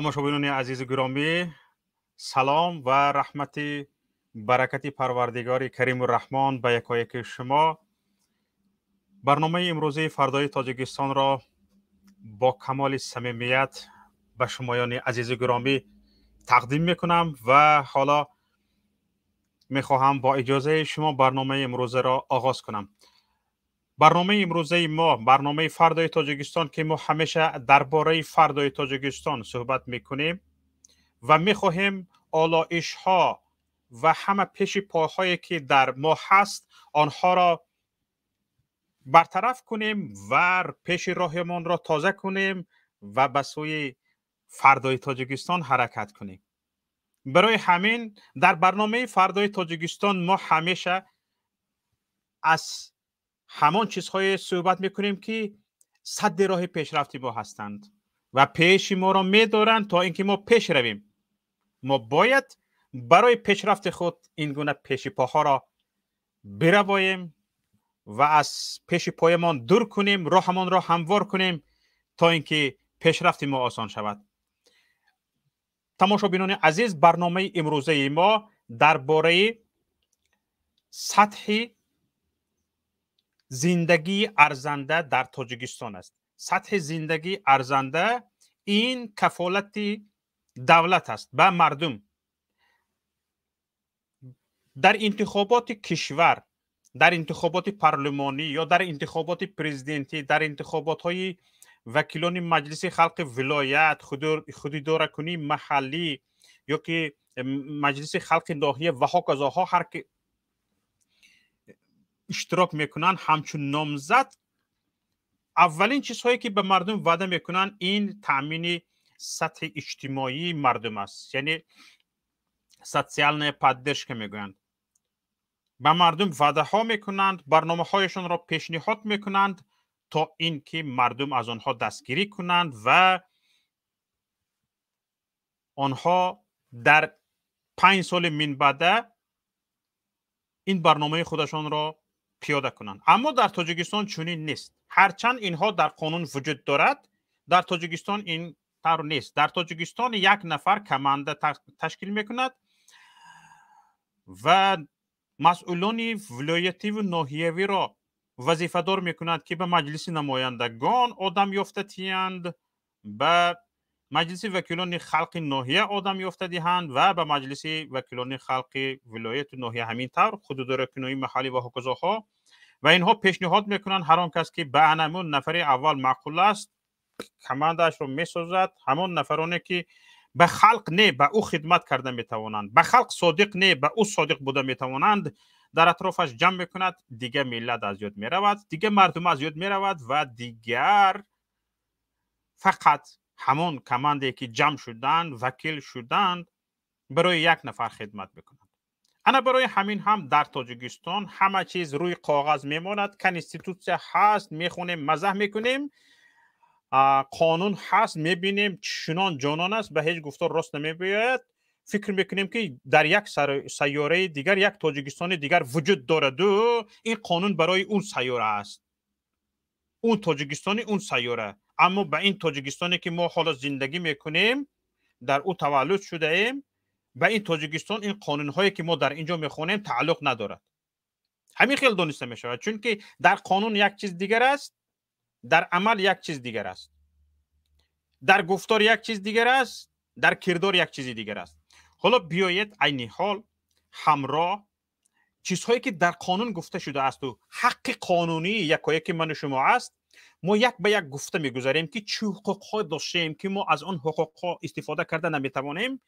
Тамошобинони азизу гиромӣ, салом ва раҳмати баракати Парвардигори Кариму Раҳмон ба якояки шумо. Барномаи имрӯзаи Фардои Тоҷикистонро бо камоли самимият ба шумоёни азизу гиромӣ тақдим мекунам ва ҳоло мехоҳам бо иҷозаи шумо барномаи имрӯзаро оғоз кунам. Барномаи имрӯзаи мо, барномаи Фардои Тоҷикистон, ки мо ҳамеша дар бораи фардои Тоҷикистон суҳбат мекунем ва мехоҳем олоишҳо ва ҳама пеши пойҳое ки дар мо ҳаст, онҳоро бартараф кунем ва пеши роҳамонро тоза кунем ва ба сӯи фардои Тоҷикистон ҳаракат кунем. Барои ҳамин дар барномаи Фардои Тоҷикистон мо ҳамеша аз ҳамон чизҳое суҳбат мекунем, ки садди роҳи пешрафти мо ҳастанд ва пеши моро медоранд, то ин ки мо пеш равем. Мо бояд барои пешрафти худ ин гуна пеши поҳоро биравоем ва аз пеши поямон дур кунем, роҳамонро ҳамвор кунем, то ин ки пешрафти мо осон шавад. Тамошобинони азиз, барномаи имрӯзаи мо дар бораи сатҳи зиндагии арзанда дар Тоҷикистон аст. Сатҳи зиндагии арзанда ин кафолати давлат аст ба мардум. Дар интихоботи кишвар, дар интихоботи парлумонӣ ё дар интихоботи президентӣ, дар интихоботҳои вакилони Маҷлиси халқи вилоят, худидоракунии маҳаллӣ ё ки Маҷлиси халқи ноҳия ва ҳоказоҳо, ҳар ки иштирок мекунанд ҳамчун номзад, аввалин чизҳое ки ба мардум ваъда мекунанд, ин таъмини сатҳи иҷтимоии мардум аст, яъне социальная поддержка мегӯянд. Ба мардум ваъдаҳо мекунанд, барномаҳояшонро пешниҳод мекунанд, то ин ки мардум аз онҳо дастгирӣ кунанд ва онҳо дар 5 соли минбаъда ин барномаи худашонро пиёда кунанд. Аммо дар Тоҷикистон чунин нест. Ҳарчанд инҳо дар қонун вуҷуд дорад, дар Тоҷикистон ин тавр нест. Дар Тоҷикистон як нафар команда ташкил мекунад ва масъулони вилоятиву ноҳиявиро вазифадор мекунад, ки ба Маҷлиси намояндагон одам ёфта тиҳанд, ба Маҷлиси вакилони халқи ноҳия одам ёфта диҳанд ва ба Маҷлиси вакилони халқи вилояту ноҳия, ҳамин тавр худидоракунои маҳаллӣ ва ҳоказоҳо. Ва инҳо пешниҳод мекунанд ҳар он кас ки ба анамун нафари аввал маъқул аст, командаашро месозад. Ҳамон нафароне ки ба халқ не, ба ӯ хидмат карда метавонанд, ба халқ содиқ не, ба ӯ содиқ буда метавонанд, дар атрофаш ҷамъ мекунад. Дигар миллат аз ёд меравад, дигар мардум аз ёд меравад ва дигар фақат ҳамон командае ки ҷамъ шуданд, вакил шуданд, барои як нафар хидмат мекунанд. Ана барои ҳамин ҳам дар Тоҷикистон ҳама чиз рӯи коғаз мемонад. Конститутсия ҳаст, мехонем, мазаҳ мекунем, қонун ҳаст, мебинем, чунон ҷонон аст, ба ҳеҷ гуфтор рост намебиёяд. Фикр мекунем, ки дар як сайёраи дигар як Тоҷикистони дигар вуҷуд дораду ин қонун барои он сайёра аст, он Тоҷикистони он сайёра. Аммо ба ин Тоҷикистоне ки мо ҳоло зиндагӣ мекунем, дар ӯ таваллуд шудаем, ба ин Тоҷикистон ин қонунҳое ки мо дар ин ҷо мехонем, тааллуқ надорад. Ҳамин хел дониста мешавад, чунки дар қонун як чиз дигар аст, дар амал як чиз дигар аст, дар гуфтор як чиз дигар аст, дар кирдор як чизи дигар аст. Ҳоло биёед, айни ҳол ҳамроҳ чизҳое ки дар қонун гуфта шудаасту ҳаққи қонунии якояки ману шумо аст, мо як ба як гуфта мегузарем, ки чӣ ҳуқуқҳо доштем, ки мо аз он ҳуқуқҳо истифода карда наметавонем,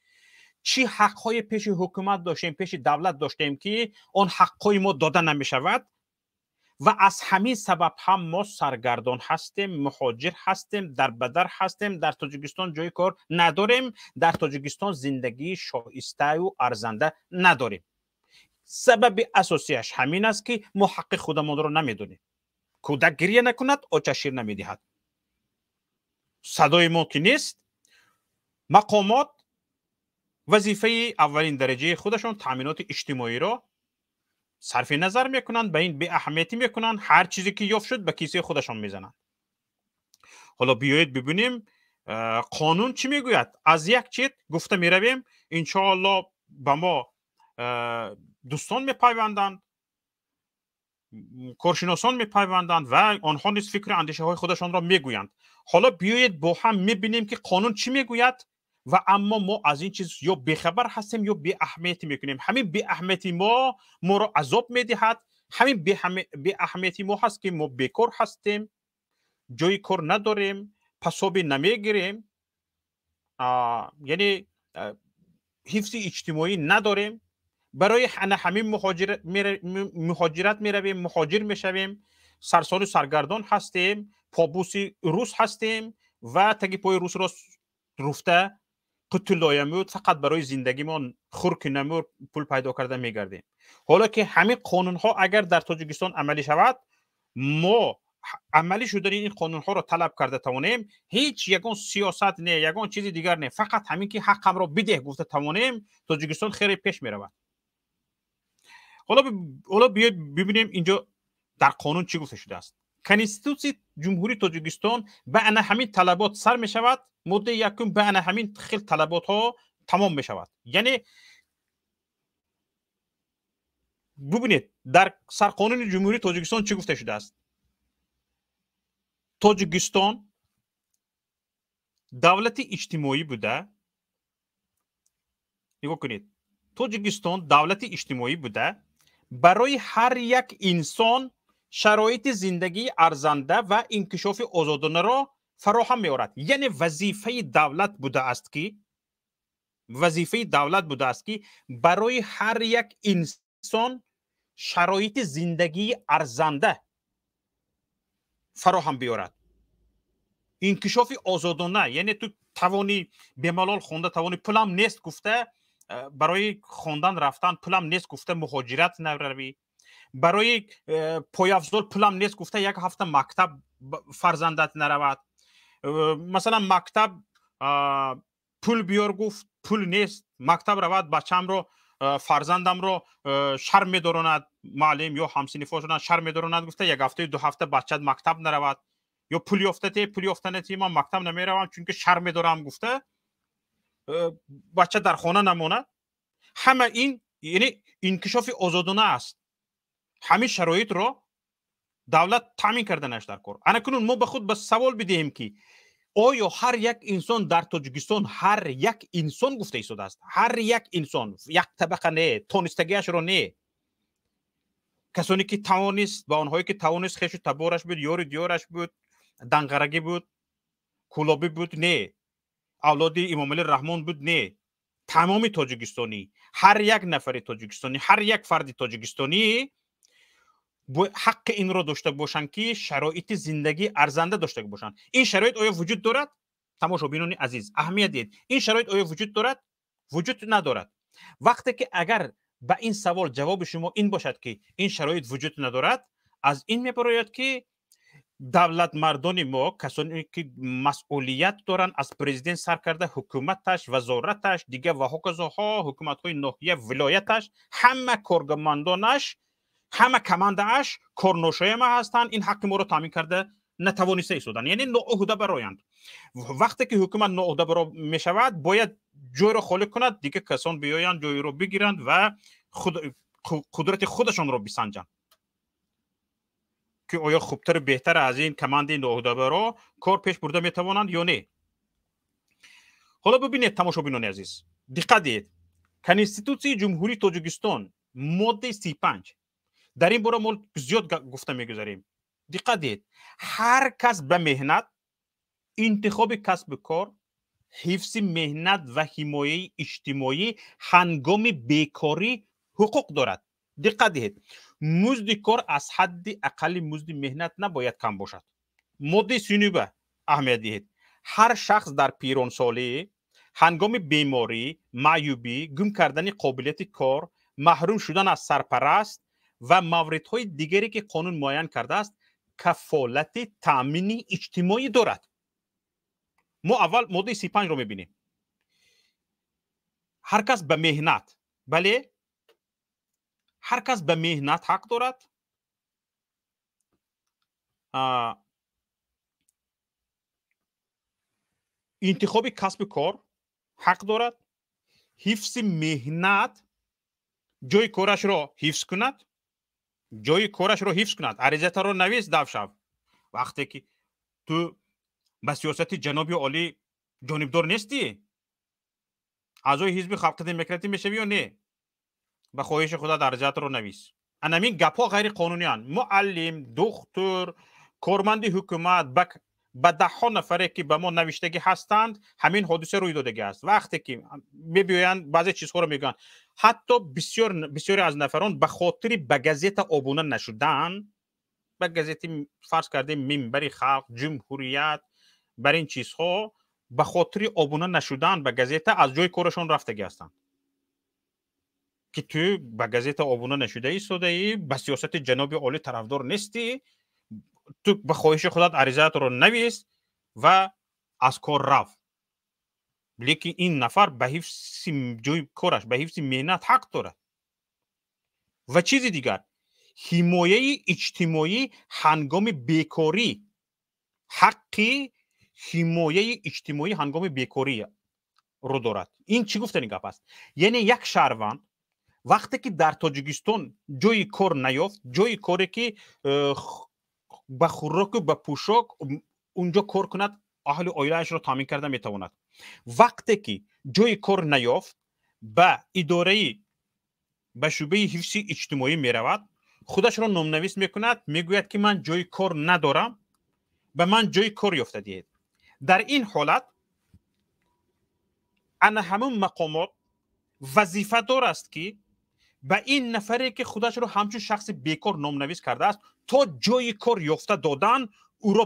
чӣ ҳаққҳои пеши ҳукумат доштем, пеши давлат доштем, ки он ҳаққҳои мо дода намешавад ва аз ҳамин сабаб ҳам мо саргардон ҳастем, муҳоҷир ҳастем, дарбадар ҳастем, дар Тоҷикистон ҷои кор надорем, дар Тоҷикистон зиндагии шоистаю арзанда надорем. Сабаби асосияш ҳамин аст, ки мо ҳаққи худамонро намедонем. Кӯдак гирья накунад, оча шир намедиҳад. Садои мо ки нест, мақомот вазифаи аввалин дараҷаи худашон, таъминоти иҷтимоиро сарфи назар мекунанд, ба ин беаҳамиятӣ мекунанд, ҳар чизе ки ёфт шуд, ба кисаи худашон мезананд. Ҳоло биёед бибинем. Қонун чӣ мегӯяд? Аз як чиз гуфта меравем, иншоалло ба мо дӯстон мепайванданд, коршиносон мепайванданд ва онҳо низ фикру андешаҳои худашонро мегӯянд. Ҳоло биёед бо ҳам мебинем, ки қонун чӣ мегӯяд ва аммо мо аз ин чиз ё бехабар ҳастем, ё беаҳамиятӣ мекунем. Ҳамин беаҳамияти мо моро азоб медиҳад. Ҳамин беаҳамияти мо ҳаст, ки мо бекор ҳастем, ҷои кор надорем, пасобе намегирем, яъне ҳифзи иҷтимоӣ надорем. Барои ана ҳамин муҳоҷират меравем, муҳоҷир мешавем, сарсону саргардон ҳастем, побуси рус ҳастем ва таги пои русро руфта қутулоямуд фақат барои зиндагимон хурки намур пул пайдо карда мегардем. Ҳоло ки ҳамин қонунҳо агар дар Тоҷикистон амалӣ шавад, мо амалӣ шудани ин қонунҳоро талаб карда тавонем, ҳеҷ ягон сиёсат не, ягон чизи дигар не, фақат ҳамин ки ҳаққамро бидеҳ гуфта тавонем, Тоҷикистон хеле пеш меравад. Ҳоло биёед бибинем инҷо дар қонун чӣ гуфта шудааст. Конститутсияи Ҷумҳурии Тоҷикистон ба ана ҳамин талабот сар мешавад, моддаи якум ба ана ҳамин хел талаботҳо тамом мешавад. Яъне бубинед, дар сарқонуни Ҷумҳурии Тоҷикистон чӣ гуфта шудааст? Тоҷикистон давлати иҷтимоӣ буда, нигоҳ кунед, Тоҷикистон давлати иҷтимоӣ буда, барои ҳар як инсон шароити зиндагии арзанда ва инкишофи озодонаро фароҳам меорад. Яъне вазифаи давлат будааст ки, вазифаи давлат будааст ки барои ҳар як инсон шароити зиндагии арзанда фароҳам биёрад, инкишофи озодона, яъне ту тавони бемалол хонда тавони, пулам нест гуфта барои хондан рафтан, пулам нест гуфта муҳоҷират наравӣ, барои пойафзол пулам нест гуфта як ҳафта мактаб фарзандат наравад, масалан мактаб пул биёр гуфт, пул нест, мактаб равад, бачамро, фарзандамро шарм медоронад муаллим ё ҳамсинифошонад шарм медоронад гуфта як ҳафтаю ду ҳафта бачат мактаб наравад, ё пул ёфтате, пул ёфта нати, ман мактаб намеравам чунки шарм медорам гуфта бача дар хона намонад. Ҳама ин яъне инкишофи озодона аст. Ҳамин шароитро давлат таъмин карданаш дар кор. Ана кунун мо ба худ ба савол бидиҳем, ки оё ҳар як инсон дар Тоҷикистон, ҳар як инсон гуфта истодааст, ҳар як инсон, як табақа не, тонистагиашро не, касоне ки тавонист, ба онҳое ки тавонист, хешу табораш буд, ёру диёраш буд, данғарагӣ буд, кӯлобӣ буд, не, авлоди Имомалӣ Раҳмон буд, не, тамоми тоҷикистонӣ, ҳар як нафари тоҷикистонӣ, ҳар як фарди тоҷикистонӣ ҳаққи инро дошта бошанд, ки шароити зиндагии арзанда дошта бошанд. Ин шароит оё вуҷуд дорад? Тамошобинони азиз, аҳамият диҳед, ин шароит оё вуҷуд дорад? Вуҷуд надорад. Вақте ки агар ба ин савол ҷавоби шумо ин бошад, ки ин шароит вуҷуд надорад, аз ин мебарояд, ки давлатмардони мо, касоне ки масъулият доранд, аз президент сар карда ҳукуматаш, вазораташ, дигар ва ҳоказоҳо, ҳукуматҳои ноҳия, вилояташ, ҳама кормандонаш, ҳама командааш корношояма ҳастанд, ин ҳаққи моро таъмин карда натавониста истоданд, яъне ноуҳда бароянд. Вақте ки ҳукумат ноуҳда баро мешавад, бояд ҷойро холӣ кунад, дигар касон биёянд, ҷойро бигиранд ва қудрати худашонро бисанҷанд, ки оё хубтару беҳтар аз ин командаи ноуҳдабаро кор пеш бурда метавонанд ё не. Ҳоло бибинед, тамошобинони азиз, диққат диҳед, Конститутсияи Ҷумҳурии Тоҷикистон моддаи 35, дар ин бора мо зиёд гуфта мегузарем. Диққат диҳед, ҳар кас ба меҳнат, интихоби касби кор, ҳифзи меҳнат ва ҳимояи иҷтимоӣ ҳангоми бекорӣ ҳуқуқ дорад. Диққат диҳед, музди кор аз ҳадди ақалли музди меҳнат набояд кам бошад. Моддаи 39 аҳамият диҳед, ҳар шахс дар пиронсолӣ, ҳангоми беморӣ, маъюбӣ, гум кардани қобилияти кор, маҳрум шудан аз сарпараст ва мавридҳои дигаре ки қонун муайян кардааст, кафолати таъмини иҷтимоӣ дорад. Мо аввал моддаи 35-ро мебинем. Ҳар кас ба меҳнат, бале, ҳар кас ба меҳнат ҳақ дорад. Интихоби касби кор ҳақ дорад, ҳифзи меҳнат, ҷои корашро ҳифз кунад, ҷои корашро ҳифз кунад. Аризатаро навис, давшав. Вақте ки ту ба сиёсати ҷаноби олӣ ҷонибдор нестӣ, аъзои ҳизби халқи демократӣ мешавӣ ё не, ба хоҳиши худат аризатро навис. Анамин гапҳо ғайриқонуниянд. Муаллим, духтур, корманди ҳукумат, ба даҳҳо нафаре ки ба мо навиштагӣ ҳастанд, ҳамин ҳодиса рӯй додагӣ аст. Вақте ки мебиёянд, баъзе чизҳоро мегӯянд. Ҳатто бисёре аз нафарон ба хотири ба газета обуна нашудан, ба газети фарз кардем Минбари халқ, Ҷумҳурият, бар ин чизҳо ба хотири обуна нашудан ба газета аз ҷои корашон рафтагӣ ҳастанд. Ки ту ба газета обуна нашуда истодаӣ, ба сиёсати ҷаноби олӣ тарафдор нестӣ, ту ба хоҳиши худат аризаатро навис ва аз кор рав. Лекин ин нафар ба ҳифзи ҷои кораш, ба ҳифзи меҳнат ҳақ дорад. Ва чизи дигар, ҳимояи иҷтимоӣ ҳангоми бекорӣ, ҳаққи ҳимояи иҷтимоӣ ҳангоми бекорӣ ро дорад. Ин чӣ гуфтани гап аст? Яъне як шаҳрванд вақте ки дар Тоҷикистон ҷои кор наёфт, ҷои коре ки ба хӯроку ба пӯшок унҷо кор кунад, аҳли оилаашро таъмин карда метавонад. Вақте ки ҷои кор наёфт, ба идораи, ба шӯъбаи ҳифзи иҷтимоӣ меравад, худашро номнавис мекунад, мегӯяд ки ман ҷои кор надорам, ба ман ҷои кор ёфта диҳед. Дар ин ҳолат ана ҳамун мақомот вазифадор аст ки ба ин нафаре ки худашро ҳамчун шахси бекор номнавис кардааст, то ҷои кор ёфта додан ӯро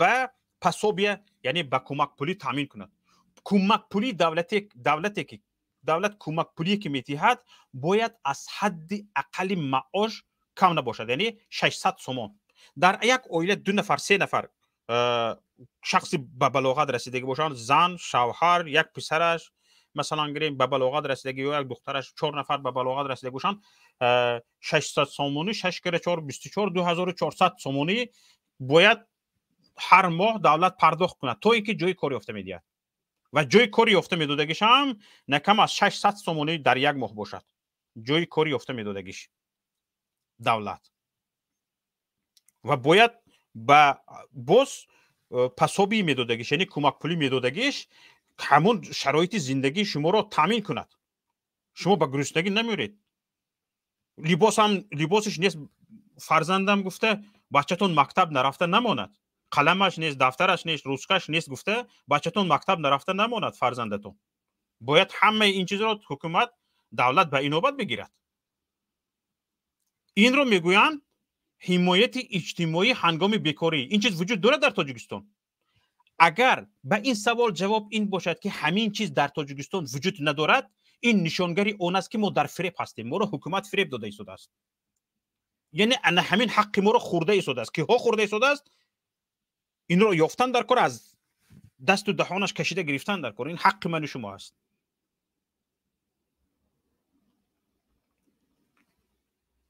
ба пособия, яъне ба кӯмакпулӣ таъмин кунад. Кӯмакпулии давлате ки давлат кӯмакпулие ки медиҳад, бояд аз ҳадди ақалли маош кам набошад, яъне 600 сомон. Дар як оила 2 нафар, 3 нафар шахси ба балоғат расидагӣ бошанд, зан, шавҳар, як писараш, масалан гирем ба балоғат расидагӣ ё як духтараш, 4 нафар ба балоғат расидагӣ бошанд, 600 сомонӣ, 6 кара 4 24, 2400 сомонӣ бояд ҳар моҳ давлат пардохт кунад, то ин ки ҷои кор ёфта медиҳад. Ва ҷои кори ёфта медодагиш ҳам на кам аз 600 сомонӣ дар як моҳ бошад. Ҷои кори ёфта медодагиш давлат. Ва бояд ба боз пособии медодагиш, яъне кӯмакпулӣ медодагиш, ҳамон шароити зиндагии шуморо таъмин кунад. Шумо ба гуруснагӣ намеред. Либосам, либосиш нест, фарзандам гуфта бачатон мактаб нарафта намонад. Қаламаш нест, дафтараш нест, ручкаш нест гуфта бачатон мактаб нарафта намонад фарзандатон. Бояд ҳамаи ин чизро ҳукумат, давлат ба инобат бигирад. Инро мегӯянд ҳимояти иҷтимоӣ ҳангоми бекорӣ. Ин чиз вуҷуд дорад дар Тоҷикистон? Агар ба ин савол ҷавоб ин бошад ки ҳамин чиз дар Тоҷикистон вуҷуд надорад, ин нишонгари он аст ки мо дар фиреб ҳастем, моро ҳукумат фиреб дода истодааст. Яъне ана ҳамин ҳаққи моро хӯрда истодааст. Киҳо хӯрда истодааст? Инро ёфтан дар кор, аз дасту даҳонаш кашида гирифтан дар кор. Ин ҳаққи ману шумо аст.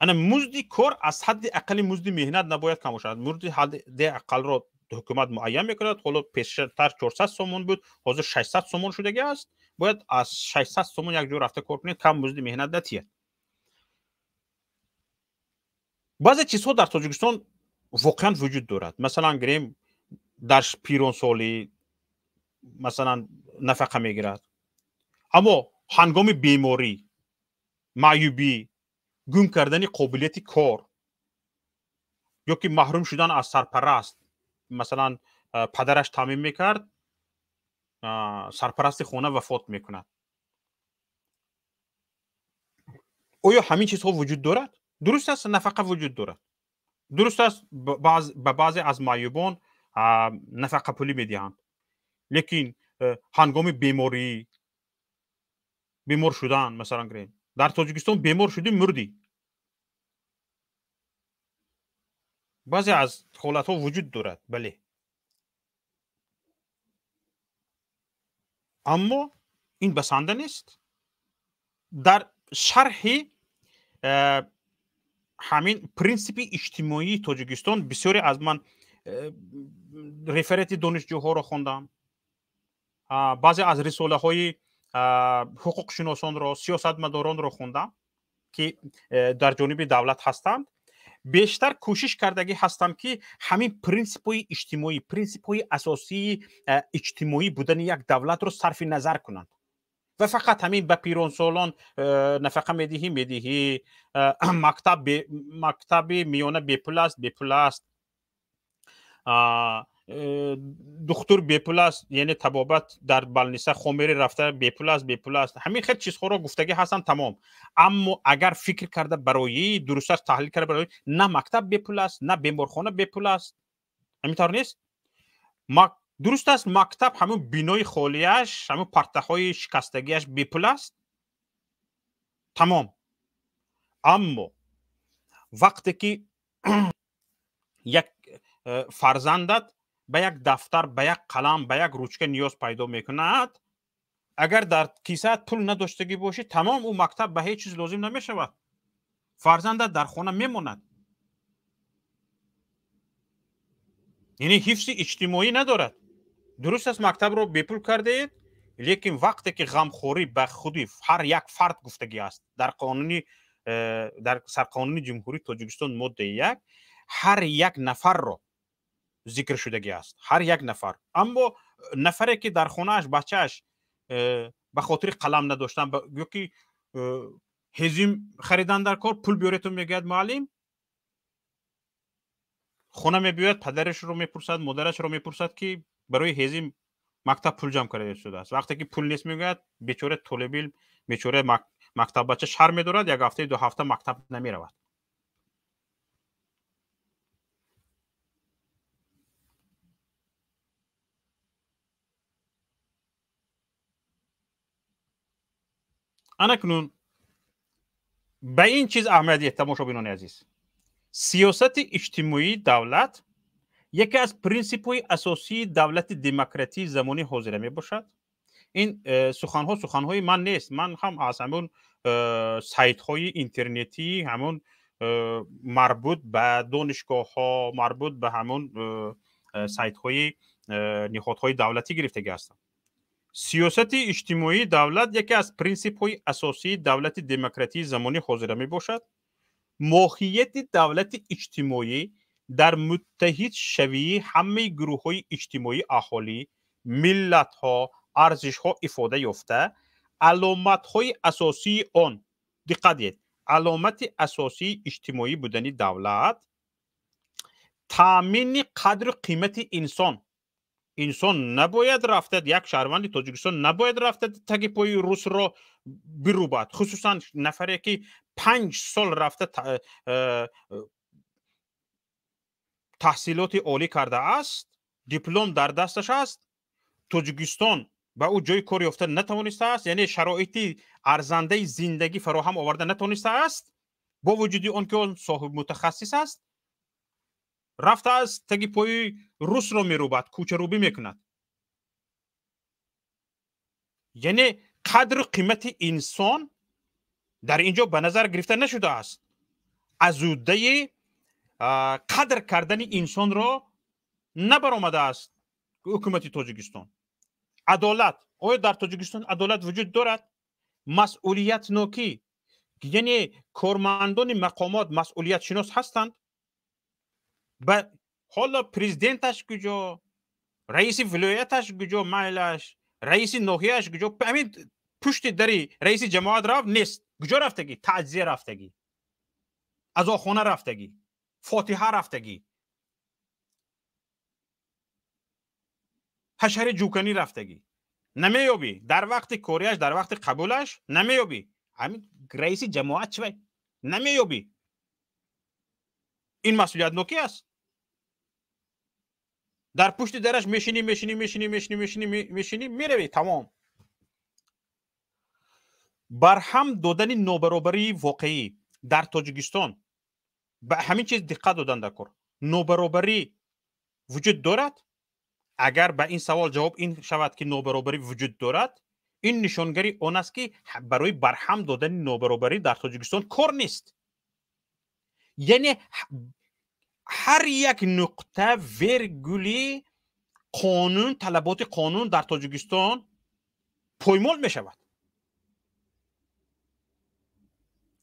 Ана музди кор аз ҳадди ақалли музди меҳнат набояд кам бошад. Музди ҳадди ақалро ҳукумат муайян мекунад. Ҳоло пештар 400 сомон буд, ҳозир 600 сомон шудагӣ аст. Бояд аз 600 сомон як ҷо рафта кор кунед, кам музди меҳнат натиҳад. Баъзе чизҳо дар Тоҷикистон воқеан вуҷуд дорад. Масалан гирем, дар пиронсолӣ масалан нафақа мегирад, аммо ҳангоми беморӣ, маъюбӣ, гум кардани қобилияти кор ё ки маҳрум шудан аз сарпараст, масалан падараш таъмин мекард, сарпарасти хона вафот мекунад. Оё ҳамин чизҳо вуҷуд дорад? Дуруст аст, нафақа вуҷуд дорад. Дуруст аст, ба баъзе аз маъюбон нафақапулӣ медиҳанд, лекин ҳангоми беморӣ, бемор шудан, масалан гирем, дар Тоҷикистон бемор шудӣ, мурдӣ. Баъзе аз ҳолатҳо вуҷуд дорад, бале, аммо ин басанда нест. Дар шарҳи ҳамин принсипи иҷтимоии Тоҷикистон бисёре аз ман реферати донишҷӯҳоро хондам, Баъзе аз рисолаҳои ҳуқуқшиносонро, сиёсатмадоронро хондам, ки дар ҷониби давлат ҳастанд. Бештар кӯшиш кардагӣ ҳастам, ки ҳамин принсипҳои иҷтимоӣ, принсипҳои асосии иҷтимоӣ будани як давлатро сарфи назар кунанд ва фақат ҳамин ба пиронсолон нафақа медиҳӣ, медиҳӣ, мактаби миёна бепул аст, бепул аст, духтур бепул аст, яъне табобат дар балниса хомери рафта бепул аст, бепул аст. Ҳамин хел чизҳоро гуфтагӣ ҳастанд, тамом. Аммо агар фикр карда барои дурусташ таҳлил карда барои, на мактаб бепул аст, на беморхона бепул аст. Ҳамин тавр нест? Дуруст аст, мактаб ҳамун бинои холияш, ҳамун партаҳои шикастагиаш бепул аст, тамом. Аммо вақте ки як фарзандат ба як дафтар, ба як қалам, ба як ручка ниёз пайдо мекунад, агар дар кисаат пул надоштагӣ бошӣ, тамом, ӯ мактаб ба ҳеҷ чиз лозим намешавад. Фарзандат дар хона мемонад. Яъне ҳифзи иҷтимоӣ надорад. Дуруст аст, мактабро бепул кардаед, лекин вақте ки ғамхорӣ ба худи ҳар як фард гуфтагӣ аст, дар қонуни, дар сарқонуни Ҷумҳурии Тоҷикистон моддаи 1 ҳар як нафарро зикр шудагӣ аст, ҳар як нафар. Аммо нафаре ки дар хонааш бачааш ба хотири қалам надоштан ё ки ҳезим харидан дар кор пул биёретон, мегӯяд муаллим, хона мебиёяд, падарашро мепурсад, модарашро мепурсад, ки барои ҳезим мактаб пул ҷамъ карда шудааст. Вақте ки пул нест, мегӯяд, бечора толибилм, бечора мактаббача шарм медорад, як ҳафтаи ду ҳафта мактаб намеравад. Анакнун ба ин чиз аҳамият диҳед, тамошобинони азиз. Сиёсати иҷтимоии давлат яке аз принсипҳои асосии давлати демократии замони ҳозира мебошад. Ин суханҳо суханҳои ман нест. Ман ҳам аз ҳамун сайтҳои интернетии ҳамун марбут ба донишгоҳҳо, марбут ба ҳамун сайтҳои ниҳодҳои давлатӣ гирифтагӣ ҳастам. Сиёсати иҷтимоии давлат яке аз принсипҳои асосии давлати демократии замони ҳозира мебошад. Моҳияти давлати иҷтимоӣ дар муттаҳидшавии ҳамаи гурӯҳҳои иҷтимоии аҳолӣ, миллатҳо, арзишҳо ифода ёфта, аломатҳои асосии он, диққат диҳед, аломати асосии иҷтимоӣ будани давлат таъмини қадру қимати инсон. Инсон набояд рафта, як шаҳрванди Тоҷикистон набояд рафта таги пои русро бирӯбад, хусусан нафаре ки 5 сол рафта таҳсилоти олӣ кардааст, диплом дар дасташ аст, Тоҷикистон ба ӯ ҷои кор ёфта натавонистааст, яъне шароити арзандаи зиндагӣ фароҳам оварда натавонистааст, бо вуҷуди он ки он соҳиб мутахассис аст, рафтааст таги пои русро мерӯбад, кӯчарӯбӣ мекунад. Яъне қадру қимати инсон дар ин ҷо ба назар гирифта нашудааст. Азудаи қадр кардани инсонро набаромадааст ҳукумати Тоҷикистон. Адолат. Оё дар Тоҷикистон адолат вуҷуд дорад? Масъулиятнокӣ, яъне кормандони мақомот масъулиятшинос ҳастанд? Ба ҳоло президенташ куҷо, раиси вилояташ куҷо, майлаш, раиси ноҳияш куҷо? Ҳамин пушти дари раиси ҷамоат рафт нест. Куҷо рафтагӣ? Таъзия рафтагӣ, азохона рафтагӣ, фотиҳа рафтагӣ, ҳашари ҷӯканӣ рафтагӣ. Намеёбӣ дар вақти кориаш, дар вақти қабулаш намеёбӣ. Ҳамин раиси ҷамоат чӣ намеёбӣ. Ин масъулиятнокӣ аст. Дар пушти дараш мешинӣ, мешинӣ, мешинӣ, мешинӣ, мешинӣ, мешинӣ, меравӣ, тамом. Барҳам додани нобаробарии воқеӣ дар Тоҷикистон, ба ҳамин чиз диққат додан дар кор. Нобаробарӣ вуҷуд дорад? Агар ба ин савол ҷавоб ин шавад, ки нобаробарӣ вуҷуд дорад, ин нишонгари он аст, ки барои барҳам додани нобаробарӣ дар Тоҷикистон кор нест. Яъне ҳар як нуқта, вергули Қонун, талаботи қонун дар Тоҷикистон поймол мешавад.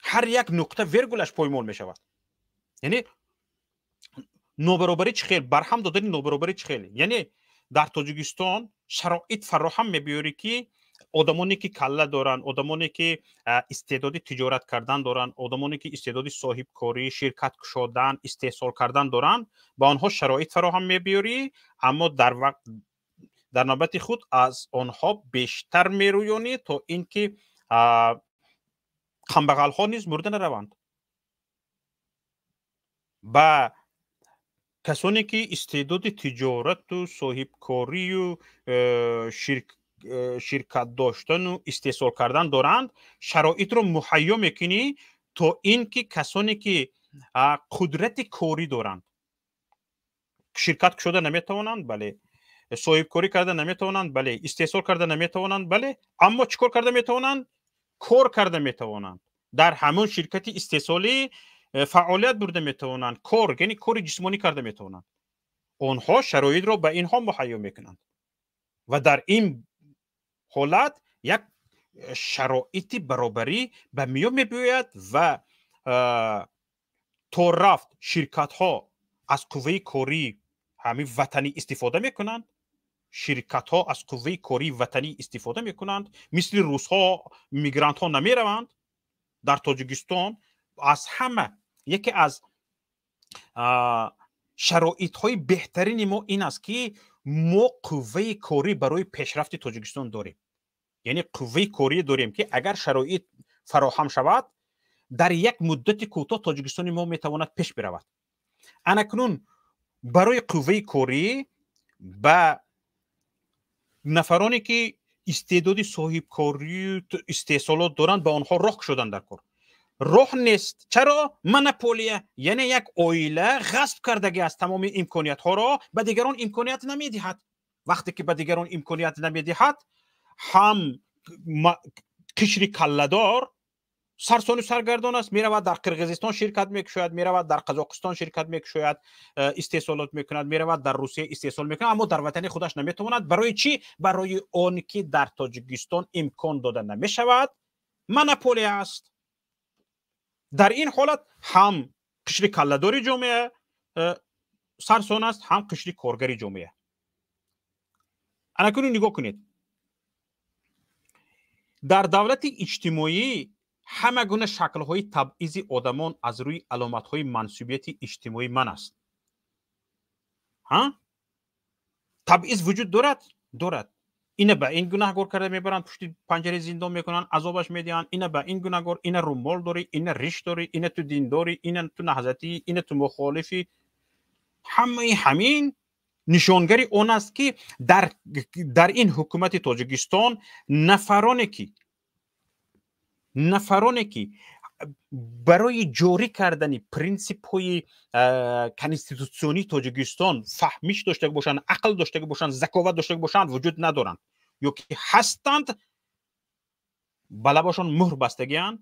Ҳар як нуқта вергулаш поймол мешавад. Яъне нобаробарӣ чӣ хел, барҳам додани нобаробарӣ чӣ хел? Яъне дар Тоҷикистон шароит фароҳам мебиёрӣ, ки одамоне ки калла доранд, одамоне ки истеъдоди тиҷорат кардан доранд, одамоне ки истеъдоди соҳибкорӣ, ширкат кушодан, истеҳсол кардан доранд, ба онҳо шароит фароҳам мебиёрӣ, аммо дар вақт дар навбати худ аз онҳо бештар мерӯёнӣ, то ин ки камбағалҳо низ мурда нараванд. Ба касоне ки истеъдоди тиҷорату соҳибкорию ширкат доштану истеҳсол кардан доранд, шароитро муҳайё мекунӣ, то ин ки касоне ки қудрати корӣ доранд, ширкат кушода наметавонанд, бале, соҳибкорӣ карда наметавонанд, бале, истеҳсол карда наметавонанд, бале, аммо чӣ кор карда метавонанд? Кор карда метавонанд, дар ҳамон ширкати истеҳсолӣ фаъолият бурда метавонанд, кор, яъне кори ҷисмонӣ карда метавонанд. Онҳо шароитро ба инҳо муҳайё мекунанд ва дар ин ҳолат як шароити баробарӣ ба миён мебиёяд ва то рафт ширкатҳо аз қувваи корӣ ҳамин ватанӣ истифода мекунанд, ширкатҳо аз қувваи кории ватанӣ истифода мекунанд, мисли русҳо мигрантҳо намераванд. Дар Тоҷикистон аз ҳама яке аз шароитҳои беҳтарини мо ин аст, ки мо қувваи корӣ барои пешрафти Тоҷикистон дорем. Яъне қувваи корӣ дорем, ки агар шароит фароҳам шавад, дар як муддати кӯтоҳ Тоҷикистони мо метавонад пеш биравад. Анакнун барои қувваи корӣ ба нафароне ки истеъдоди соҳибкорию истеҳсолот доранд, ба онҳо роҳ кушодан дар кор. Роҳ нест. Чаро? Монополия, яъне як оила ғасб кардагӣ аст тамоми имкониятҳоро, ба дигарон имконият намедиҳад. Вақте ки ба дигарон имконият намедиҳад, ҳам қишри калладор сарсону саргардон аст, меравад дар Қирғизистон ширкат мекушояд, меравад дар Қазоқистон ширкат мекушояд, истеҳсолот мекунад, меравад дар Русия истеҳсол мекунад, аммо дар ватани худаш наметавонад. Барои чӣ? Барои он ки дар Тоҷикистон имкон дода намешавад, монополия аст. Дар ин ҳолат ҳам қишри калладори ҷомеа сарсон аст, ҳам қишри коргари ҷомеа. Анакунун нигоҳ кунед, дар давлати иҷтимоӣ ҳама гуна шаклҳои табъизи одамон аз рӯи аломатҳои мансубияти иҷтимоӣ ман аст. Табъиз вуҷуд дорад? Дорад. Ина ба ин гунаҳгор карда мебаранд, пушти панҷараи зиндон мекунанд, азобаш медиҳанд, ина ба ин гунаҳгор, ина румол дорӣ, ина риш дорӣ, ина ту диндорӣ, ина ту наҳзатӣ, ина ту мухолифӣ. Ҳамаи ҳамин нишонгари он аст, ки дар ин ҳукумати Тоҷикистон нафароне ки барои ҷорӣ кардани принсипҳои конститутсионии Тоҷикистон фаҳмиш доштага бошанд, ақл доштага бошанд, заковат доштага бошанд, вуҷуд надоранд ё ки ҳастанд, ба лабашон муҳр бастагианд,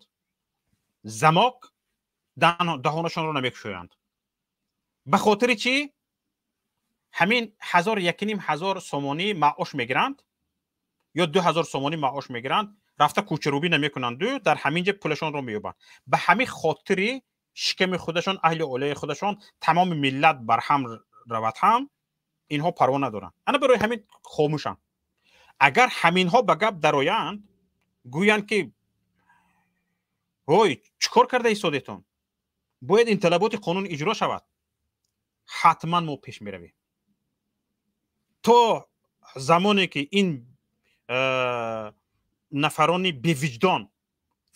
замок, даҳонашонро намекушоянд. Ба хотири чӣ? Ҳамин ҳазор, 1500 сомонӣ маош мегиранд ё 2000 сомонӣ маош мегиранд, рафта кӯчарӯбӣ намекунанду дар ҳамин ҷа пулашонро меёбанд. Ба ҳамин хотири шиками худашон, аҳли оилаи худашон, тамоми миллат барҳам равад ҳам инҳо парво надоранд. Ана барои ҳамин хомӯшанд. Агар ҳаминҳо ба гап дароянд, гӯянд ки ҳой, чӣ кор карда истодетон, бояд ин талаботи қонун иҷро шавад, ҳатман мо пеш меравем. То замоне ки ин нафарони бевиҷдон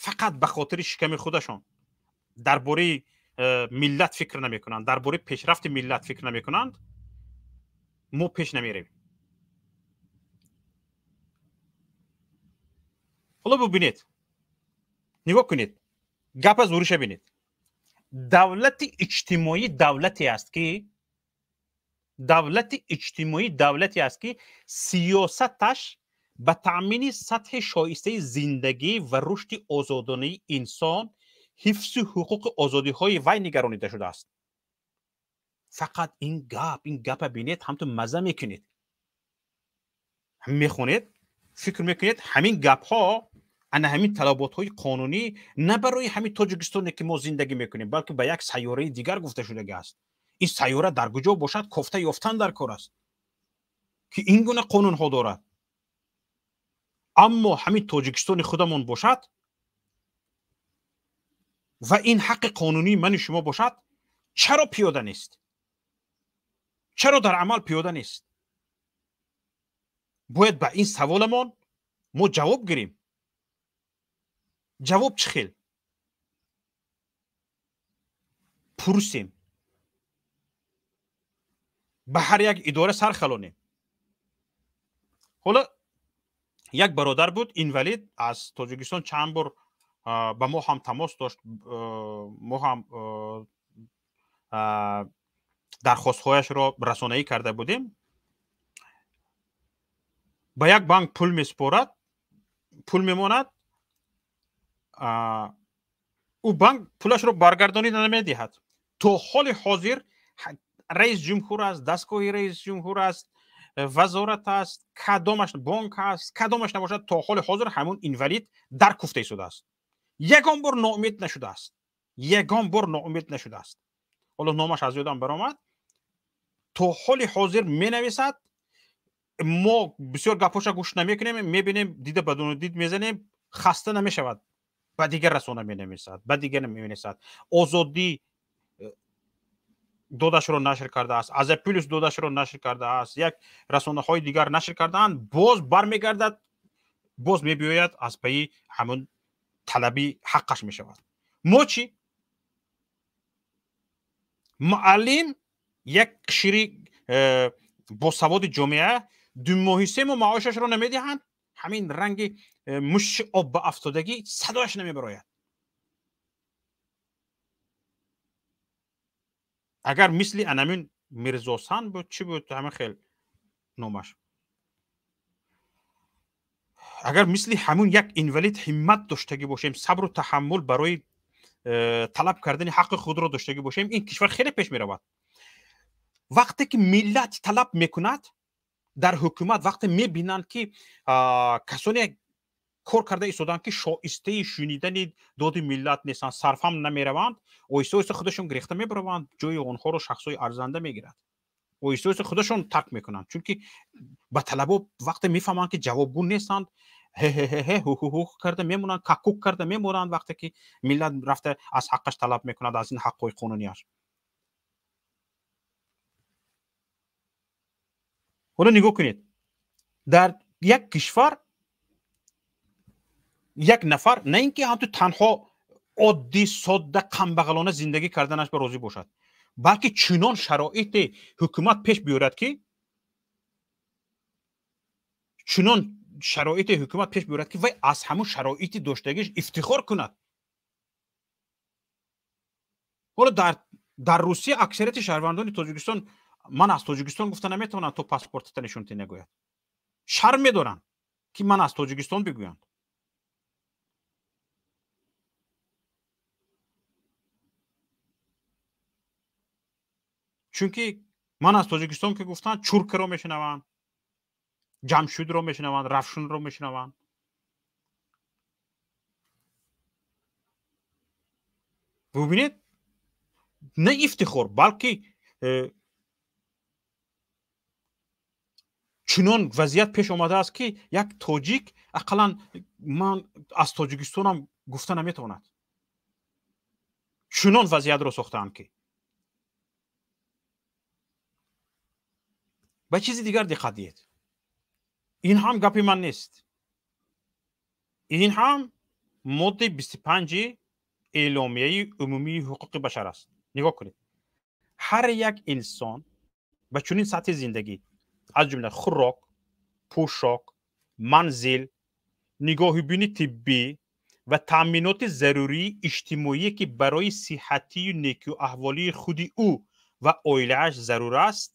фақат ба хотири шиками худашон дар бораи миллат фикр намекунанд, дар бораи пешрафти миллат фикр намекунанд, мо пеш намеравем. Ҳоло бубинед, нигоҳ кунед, гапа зуриша бинед. Давлати иҷтимоӣ давлате аст ки давлати иҷтимоӣ давлате аст, ки сиёсаташ ба таъмини сатҳи шоистаи зиндагӣ ва рушди озодонаи инсон, ҳифзи ҳуқуқи озодиҳои вай нигаронида шудааст. Фақат ин гап, ин гапа бинед, ҳамту мазза мекунед. Мехонед, фикр мекунед, ҳамин гапҳо, ана ҳамин талаботҳои қонунӣ на барои ҳамин Тоҷикистоне ки мо зиндагӣ мекунем, балки ба як сайёраи дигар гуфта шудагӣ аст. Ин сайёра дар куҷо бошад, кофта ёфтан дар кор аст, ки ин гуна қонунҳо дорад. Аммо ҳамин Тоҷикистони худамон бошад ва ин ҳаққи қонунии мани шумо бошад, чаро пиёда нест? Чаро дар амал пиёда нест? Бояд ба ин саволамон мо ҷавоб гирем. Ҷавоб чӣ хел? Пурсем, ба ҳар як идора сар халонем. Ҳоло як бародар буд, инвалид, аз Тоҷикистон чанд бор ба мо ҳам тамос дошт, мо ҳам дархостҳояшро расонаӣ карда будем. Ба як банк пул месупорад, пул мемонад, ӯ банк пулашро баргардонида намедиҳад. То ҳоли ҳозир раис ҷумҳур аст, дастгоҳи раис ҷумҳур аст, вазорат аст, кадомаш бонк аст, кадомаш набошад, то ҳоли ҳозир ҳамун инвалид дар куфта истодааст. Ягон бор ноумед нашудааст, ягон бор ноумед нашудааст. Ҳоло номаш аз ёдам баромад. То ҳоли ҳозир менависад, мо бисёр гапҳоша гӯш намекунем, мебинем, дида ба дид мезанем, хаста намешавад, ба дигар расона менависад, ба дигар менависад. Озодӣ додашро нашр кардааст, Азия Плюс додашро нашр кардааст, як расонаҳои дигар нашр кардаанд, боз бармегардад, боз мебиёяд, аз пайи ҳамон талаби ҳаққаш мешавад. Мо чӣ? Муаллим як қишри босаводи ҷомеа 2 моҳи 3 моҳ маошашро намедиҳанд, ҳамин ранги муши об ба афтодагӣ садояш намебарояд. Агар мисли анамин Мирзосан буд, чӣ буд ҳамин хел номаш, агар мисли ҳамун як инвалид ҳиммат доштагӣ бошем, сабру таҳаммул барои талаб кардани ҳаққи худро доштагӣ бошем, ин кишвар хеле пеш меравад. Вақте ки миллат талаб мекунад дар ҳукумат, вақте мебинанд ки касоне кор карда истоданд ки шоистаи шунидани доди миллат нестанд, сарфам намераванд, оҳиста оҳиста худашон гирехта мебараванд, ҷои онҳоро шахсҳои арзанда мегирад, оҳиста оҳиста худашон тарк мекунанд, чунки ба талабо вақте мефаҳманд ки ҷавобгӯ нестанд, ҳе-ҳе-ҳе, ҳу-ҳу-ҳу карда мемонанд, какук карда мемонанд вақте ки миллат рафта аз ҳаққаш талаб мекунад, аз ин ҳаққҳои қонунияш. Ҳоло нигоҳ кунед, дар як кишвар як нафар на ин ки ҳамту танҳо оддӣ, содда, камбағалона зиндагӣ карданаш ба розӣ бошад, балки чунон шароити ҳукумат пеш биёрад ки чунон шароити ҳукумат пеш биёрад ки вай аз ҳамун шароити доштагиш ифтихор кунад. Ҳоло дар Русия аксарияти шаҳрвандони Тоҷикистон ман аз Тоҷикистон гуфта наметавонанд, то паспортата нишон тӣ нагӯяд. Шарм медоранд ки ман аз Тоҷикистон бигӯянд. Чунки ман аз Тоҷикистон ки гуфтанд, Чуркаро мешунаванд, Ҷамшудро мешунаванд, Равшунро мешунаванд. Бубинед, на ифтихор, балки чунон вазъият пеш омадааст ки як тоҷик ақаллан ман аз Тоҷикистонам гуфта наметавонад. Чунон вазъиятро сохтаанд ки ба чизи дигар диққат диҳед. Ин ҳам гапи ман нест, ин ҳам моддаи 25 эъломияи умумии ҳуқуқи башар аст. Нигоҳ кунед, ҳар як инсон ба чунин сатҳи зиндагӣ, аз ҷумла хӯрок, пӯшок, манзил, нигоҳубини тиббӣ ва таъминоти зарурии иҷтимоие ки барои сиҳатию некӯаҳволии худи ӯ ва оилааш зарур аст,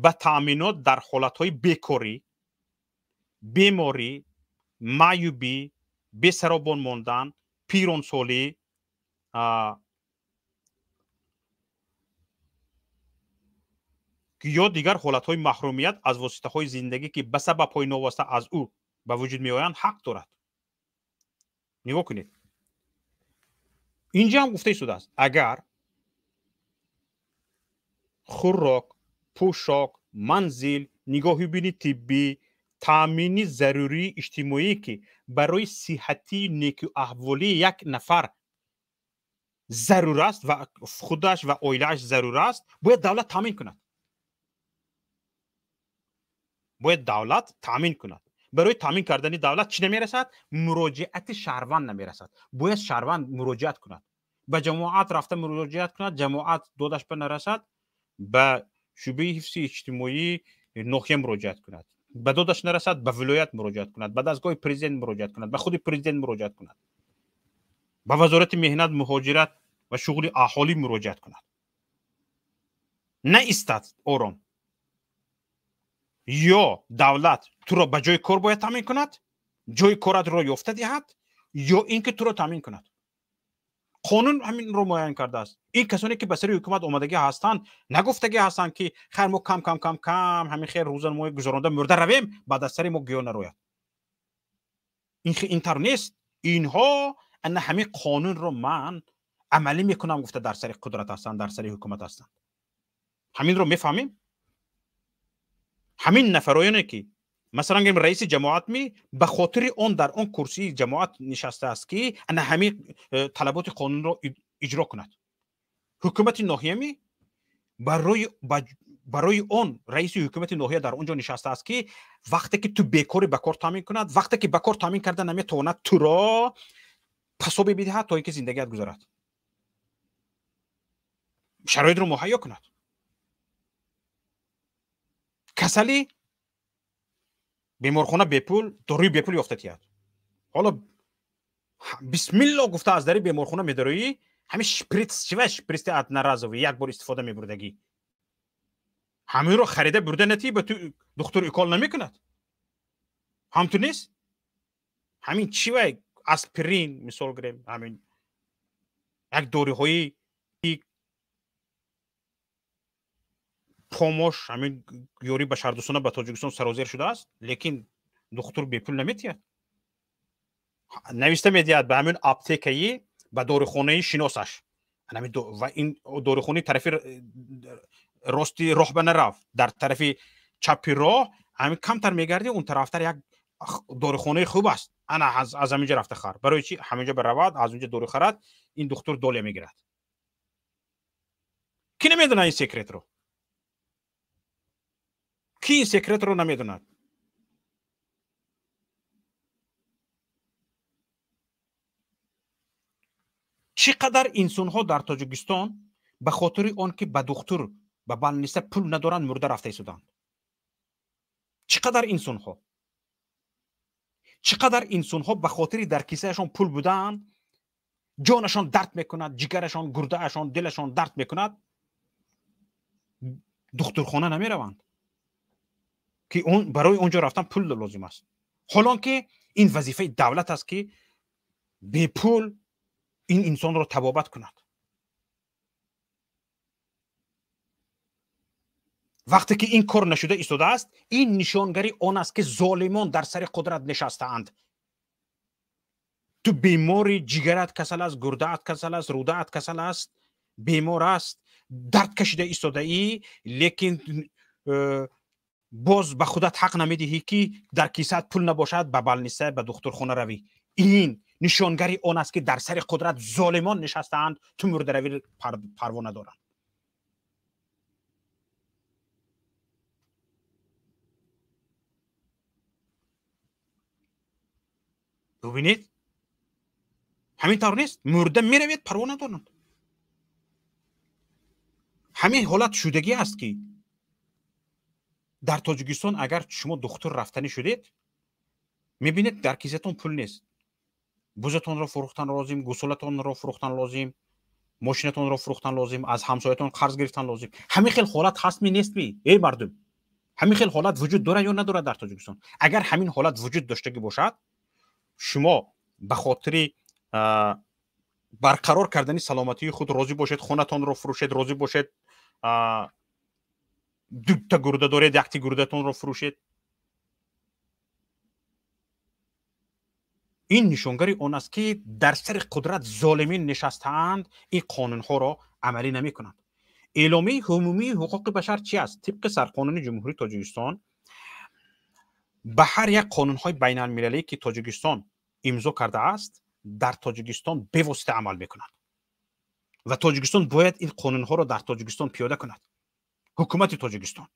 ба таъминот дар ҳолатҳои бекорӣ, беморӣ, маъюбӣ, бесаробон мондан, пиронсолӣ, Ё дигар ҳолатҳои маҳрумият аз воситаҳои зиндагӣ, ки ба сабабҳои новобаста аз ӯ ба вуҷуд меоянд, ҳақ дорад. Нигоҳ кунед, инҷа ҳам гуфта истодааст, агар хӯрок, пӯшок, манзил, нигоҳубини тиббӣ, таъмини зарурии иҷтимоӣ, ки барои сиҳатии некуаҳволии як нафар зарур аст ва худаш ва оилааш зарур аст, бояд давлат таъмин кунад. Бояд давлат таъмин кунад. Барои таъмин кардани давлат чӣ намерасад? Муроҷиати шаҳрванд намерасад. Бояд шаҳрванд муроҷиат кунад, ба ҷамоат рафта муроҷиат кунад, ҷамоат додаш ба нарасад, ба шӯъбаи ҳифзи иҷтимоии ноҳия муроҷиат кунад, ба додаш нарасад, ба вилоят муроҷиат кунад, ба дастгоҳи президент муроҷиат кунад, ба худи президент муроҷиат кунад, ба вазорати меҳнат, муҳоҷират ва шуғли аҳолӣ муроҷиат кунад. Наистад ором. Ё давлат туро ба ҷои кор бояд таъмин кунад, ҷои коратро ёфта диҳад, ё ин ки туро таъмин кунад. Қонун ҳаминро муайян кардааст. Ин касоне ки ба сари ҳукумат омадагӣ ҳастанд, нагуфтагӣ ҳастанд, ки хайр, мо кам кам кам кам ҳамин хел рӯза мо гузаронда мурда равем, баъд аз сари мо гиё нарояд. Ин тавр нест. Инҳо ана ҳамин қонунро ман амалӣ мекунам гуфта дар сари қудрат ҳастанд, дар сари ҳукумат ҳастанд. Ҳаминро мефаҳмем? Ҳамин нафароне ки масалан гирем раиси ҷамоат ми ба хотири он дар он курсии ҷамоат нишастааст, ки ана ҳамин талаботи қонунро иҷро кунад. Ҳукумати ноҳия ми барои он раиси ҳукумати ноҳия дар он ҷо нишастааст, ки вақте ки ту бекорӣ ба кор таъмин кунад, вақте ки ба кор таъмин карда наметавонад, туро пасобе бидиҳад, то ин ки зиндагият гузарад, шароитро муҳайё кунад. Касалӣ, беморхона бепул, доруи бепул ёфта тиҳад. Ҳоло бисмилло гуфта аз дари беморхона медароӣ, ҳамин шприц чива, шприци одноразовый, як бор истифода мебурдагӣ, ҳаминро харида бурда натӣ, ба ту духтур укол намекунад. Ҳам ту нест? Ҳамин чива, аспирин мисол гирем, ҳамин як доруҳои помош, ҳамин ёрии башардӯстона ба Тоҷикистон сарозер шудааст, лекин духтур бепул наметиҳад. Нависта медиҳад ба ҳамин аптекаи, ба дорухонаи шиносаш. Ва ин дорухонаи тарафи рости роҳ ба нарафт, дар тарафи чапи роҳ ҳамин камтар мегардӣ, он тарафтар як дорухонаи хуб аст. Ана аз ҳамин ҷо рафта хар. Барои чи ҳамин ҷо баравад, аз он ҷо дору харад, ин духтур долия мегирад. Ки намедонад ин секретро? Ки ин секретро намедонад? Чӣ қадар инсонҳо дар Тоҷикистон ба хотири он ки ба духтур, ба балниса пул надоранд, мурда рафта истоданд. Чӣ қадар инсонҳо? Чӣ қадар инсонҳо ба хотири дар кисаашон пул будан, ҷонашон дард мекунад, ҷигарашон, гурдаашон, дилашон дард мекунад, духтурхона намераванд, ки он барои он ҷо рафтан пул лозим аст. Ҳолон ки ин вазифаи давлат аст, ки бепул ин инсонро табобат кунад. Вақте ки ин кор нашуда истодааст, ин нишонгари он аст, ки золимон дар сари қудрат нишастаанд. Ту бемори, ҷигарат касал аст, гурдаат касал аст, рудаат касал аст, бемор аст, дард кашида истодаӣ, лекин боз ба худат ҳақ намедиҳӣ, ки дар кисаат пул набошад, ба балниса, ба духтурхона равӣ. Ин нишонгари он аст, ки дар сари қудрат золимон нишастаанд, ту мурдаравӣ парво надоранд. Бубинед, ҳамин тавр нест? Мурда меравед, парво надоранд. Ҳамин ҳолат шудагӣ аст, ки дар Тоҷикистон агар шумо духтур рафтанӣ шудед, мебинед дар кисатон пул нест. Бузатонро фурӯхтан лозим, гусолатонро фурӯхтан лозим, мошинатонро фурӯхтан лозим, аз ҳамсоятон қарз гирифтан лозим. Ҳамин хел ҳолат ҳастми нестми, эй мардум? Ҳамин хел ҳолат вуҷуд дорад ё надорад дар Тоҷикистон? Агар ҳамин ҳолат вуҷуд доштагӣ бошад, шумо ба хотири барқарор кардани саломатии худ розӣ бошед, хонатонро фурӯшед, розӣ бошед, Дута гурда доред, якти гурдатонро фурӯшед. Ин нишонгари он аст, ки дар сари қудрат золимин нишастаанд, ин қонунҳоро амалӣ намекунанд. Эъломияи умумии ҳуқуқи башар чи аст? Тибқи Сарқонуни Ҷумҳурии Тоҷикистон ба ҳар як қонунҳои байналмилалие, ки Тоҷикистон имзо кардааст, дар Тоҷикистон бевосита амал мекунад ва Тоҷикистон бояд ин қонунҳоро дар Тоҷикистон пиёда кунад. Ҳукумати Тоҷикистон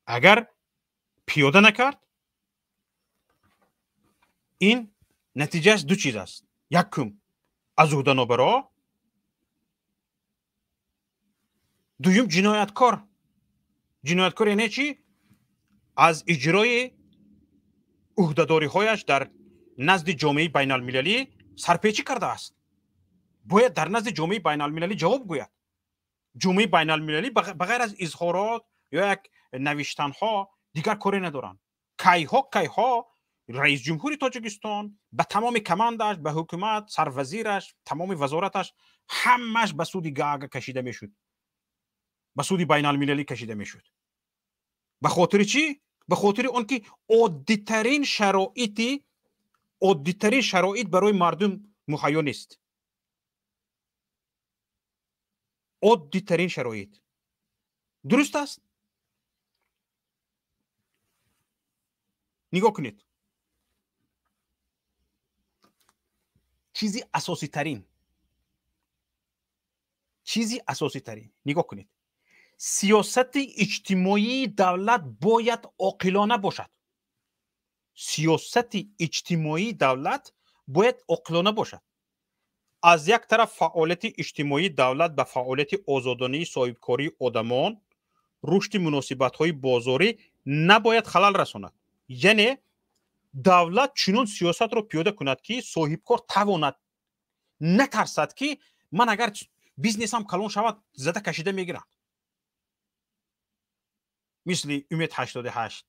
агар пиёда накард, ин натиҷааш ду чиз аст. Якум, аз уҳда нобаро, дуюм, ҷинояткор. Ҷинояткор яъне чӣ? Аз иҷрои уҳдадориҳояш дар назди ҷомеаи байналмилалӣ сарпечӣ кардааст. Бояд дар назди ҷомеаи байналмилалӣ ҷавоб гӯяд. Ҷомеаи байналмилалӣ ба ғайр аз изҳорот ё як навиштанҳо дигар коре надоранд. Кайҳо раис ҷумҳури Тоҷикистон ба тамоми командааш, ба ҳукумат, сарвазираш, тамоми вазораташ, ҳамааш ба суди Гаага кашида мешуд, ба суди байналмилалӣ кашида мешуд. Ба хотири чӣ? Ба хотири он ки оддитарин шароит барои мардум муҳайё нест. Оддитарин шароит. Дуруст аст? Нигоҳ кунед. Чизи асоситарин, чизи асоситарин, нигоҳ кунед. Сиёсати иҷтимоии давлат бояд оқилона бошад. Сиёсати иҷтимоии давлат бояд оқилона бошад. Аз як тараф, фаъолияти иҷтимоии давлат ба фаъолияти озодонаи соҳибкории одамон, рушди муносибатҳои бозорӣ набояд халал расонад. Яъне давлат чунон сиёсатро пиёда кунад, ки соҳибкор тавонад натарсад, ки ман агар бизнесам калон шавад, зада кашида мегиранд, мисли Умед 88,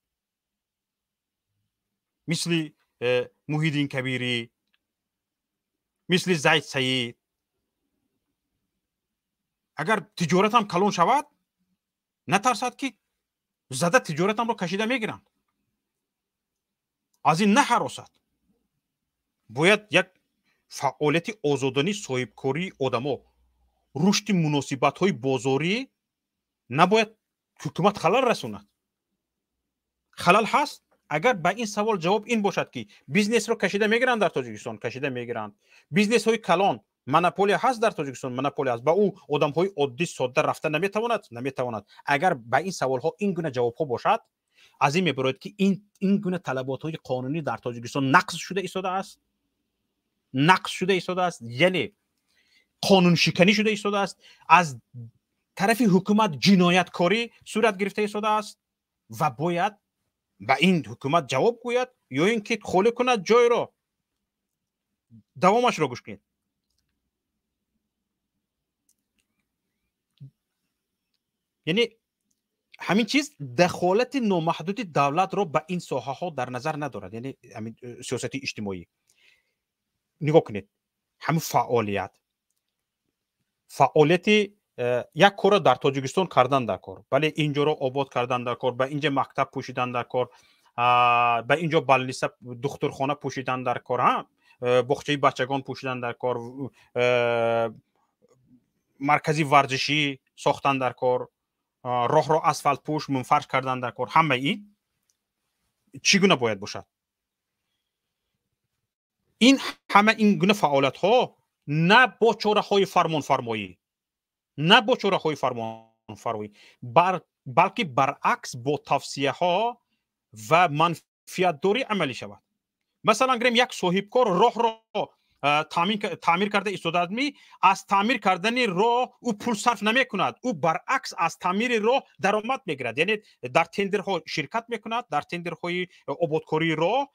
мисли Муҳиддин Кабирӣ, мисли Зайд Саид. Агар тиҷоратам калон шавад, натарсад, ки зада тиҷоратамро кашида мегиранд. Аз ин наҳаросад. Бояд як фаъолияти озодонии соҳибкории одамо, рушди муносибатҳои бозорӣ набояд ҳукумат халал расонад. Халал ҳаст? Агар ба ин савол ҷавоб ин бошад, ки бизнесро кашида мегиранд, дар Тоҷикистон кашида мегиранд, бизнесҳои калон, монополия ҳаст дар Тоҷикистон, монополия ҳаст, ба ӯ одамҳои оддӣ содда рафта наметавонад, наметавонад. Агар ба ин саволҳо ин гуна ҷавобҳо бошад, аз ин мебарояд, ки ин гуна талаботҳои қонунӣ дар Тоҷикистон нақз шуда истодааст, нақз шуда истодааст, яъне қонуншиканӣ шуда истодааст, аз тарафи ҳукумат ҷинояткорӣ сурат гирифта истодааст ва бояд ба ин ҳукумат ҷавоб гӯяд ё ин ки холӣ кунад ҷойро. Давомашро гӯш кунед. Яъне ҳамин чиз дахолати номаҳдуди давлатро ба ин соҳаҳо дар назар надорад. Яъне ҳамин сиёсати иҷтимоӣ, нигоҳ кунед, ҳамин фаъолияти як корро дар Тоҷикистон кардан дар кор, бале, инҷоро обод кардан дар кор, ба инҷа мактаб пӯшидан дар кор, ба инҷо балниса, духтурхона пӯшидан дар кор, боғчаи бачагон пӯшидан дар кор, маркази варзишӣ сохтан дар кор, роҳро асфалтпӯш, мунфарш кардан дар кор. Ҳамаи ин чӣ гуна бояд бошад? Ин ҳама ин гуна фаъолиятҳо на бо чораҳои фармонфармоӣ, на бо чораҳои фармонфармоӣ, балки баръакс бо тавсияҳо ва манфиатдорӣ амалӣ шавад. Масалан, гирем, як соҳибкор роҳро таъмир карда истодааст, аз таъмир кардани роҳ ӯ пул сарф намекунад, ӯ баръакс аз таъмири роҳ даромад мегирад. Яъне дар тендерҳо ширкат мекунад, дар тендерҳои ободкории роҳ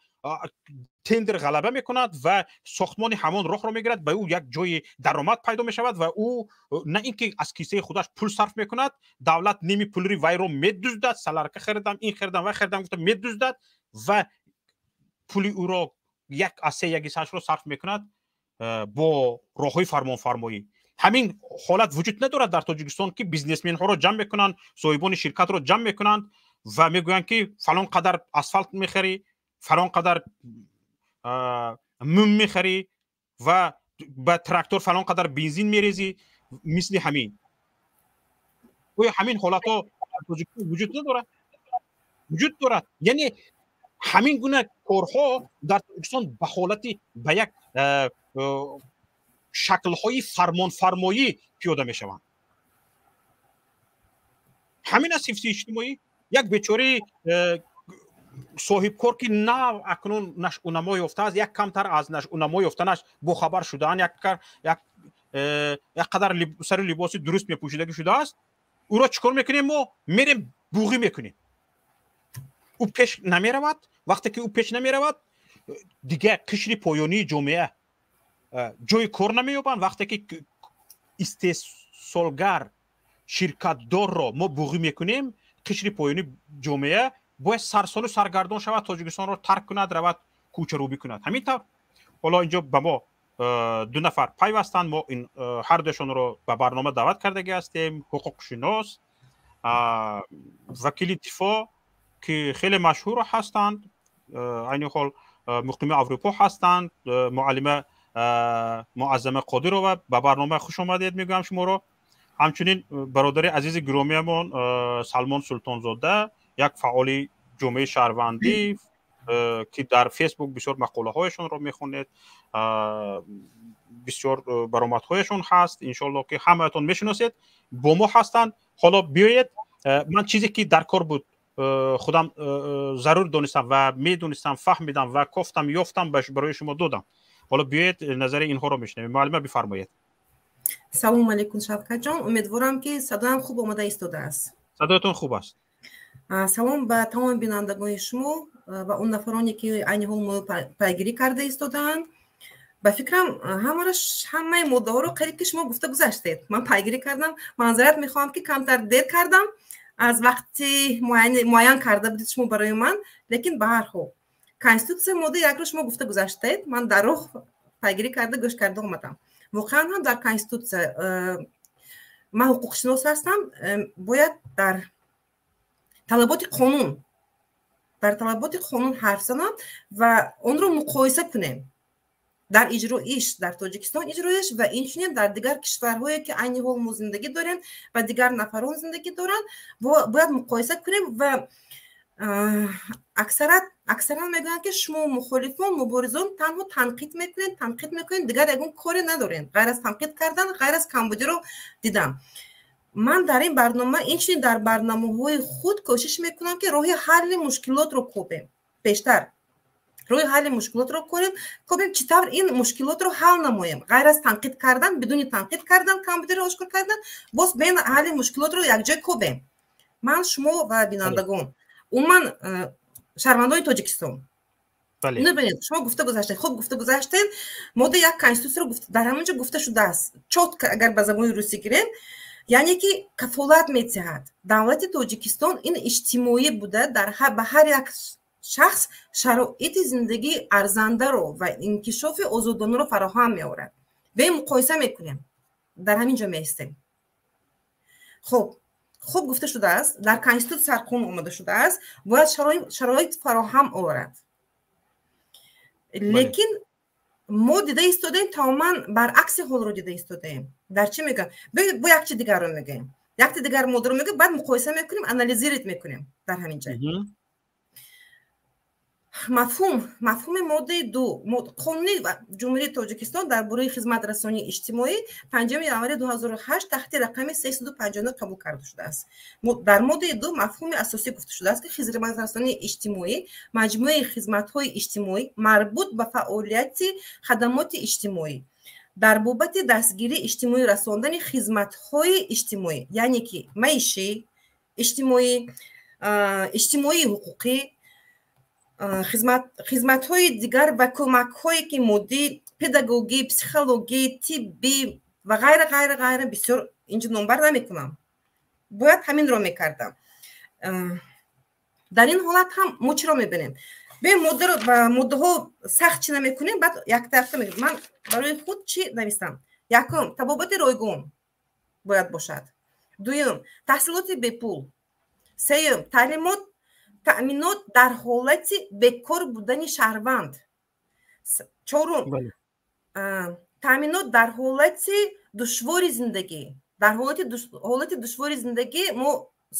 тендер ғалаба мекунад ва сохтмони ҳамон роҳро мегирад, ба ӯ як ҷои даромад пайдо мешавад ва ӯ на ин ки аз кисаи худаш пул сарф мекунад, давлат ними пулри вайро медуздад, саларка харидам, ин харидам, вай харидам гуфта медуздад ва пули ӯро як аз се як ҳиссаашро сарф мекунад бо роҳҳои фармонфармоӣ. Ҳамин ҳолат вуҷуд надорад дар Тоҷикистон, ки бизнесменҳоро ҷамъ мекунанд, соҳибони ширкатро ҷамъ мекунанд ва мегӯянд, ки фалон қадар асфалт мехарӣ, фалон қадар мум мехарӣ ва ба трактор фалон қадар бензин мерезӣ, мисли ҳамин. Оё ҳамин ҳолатҳо дар Тоҷикистон вуҷуд надорад? Вуҷуд дорад. Яъне ҳамин гуна корҳо дар Тоҷикистон ба ҳолати ба як шаклҳои фармонфармоӣ пиёда мешаванд. Ҳамин аст ҳифзи иҷтимоӣ. Як бечораи соҳибкор, ки нав акнун нашъунамо ёфтааст, як камтар аз нашъунамо ёфтанаш бохабар шудаанд, як қадар сари либоси дуруст мепӯшидагӣ шудааст, ӯро чӣ кор мекунем? Мо мерем, буғӣ мекунем, ӯ пеш намеравад. Вақте ки ӯ пеш намеравад, дигар қишри поёнии ҷомеа ҷои кор намеёбанд. Вақте ки истеҳсолгар, ширкатдорро мо буғӣ мекунем, қишри поёнии ҷомеа бояд сарсону саргардон шавад, Тоҷикистонро тарк кунад, равад, кӯчарӯбӣ кунад. Ҳамин тавр ҳоло инҷо ба мо ду нафар пайвастанд. Мо ҳардуяшонро ба барнома даъват кардагӣ ҳастем: ҳуқуқшинос, вакили дифоъ, ки хеле машҳур ҳастанд, айни ҳол муқими Аврупо ҳастанд, муаллима Муаззама Қодирова. Ба барнома хуш омадед мегӯям шуморо. Ҳамчунин бародари азизи гиромиямон Салмон Султонзода, як фаъоли ҷомеаи шаҳрвандӣ, ки дар Фейсбук бисёр мақолаҳояшонро мехонед, бисёр баромадҳояшон ҳаст, иншоалло, ки ҳамаятон мешиносед, бо мо ҳастанд. Ҳоло биёед, ман чизе ки дар кор буд, худам зарур донистам ва медонистам, фаҳмидам ва кофтам, ёфтам, барои шумо додам. Ҳоло биёед, назари инҳоро мешунавем. Муаллима, бифармоед. Салому алейкум, Шавкатҷон. Умедворам, ки садоям хуб омода истодааст. Садоятон хуб аст. Салом ба тамоми бинандагони шумо ва он нафароне, ки айни ҳол моро пайгирӣ карда истодаанд. Ба фикрам, ҳамаро, ҳамаи моддаҳоро қариб ки шумо гуфта гузаштед. Ман пайгирӣ кардам. Маъзарат мехоҳам, ки камтар дер кардам аз вақти муайян карда будед шумо барои ман, лекин ба ҳар ҳол Конститутсия моддаи якро шумо гуфта гузаштед. Ман дар роҳ пайгирӣ карда, гӯш карда омадам. Воқеан ҳам дар Конститутсия, ман ҳуқуқшинос ҳастам, бояд дар талаботи қонун ҳарф занам ва онро муқоиса кунем дар иҷроиш, дар Тоҷикистон иҷроиш ва инчунин дар дигар кишварҳое, ки айни ҳол мо зиндагӣ дорем ва дигар нафарон зиндагӣ доранд, бояд муқоиса кунем. Ва аксаран мегӯянд, ки шумо мухолифон, муборизон танҳо танқид мекунед, танқид мекунед, дигар ягон коре надорем ғайр аз танқид кардан, ғайр аз камбудиро дидан. Ман дар ин барнома, инчунин дар барномаҳои худ кӯшиш мекунам, ки роҳи ҳалли мушкилотро кобем. Бештар роҳи ҳалли мушкилотро кобем, чӣ тавр ин мушкилотро ҳал намоем, ғайр аз танқид кардан, бидуни танқид кардан, камбудиро ошкор кардан, боз бен ҳалли мушкилотро якҷой кобем, ман, шумо ва бинандагон, умуман шаҳрвандони Тоҷикистон. Бинед, шумо гуфта гузаштед, хуб гуфта гузаштед, моддаи 1 Конститутсияро. Дар ҳамон ҷо гуфта шудааст чётко, агар ба забони русӣ гирем, яъне ки кафолат медиҳад давлати Тоҷикистон ин иҷтимоӣ буда, ба ҳар як шахс шароити зиндагии арзандаро ва инкишофи озодонаро фароҳам меорад. Бе муқоиса мекунем, дар ҳамин ҷо меистем. Хуб, хуб гуфта шудааст, дар Конститутсия, сарқонун омада шудааст, бояд шароит фароҳам оварад, лекин мо дида истодаем, тамоман баръакси ҳолро дида истодаем. Дар чӣ мегӯям? Бо як чи дигарро мегӯем, якти дигар моддаро мегӯем, баъд муқоиса мекунем, анализировать мекунем. Дар ҳамин ҷай мафҳуми моддаи 2 Қонуни Ҷумҳурии Тоҷикистон дар бораи хизматрасонии иҷтимоӣ 5 январи 2008 таҳти рақами 359 қабул карда шудааст. Дар моддаи 2 мафҳуми асосӣ гуфта шудааст, ки хизматрасонии иҷтимоӣ маҷмӯаи хизматҳои иҷтимоӣ марбут ба фаъолияти хадамоти иҷтимоӣ дар бобати дастгирии иҷтимоӣ, расондани хизматҳои иҷтимоӣ, яъне ки маишӣ, иҷтимоӣ, иҷтимоии ҳуқуқӣ, хизматҳои дигар ва кӯмакҳое, ки моддӣ, педагогӣ, психологӣ, тиббӣ ва ғайра, ғайра, ғайра. Бисёр инҷо номбар намекунам, бояд ҳаминро мекардам. Дар ин ҳолат ҳам мо чиро мебинем? Бе моддаро ба моддаҳо сахт чӣ намекунем, баъд яктарафта мегӯем. Ман барои худ чӣ навистам? Якум, табобати ройгон бояд бошад. Дуюм, таҳсилоти бепул. Сеюм, таълимот, таъминот дар ҳолати бекор будани шаҳрванд. Чорум, таъминот дар ҳолати душвори зиндагӣ. Дар ҳолати душвори зиндагӣ мо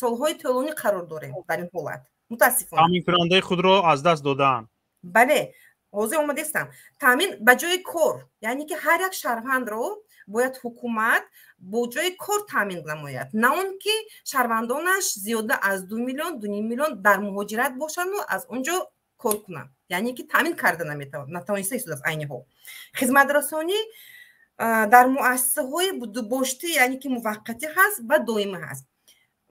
солҳои тӯлонӣ қарор дорем дар ин ҳолат. Мутаассифона. Таъминкунандаи худро аз даст додаанд. Бале, ҳозир омадастам. Таъмин ба ҷои кор, яъне ки ҳар як шаҳрвандро бояд ҳукумат бо ҷои кор таъмин намояд, на он ки шаҳрвандонаш зиёда аз 2 миллион, 2,5 миллион дар муҳоҷират бошанду аз он ҷо кор кунанд, яъне ки таъмин карда натавониста истодааст айни ҳол. Хизматрасонӣ дар муассисаҳои будубоштӣ, яъне ки муваққатӣ ҳаст ва доимӣ ҳаст.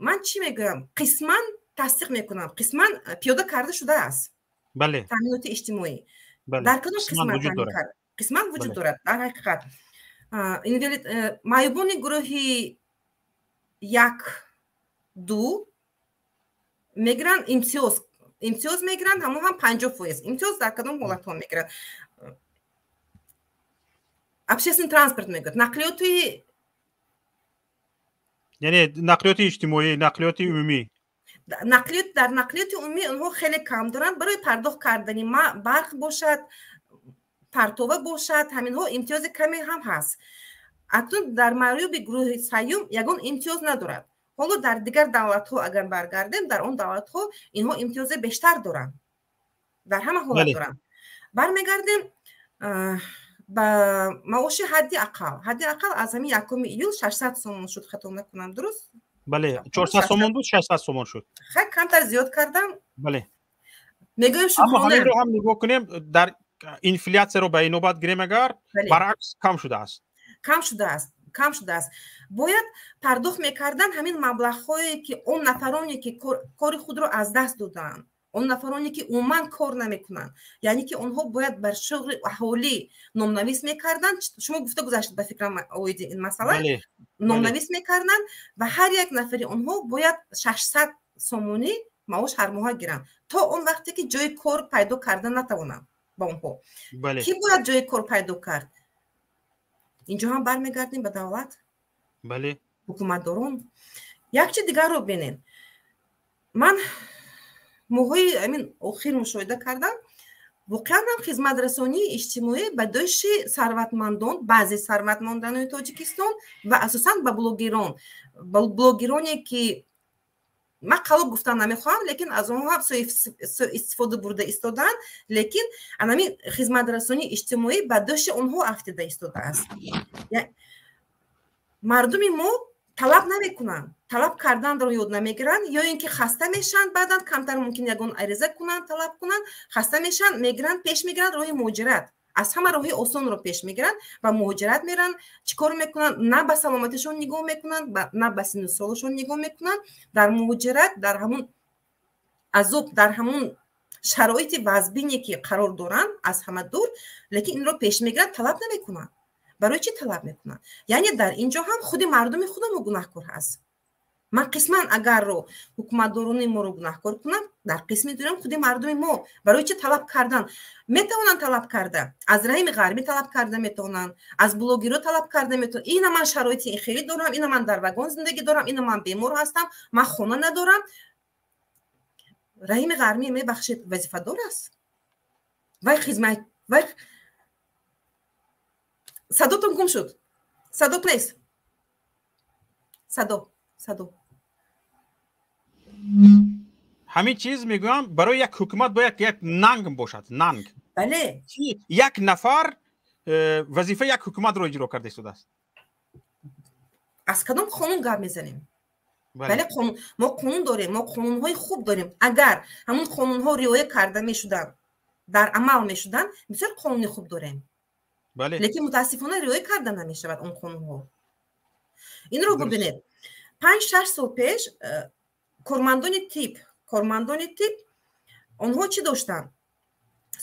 Ман чӣ мегӯям? Қисман тасдиқ мекунам, қисман пиёда карда шудааст. Бале. Таъминоти иҷтимоӣ. Дар кадом қисмат? Қисман вуҷуд дорад, дар ҳақиқат. Маъюбони гурӯҳи 1, 2 мегиранд имтиёз, имтиёз мегиранд, ҳамон ҳам 50%. Имтиёз дар кадом ҳолатҳо мегиранд? Общественный транспорт мегӯяд, нақлиёти, яъне нақлиёти иҷтимоӣ, нақлиёти умумӣ. Нақлиёт, дар нақлиёти умумӣ онҳо хеле кам доранд. Барои пардохт кардани барқ бошад, партова бошад, ҳаминҳо имтиёзи каме ҳам ҳаст. Акнун дар маъюби гурӯҳи сеюм ягон имтиёз надорад. Ҳоло дар дигар давлатҳо агар баргардем, дар он давлатҳо инҳо имтиёзи бештар доранд, дар ҳама ҳолат доранд. Бармегардем ба маоши ҳадди ақал. Ҳадди ақал аз ҳамин 1 июл 600 сомон шуд, хато накунам, дуруст? Бале, 400 сомон буд, 600 сомон шуд. Хай, камтар зиёд кардам. Бале. Мегӯем Аммо ҳаминро ҳам нигоҳ кунем, дар инфляцияро ба инобат гирем, агар баръакс кам шудааст. Кам шудааст, кам шудааст. Бояд пардохт мекардан ҳамин маблағҳое ки он нафароне ки кори худро аз даст додаанд, он нафароне ки умуман кор намекунанд, яъне ки онҳо бояд бар шуғли аҳолӣ номнавис мекарданд. Шумо гуфта гузаштед, ба фикрам, оиди ин масъала. Номнавис мекарданд ва ҳар як нафари онҳо бояд 600 сомонӣ маош ҳар моҳа гиранд то он вақте ки ҷои кор пайдо карда натавонанд ба онҳо. Кӣ бояд ҷои кор пайдо кард? Инҷо ҳам бармегардем ба давлат, ҳукуматдорон. Як чи дигарро бинед. Ман моҳҳои амин охир мушоҳида кардам, воқеан ҳам хизматрасонии иҷтимоӣ ба дӯши сарватмандон, баъзе сарватмандони Тоҷикистон ва асосан ба блогерон, ба блогероне ки ман қалоб гуфтан намехоҳам, лекин аз онҳо ҳам суистифода бурда истодаанд, лекин анамин хизматрасонии иҷтимоӣ ба дӯши онҳо афтида истодааст. Мардуми мо талаб намекунанд, талаб карданро ёд намегиранд, ё ин ки хаста мешаванд, баъдан камтар мумкин ягон ариза кунанд, талаб кунанд, хаста мешаванд, мегиранд, пеш мегиранд роҳи муҳоҷират. Аз ҳама роҳи осонро пеш мегиранд ва муҳоҷират меранд. Чӣ кор мекунанд? На ба саломатишон нигоҳ мекунанд, на ба синну солашон нигоҳ мекунанд. Дар муҳоҷират, дар ҳамун азоб, дар ҳамун шароити вазбине ки қарор доранд, аз ҳама дур, лекин инро пеш мегиранд, талаб намекунанд. Барои чӣ талаб мекунанд? Яъне дар ин ҷо ҳам худи мардуми худамо гунаҳкор ҳаст. Ман қисман агарро ҳукуматдорони моро гунаҳкор кунам, дар қисми дуюм худи мардуми мо. Барои чӣ талаб кардан? Метавонанд талаб карда, аз раҳими ғарбӣ талаб карда метавонанд, аз блогерҳо талаб карда метавонанд. Ина ман шароити хеле дорам, ина ман дар вагон зиндагӣ дорам, ина ман бемор ҳастам, ман хона надорам. Раҳими ғарбӣ, мебахшед, вазифадор аст? Вай хизмат, вай садотон гум шуд, садо нест, садо, садо. Ҳамин чиз мегӯям, барои як ҳукумат бояд як нанг бошад, нанг. Бале. Як нафар вазифаи як ҳукуматро иҷро карда истодааст. Аз кадом қонун гап мезанем? Бале, мо қонун дорем, мо қонунҳои хуб дорем. Агар ҳамун қонунҳо риоя карда мешуданд, дар амал мешуданд, бисёр қонуни хуб дорем. Лекин мутаассифона риоя карда намешавад он қонунҳо. Инро бубинед, 5-6 сол пеш кормандони тиб онҳо чӣ доштанд?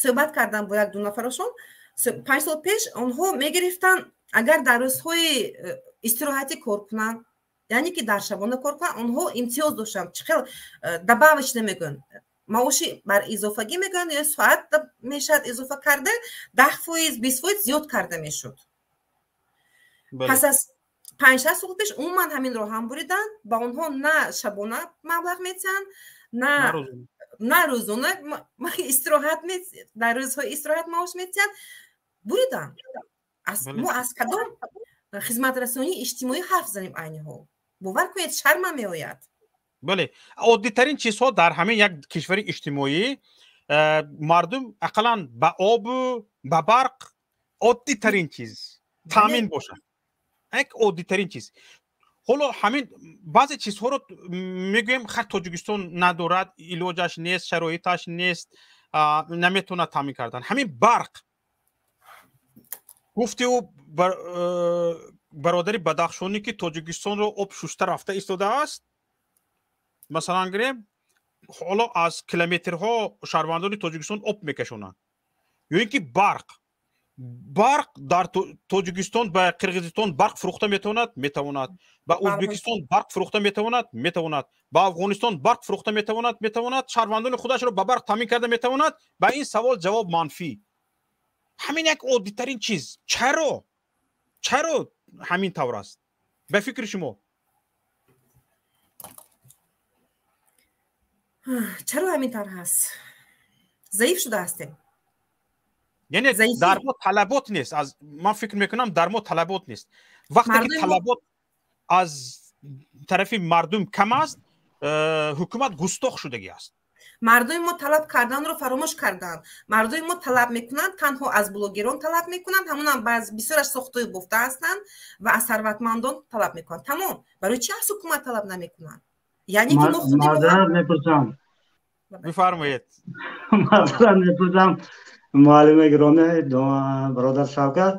Суҳбат кардам бо як ду нафарашон. 5 сол пеш онҳо мегирифтанд, агар дар рӯзҳои истироҳатӣ кор кунанд, яъне ки дар шабона кор кунанд, онҳо имтиёз доштанд. Чӣ хел добавочно мегӯянд, маоши бар изофагӣ мегӯянд, ё соат мешавад изофа карда, 10%, 20% зиёд карда мешуд. Пас аз 5-6 сол пеш умуман ҳаминро ҳам буриданд. Ба онҳо на шабона маблағ метиҳанд, на рӯзона истироҳат, дар рӯзҳои истироҳат маош метиҳанд. Буриданд. Мо аз кадом хизматрасонии иҷтимоӣ ҳарф занем айни ҳол? Бовар кунед, шармам меояд. Бале, оддитарин чизҳо дар ҳамин як кишвари иҷтимоӣ мардум ақаллан ба обу ба барқ, оддитарин чиз, таъмин бошад, як оддитарин чиз. Ҳоло ҳамин баъзе чизҳоро мегӯем, хар Тоҷикистон надорад, илоҷаш нест, шароиташ нест, наметавонад таъмин кардан. Ҳамин барқ гуфти ӯ бародари бадахшонӣ, ки Тоҷикистонро об шуста рафта истодааст, масалан гирем, ҳоло аз километрҳо шаҳрвандони Тоҷикистон об мекашонанд. Ё ин ки барқ дар Тоҷикистон ба Қирғизистон барқ фурӯхта метавонад? Метавонад. Ба Ӯзбекистон барқ фурӯхта метавонад? Метавонад. Ба Афғонистон барқ фурӯхта метавонад? Метавонад. Шаҳрвандони худашро ба барқ таъмин карда метавонад? Ба ин савол ҷавоб манфӣ. Ҳамин як оддитарин чиз, чаро ҳамин тавр аст ба фикри шумо? Чаро ҳамин тавр ҳаст? Заиф шуда ҳастем. Яъне дар мо талабот нест. Аз ман фикр мекунам, дар мо талабот нест. Вақте ки талабот аз тарафи мардум кам аст, ҳукумат густох шудагӣ аст. Мардуми мо талаб карданро фаромӯш карданд. Мардуми мо талаб мекунанд, танҳо аз блогерон талаб мекунанд, ҳамонам бисёраш сохтою бофта ҳастанд, ва аз сарватмандон талаб мекунанд. Тамом. Барои чи аз ҳукумат талаб намекунанд? Яъне ки мо худи Маъзарат мепурсам. Бифармоед. Маъзарат мепурсам, муаллима гиромӣ, бародар Шавкат.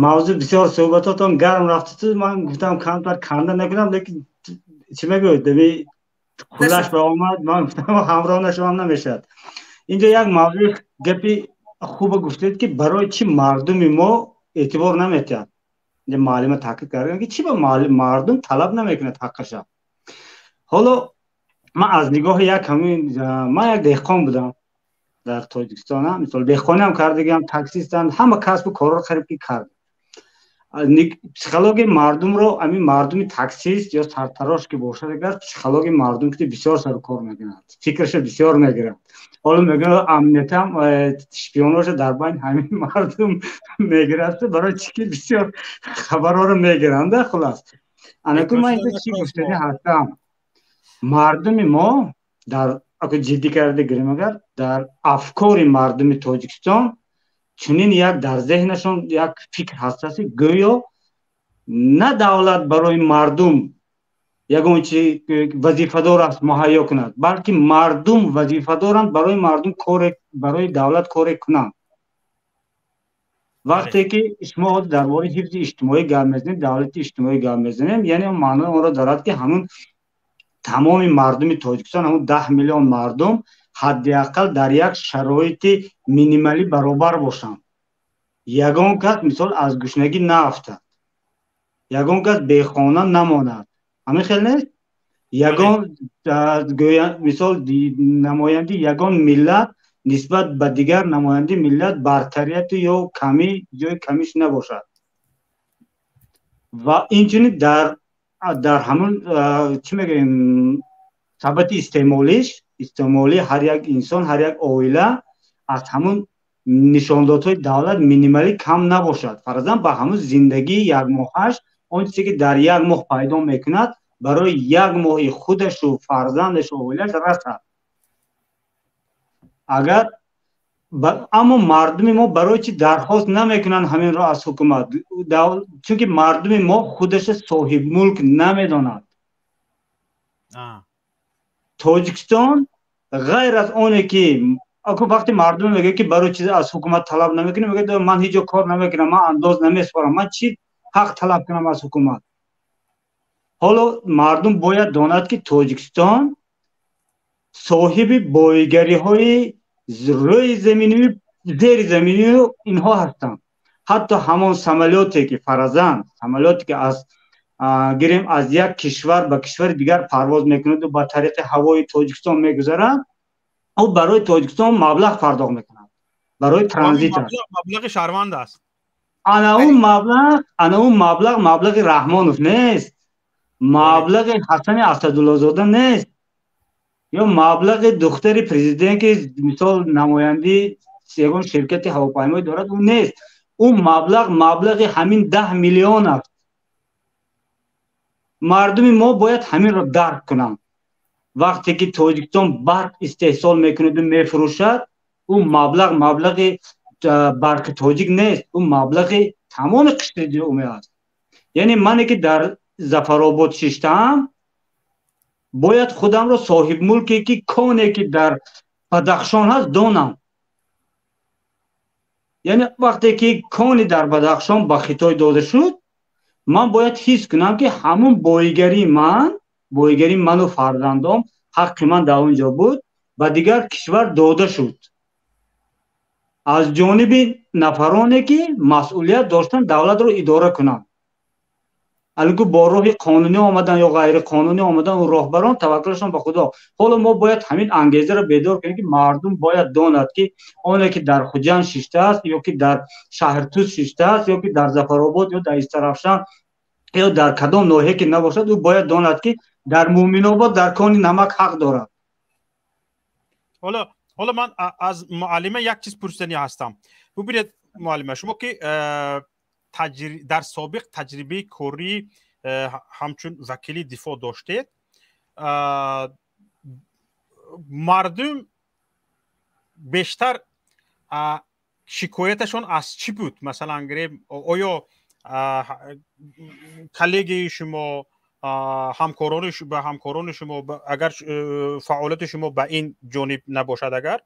Мавзӯъ бисёр, суҳбатотон гарм рафту, ман гуфтам камтар канда накунам, лекин чӣ мегӯед, дами хулаш ба омад, ман гуфтам ҳамроҳ нашавам намешавад. Инҷо як мавзӯи гапи хуба гуфтед, ки барои чӣ мардуми мо эътибор наметиҳад. Инҷа муаллима таъкид карданд, ки чӣ ба мардум талаб намекунад ҳаққаша. Ҳоло ман аз нигоҳи як ҳамин, ман як деҳқон будам дар Тоҷикистон, мисол деҳқониам кардагиам, таксистам, ҳама касбу корро қариб ки кардам. Психологияи мардумро, ҳамин мардуми таксист ё сартарош ки бошад, агар психологияи мардум ки бисёр сару кор мекунад, фикрашо бисёр мегирад. Ҳоло мегӯяд, амниятам шпионоша дар байни ҳамин мардум мегирад, барои чӣ ки бисёр хабарҳоро мегиранд. Хулас, анаку ман инҷо чӣ гуфтанӣ ҳастам: мардуми мо дар ҷиддӣ карда гирем, агар дар афкори мардуми Тоҷикистон чунин як дар зеҳнашон як фикр ҳаст, гӯё на давлат барои мардум ягон чи вазифадор аст муҳайё кунад, балки мардум вазифадоранд барои мардум коре, барои давлат коре кунанд. Вақте ки шумо дар бораи ҳифзи иҷтимоӣ гап мезанем, давлати иҷтимоӣ гап мезанем, яъне маънои онро дорад, ки ҳамун тамоми мардуми Тоҷикистон, ҳамун 10 миллион мардум ҳадди ақал дар як шароити минималӣ баробар бошанд. Ягон кас, мисол, аз гушнагӣ наафтад, ягон кас бехона намонад. Ҳамин хел нест? Ягон, мисол, намоянди ягон миллат нисбат ба дигар намоянди миллат бартарияту ё камӣ, ҷои камиш набошад. Ва инчунин дар ҳамун, чӣ мегӯем, сабати истеъмолиш, истеъмолии ҳар як инсон, ҳар як оила аз ҳамун нишондодҳои давлат минималӣ кам набошад. Фарзан, ба ҳамун зиндагии якмоҳаш, он чизе ки дар як моҳ пайдо мекунад, барои як моҳи худашу фарзандашу оилаш расад. Агар аммо мардуми мо барои чӣ дархост намекунанд ҳаминро аз ҳукумат? Чунки мардуми мо худаша соҳибмулк намедонад. Тоҷикистон ғайр аз оне ки вақте мардум мегӯяд, ки барои чиз аз ҳукумат талаб намекунем, мегӯяд: ман ҳеҷ ҷо кор намекунам, ман андоз намесупорам, ман чӣ ҳақ талаб кунам аз ҳукумат? Ҳоло мардум бояд донад, ки Тоҷикистон соҳиби боигариҳои рӯи заминию зери заминию инҳо ҳастанд. Ҳатто ҳамон самолёте ки, фарзан, самолёте ки аз, гирем, аз як кишвар ба кишвари дигар парвоз мекунаду ба тариқи ҳавои Тоҷикистон мегузарад, ӯ барои Тоҷикистон маблағ пардохт мекунад барои транзит. Маблағи шаҳрванд аст. Ана он маблағ маблағи Раҳмонов нест, маблағи Ҳасани Асадуллозода нест, ё маблағи духтари президент, ки мисол намояндаи ягон ширкати ҳавопаймоӣ дорад, ӯ нест. Ӯ маблағ маблағи ҳамин 10 миллион аст. Мардуми мо бояд ҳаминро дарк кунанд. Вақте ки Тоҷикистон барқ истеҳсол мекунаду мефурӯшад, ӯ маблағ маблағи барқи тоҷик нест, ӯ маблағи тамоми қишри ҷомеа аст. Яъне мане ки дар Зафаробод шиштаам, бояд худамро соҳибмулке ки коне ки дар Бадахшон ҳаст донам. Яъне вақте ки кони дар Бадахшон ба Хитой дода шуд, ман бояд ҳис кунам, ки ҳамун боигарии ман, боигарии ману фарзандом, ҳаққи ман дар он ҷо буд, ба дигар кишвар дода шуд аз ҷониби нафароне ки масъулият доштанд давлатро идора кунанд. Алку бо роҳи қонунӣ омадан ё ғайриқонунӣ омадан, он роҳбарон таваккулашон ба Худо. Ҳоло мо бояд ҳамин ангезаро бедор кунем, ки мардум бояд донад, ки оне ки дар Хуҷанд шиштааст, ё ки дар Шаҳртуз шиштааст, ё ки дар Зафаробод, ё дар Истарафшан, ё дар кадом ноҳия ки набошад, ӯ бояд донад, ки дар Муъминобод дар кони намак ҳақ дорад. Ҳоло ман аз муаллима як чиз пурсиданӣ ҳастам. Бубинед, муаллима, шумо ки дар собиқ таҷрибаи корӣ ҳамчун вакили дифоъ доштед, мардум бештар шикояташон аз чӣ буд? Масалан гирем, оё коллегияи шумо, ҳамкорони ба ҳамкорони шумо, агар фаъолияти шумо ба ин ҷониб набошад, агар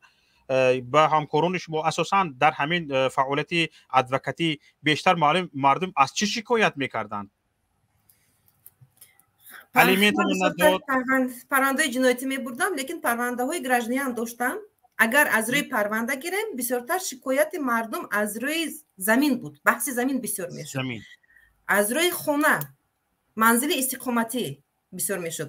ба ҳамкорони шумо асосан дар ҳамин фаъолияти адвокатӣ бештар мардум аз чӣ шикоят мекарданд? Парвандаҳои ҷиноятӣ мебурдам, лекин парвандаҳои гражданиам доштам. Агар аз рӯи парванда гирем, бисёртар шикояти мардум аз рӯи замин буд, баҳси замин бисёр мешуд, аз рӯи хона, манзили истиқоматӣ бисёр мешуд.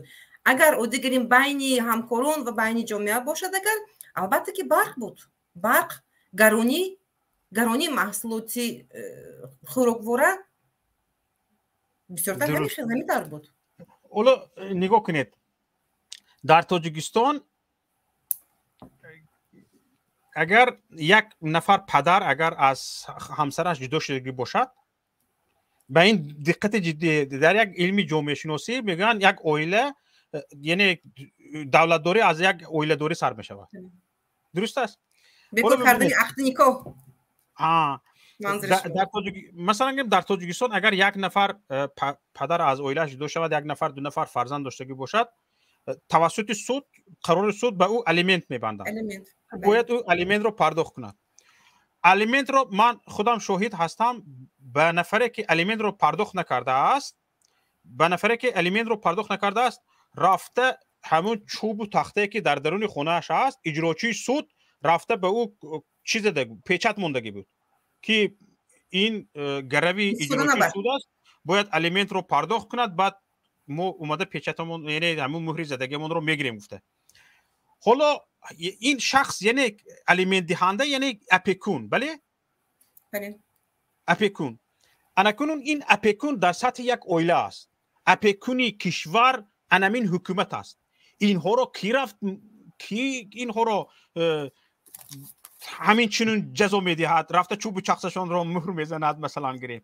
Агар оддӣ гирем, байни ҳамкорон ва байни ҷомеа бошад, агар албатта ки барқ буд, барқ, гаронии маҳсулоти хӯроквора бисёртар ҳамин тавр буд. Ҳоло нигоҳ кунед, дар Тоҷикистон агар як нафар падар агар аз ҳамсараш ҷудо шудагӣ бошад, ба ин диққати ҷиддӣ, дар як илми ҷомеашиносӣ мегӯянд, як оила, яъне давлатдорӣ аз як оиладорӣ сар мешавад. Дуруст аст? Бекор кардани ақди никоҳ. Масалан гирем, дар Тоҷикистон агар як нафар падар аз оилааш ҷудо шавад, як нафар, ду нафар фарзанд доштагӣ бошад, тавассути суд, қарори суд ба ӯ алимент мебанданд, бояд ӯ алиментро пардохт кунад. Алиментро ман худам шоҳид ҳастам, ба нафаре ки алиментро пардохт накардааст, ба нафаре ки алиментро пардохт накардааст, рафта ҳамун чӯбу тахтае ки дар даруни хонааш аст, иҷрочии суд рафта ба ӯ чиз зада, печат мондагӣ буд, ки ин гарави иҷрочии суд аст, бояд алиментро пардохт кунад, баъд мо омада печатамон, яъне ҳамун муҳри задагиамонро мегирем, гуфта. Ҳоло ин шахс, яъне алиментдиҳанда, яъне опекун, бале, опекун. Анакунун ин опекун дар сатҳи як оила аст. Опекуни кишвар анамин ҳукумат аст. Инҳоро ки рафт, ки инҳоро ҳамин чунин ҷазо медиҳад, рафта чӯбу чахсашонро муҳр мезанад, масалан гирем?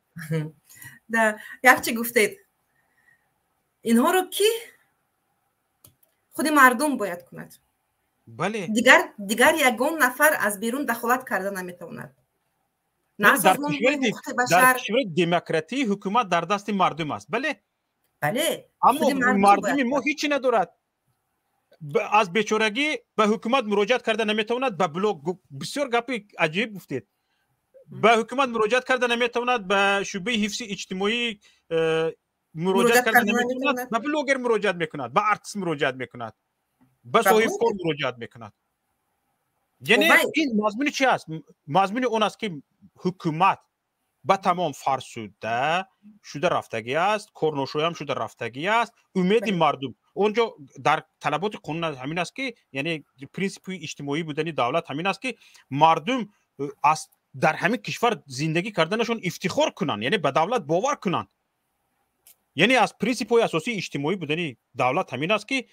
Да, якчи гуфтед, инҳоро ки худи мардум бояд кунад. Бале, дигар ягон нафар аз берун дахолат карда наметавонад. Дар кишвари демократӣ ҳукумат дар дасти мардум аст, бале? Бале. Аммо мардуми мо ҳечи надорад, аз бечорагӣ ба ҳукумат муроҷиат карда наметавонад, ба блог, бисёр гапи аҷиб гуфтед, ба ҳукумат муроҷиат карда наметавонад, ба шӯъбаи ҳифзи иҷтимоӣ муроҷиат карда наметавонад, ба блогер муроҷиат мекунад, ба артист муроҷиат мекунад, ба соҳибкор муроҷиат мекунад. Яъне ин мазмуни чи аст? Мазмуни он аст, ки ҳукумат ба тамом фарсуда шуда рафтагӣ аст, корношоям шуда рафтагӣ аст. Умеди мардум онҷо дар талаботи қонун ҳамин аст, ки яъне принсипи иҷтимоӣ будани давлат ҳамин аст, ки мардум аз Дар ҳамин кишвар зиндагӣ карданашон ифтихор кунанд, яъне ба давлат бовар кунанд. Яъне аз принсипҳои асосии иҷтимоӣ будани давлат ҳамин аст, ки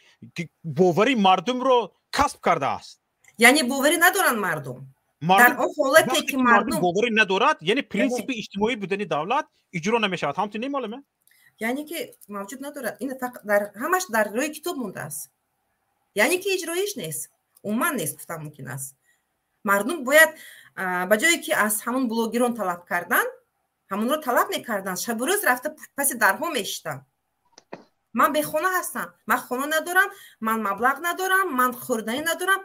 бовари мардумро касб кардааст. Яъне боварӣ надоранд мардум. Дар он ҳолате ки мардум боварӣ надорад, яъне принсипи иҷтимоӣ будани давлат иҷро намешавад. Ҳамту не, муаллима? Яъне ки мавҷуд надорад. Ин дар ҳамаш дар рӯи китоб мондааст, яъне ки иҷроиш нест, умуман нест гуфтан мумкин аст. Мардум бояд ба ҷое ки аз ҳамон блогерон талаб кардан, ҳамонро талаб мекарданд, шабу рӯз рафта паси дарҳо мешиштанд. Ман бехона ҳастам, ман хона надорам, ман маблағ надорам, ман хӯрданӣ надорам.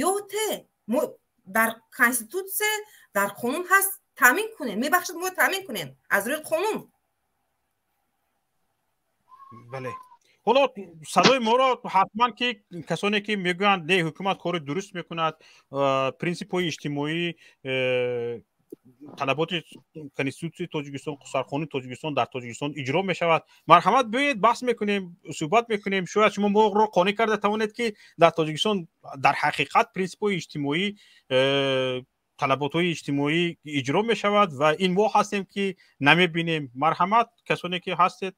Ё те мо дар конститутсия, дар қонун ҳаст, таъмин кунем, мебахшед, мо таъмин кунем аз рӯи қонун. Бале, ҳоло садои моро ҳатман ки касоне ки мегӯянд, не, ҳукумат кори дуруст мекунад, принсипҳои иҷтимоӣ, талаботи конститутсияи Тоҷикистон, сарқонуни Тоҷикистон дар Тоҷикистон иҷро мешавад, марҳамат, биёед, баҳс мекунем, суҳбат мекунем. Шояд шумо моро қонеъ карда тавонед, ки дар Тоҷикистон дар ҳақиқат принсипҳои иҷтимоӣ, талаботҳои иҷтимоӣ иҷро мешавад ва ин мо ҳастем ки намебинем. Марҳамат, касоне ки ҳастед,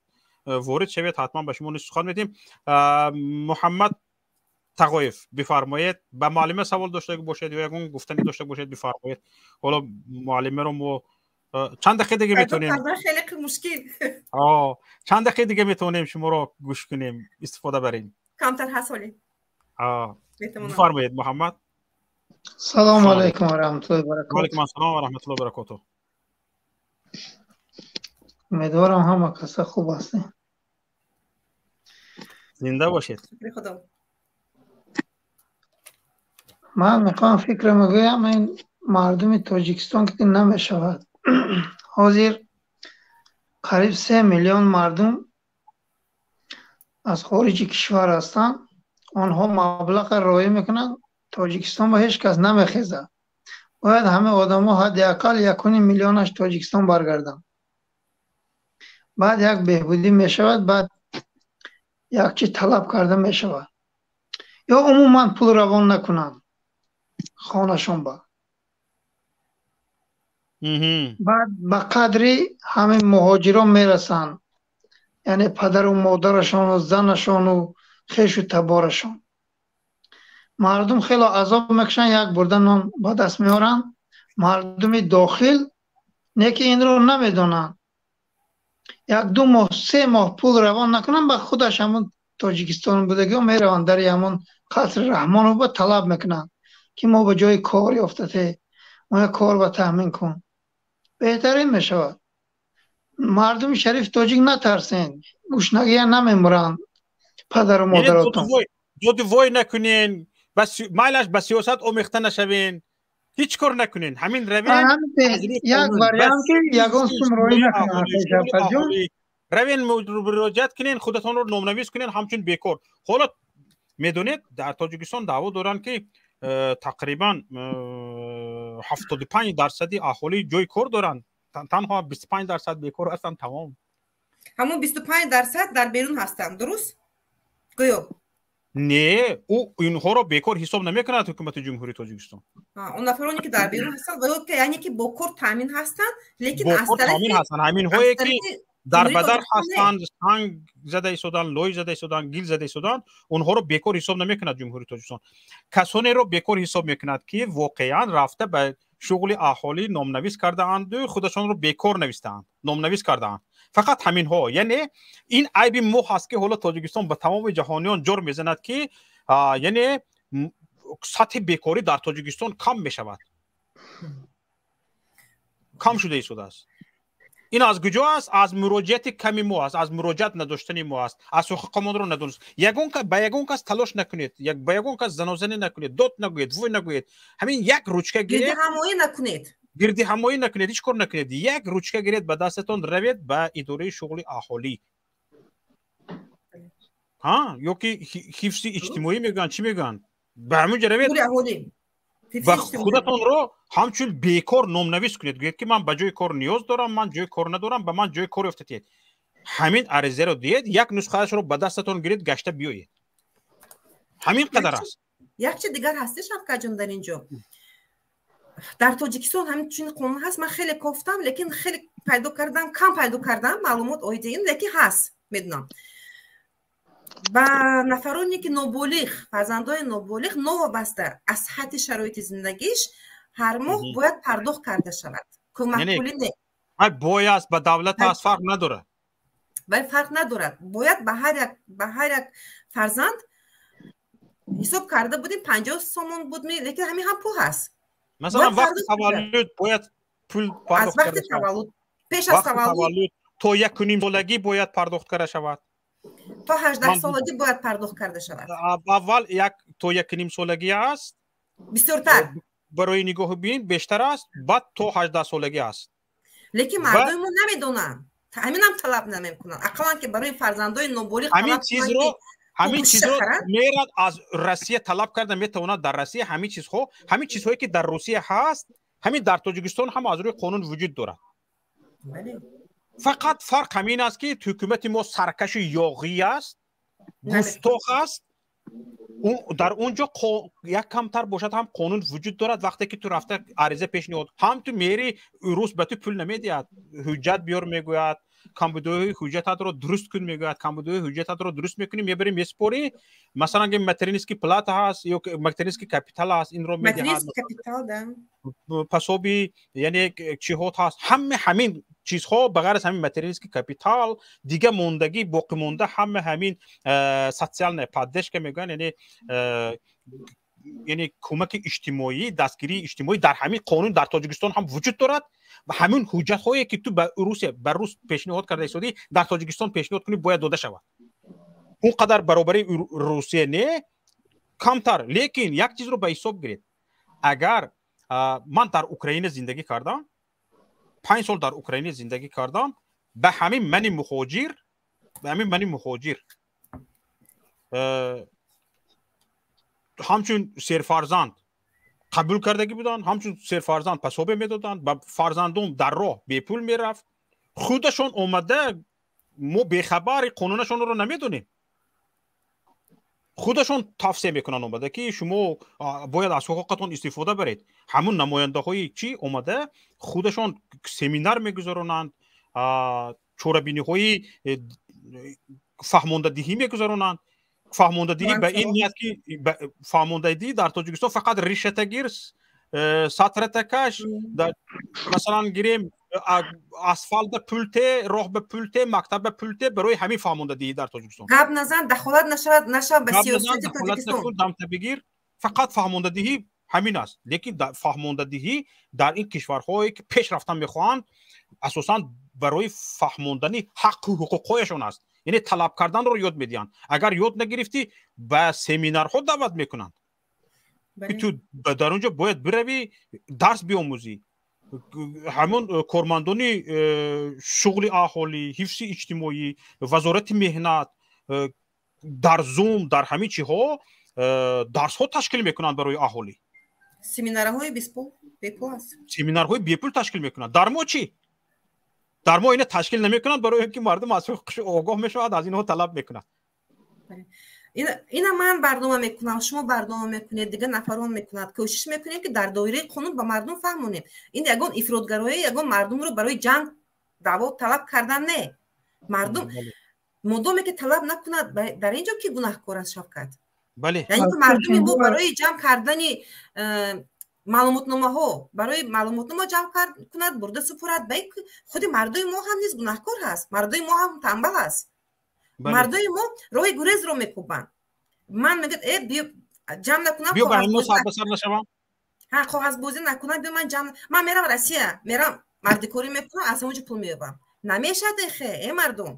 ворид шавед, ҳатман ба шумо низ сухан медиҳем. Муҳаммад Тағоев, бифармоед, ба муаллима савол дошта бошед ё ягон гуфтанӣ дошта бошед, бифармоед. Ҳоло муаллимаро мо чанд дақиқа дига метавонем хеле мушкил. Чанд дақиқа дига метавонем шуморо гӯш кунем, истифода барем? Камтар ҳаст ҳоле. Бифармоед, Муҳаммад. Салому алайкум ва раҳматуллоҳи ва баракотуҳ. Алайкум ассалом ва раҳматуллоҳи ва баракотуҳ. Умедворам, ҳама каса хуб ҳастем. Зинда бошед. Худо. Ман мехоҳам фикр мегӯям, ин мардуми Тоҷикистон ки намешавад. Ҳозир қариб 3 миллион мардум аз хориҷи кишвар ҳастанд. Онҳо маблаға роӣ мекунанд, Тоҷикистон ба ҳеҷ кас намехезад. Бояд ҳама одамо ҳадди ақал 1,5 миллионаш Тоҷикистон баргарданд. Баъд як беҳбудӣ мешавад, баъд як чиз талаб карда мешавад. Ё умуман пул равон накунанд хонашон ба. Баъд ба қадри ҳамин муҳоҷирон мерасанд, яъне падару модарашону занашону хешу таборашон. Мардум хело азоб мекашанд, як бурда нон ба даст меоранд. Мардуми дохил не ки инро намедонанд. Як ду моҳ, 3 моҳ пул равон накунанд, ба худаш ҳамон Тоҷикистон будагиҳо мераванд, дари ҳамон қасри Раҳмонов ба талаб мекунанд, ки мо ба ҷои кор ёфтате, мо як кор ба таъмин кун. Беҳтарин мешавад. Мардуми шариф тоҷик, натарсен, гушнагия намемуранд падару модаротон. Доду вой накунен, майлаш ба сиёсат омехта нашавен, ҳеҷ кор накунен, ҳамин равен. Як вариант ки ягон сум роӣ накунанд. Равен, муроҷиат кунен, худатонро номнавис кунен ҳамчун бекор. Ҳоло медонед, дар Тоҷикистон даъво доранд, ки тақрибан 75 дарсади аҳолӣ ҷои кор доранд, танҳо 25% бекор ҳастанд, тамом. Ҳамон 25% дар берун ҳастанд, дуруст гӯё? Не, ӯ инҳоро бекор ҳисоб намекунад ҳукумати Ҷумҳурии Тоҷикистон. Он нафароне ки дар берун ҳастанд, яъне ки бо кор таъмин ҳастанд, лекин бо кор таъмин ҳастанд ҳаминҳое ки дар бадар ҳастанд, санг зада истоданд, лой зада истоданд, гил зада истоданд. Онҳоро бекор ҳисоб намекунад Ҷумҳурии Тоҷикистон. Касонеро бекор ҳисоб мекунад, ки воқеан рафта ба шуғли аҳолӣ номнавис кардаанду худашонро бекор навистаанд, номнавис кардаанд, фақат ҳаминҳо. Яъне ин айби мо ҳаст, ки ҳоло Тоҷикистон ба тамоми ҷаҳониён ҷор мезанад, ки яъне сатҳи бекорӣ дар Тоҷикистон кам мешавад, кам шуда истодааст. Ин аз куҷо аст? Аз муроҷиати ками мо аст, аз муроҷиат надоштани мо аст, аз ҳуқуқамонро надонист. Ягон ба ягон кас талош накунед, ба ягон кас занозанӣ накунед, дод нагӯед, вой нагӯед. Ҳамин як ручка гиред. Гирдиҳамоӣ накунед. Гирдиҳамоӣ накунед, ҳеҷ кор накунед. Як ручка гиред ба дастатон, равед ба идораи шуғли аҳолӣ ҳа ё ки ҳифзи иҷтимоӣ мегӯянд, чӣ мегӯянд, ба ҳамин ҷо равед ва худатонро ҳамчун бекор номнавис кунед. Гӯед, ки ман ба ҷои кор ниёз дорам, ман ҷои кор надорам, ба ман ҷои кор ёфта диҳед. Ҳамин аризаро диҳед, як нусхаашро ба дастатон гиред, гашта биёед. Ҳамин қадар аст. Як чи дигар ҳасте, Шавкатҷон, дар ин ҷо. Дар Тоҷикистон ҳамин чунин қонун ҳаст. Ман хеле кофтам, лекин хеле пайдо кардам, кам пайдо кардам маълумот оиди ин, лекин ҳаст, медунам. Ба нафароне ки ноболиғ, фарзандони ноболиғ, новобаста аз сиҳати шароити зиндагиш, ҳар моҳ бояд пардохт карда шавад. Кӯмакпулӣ не. Бояд ба давлат аст, фарқ надорад. Вале фарқ надорад. Бояд ба ҳар як фарзанд ҳисоб карда будем, 50 сомон буд, лекин ҳамин ҳам пул ҳаст. Масалан, вақти таваллуд бояд пул аз вақти таваллуд, пеш аз таваллуд. То 1,5 солагӣ бояд пардохт карда шавад. То 18 солагӣ бояд пардохт карда шавад. Аввал як то 1,5 солагӣ аст. Бисёртар. Барои нигоҳубин бештар аст, баъд то 18 солагӣ аст. Лекин мардуми мо намедонанд, ҳаминам талаб намекунанд, ақаллан ки барои фарзандои ноболиғ. Ҳамин чизро мерад аз Россия талаб карда метавонад. Дар Россия ҳамин чизҳо, ҳамин чизҳое ки дар Русия ҳаст, ҳамин дар Тоҷикистон ҳам аз рӯи қонун вуҷуд дорад. Фақат фарқ ҳамин аст, ки ҳукумати мо саркаши ёғӣ аст, густох аст. Дар он ҷо як камтар бошад ҳам қонун вуҷуд дорад. Вақте ки ту рафта ариза пешниҳод, ҳам ту мери, рус ба ту пул намедиҳад, ҳуҷҷат биёр мегӯяд, камбудиҳои ҳуҷҷататро дуруст кун мегӯяд. Камбудиҳои ҳуҷҷататро дуруст мекунӣ, мебарӣ, месупорӣ. Масалан, ки материнский плата ҳаст ё материнский капитал ҳаст, инро медиҳад, пособие, яъне чиҳот ҳаст. Ҳама ҳамин чизҳо, ба ғайр аз ҳамин материнский капитал, дига мондагӣ, боқимонда ҳама ҳамин социальная поддержка мегӯянд, яъне кӯмаки иҷтимоӣ, дастгирии иҷтимоӣ дар ҳамин қонун дар Тоҷикистон ҳам вуҷуд дорад. Ва ҳамин ҳуҷҷатҳое ки ту ба Русия, ба рус пешниҳод карда истодӣ, дар Тоҷикистон пешниҳод кунӣ, бояд дода шавад. Он қадар баробари Русия не, камтар. Лекин як чизро ба ҳисоб гиред: агар ман дар Украина зиндагӣ кардам, 5 сол дар Украина зиндагӣ кардам, ба ҳамин мани муҳоҷир ҳамчун серфарзанд қабул кардагӣ буданд, ҳамчун серфарзанд пособие медоданд, ба фарзандон дар роҳ бепул мерафт. Худашон омада, мо бехабари қонунашонро намедонем, худашон тавсия мекунанд омада, ки шумо бояд аз ҳуқуқатон истифода баред. Ҳамун намояндаҳои чӣ омада худашон семинар мегузаронанд, чорабиниҳои фаҳмондадиҳӣ мегузаронанд. Фаҳмондадиҳӣ ба ин ният, ки фаҳмондадиҳӣ дар Тоҷикистон фақат ришатагир, сатратакаш, масалан гирем, асфалта пулте, роҳ ба пулте, мактаб ба пулте, барои ҳамин фаҳмондадиҳӣ дар Тоҷикистон. Гап назан, дахолат нашавад, нашавад ба сиёсати Тоҷикистон. Дамта бигир, фақат фаҳмондадиҳӣ ҳамин аст. Лекин фаҳмондадиҳӣ дар ин кишварҳое ки пеш рафтан мехоҳанд, асосан барои фаҳмондани ҳаққу ҳуқуқҳояшон аст, яъне талаб карданро ёд медиҳанд. Агар ёд нагирифтӣ, ба семинарҳо даъват мекунанд, ки ту дар он ҷо бояд биравӣ, дарс биомӯзӣ. Ҳамон кормандони шуғли аҳолӣ, ҳифзи иҷтимоӣ, Вазорати меҳнат дар Зум, дар ҳамин чиҳо дарсҳо ташкил мекунанд барои аҳолӣ. Семинарҳои бепул, бепул аст. Семинарҳои бепул ташкил мекунанд. Дар мо чӣ? Дар мо ина ташкил намекунанд, барои он ки мардум аз ҳуқуқш огоҳ мешавад, аз инҳо талаб мекунад. Ина ман барнома мекунам, шумо барнома мекунед, дигар нафарон мекунад. Кӯшиш мекунем, ки дар доираи қонун ба мардум фаҳмонем. Ин ягон ифротгароӣ, ягон мардумро барои ҷанг даъво талаб кардан не. Мардум модоме ки талаб накунад, дар ин ҷо ки гунаҳкор аст, Шавкат? Бале. Яъне ки мардуми мо барои ҷамъ кардани маълумотномаҳо, барои маълумотнома ҷамъ кунад, бурда супорад, ба худи мардуми мо ҳам низ гунаҳкор ҳаст. Мардуми мо ҳам танбал аст. Мардуми мо роҳи гурезро мекӯбанд. Ман мегӯяд, э, биё, ҷамъ накунам. Биё, ба ҳамин сар ба сар нашавам. Ҳа, коғазбозӣ накунам, биё, ман ҷамъ, ман мерам Россия, мерам, мардикорӣ мекунам, аз ҳамонҷо пул меёбам. Намешавад эхе, э мардум.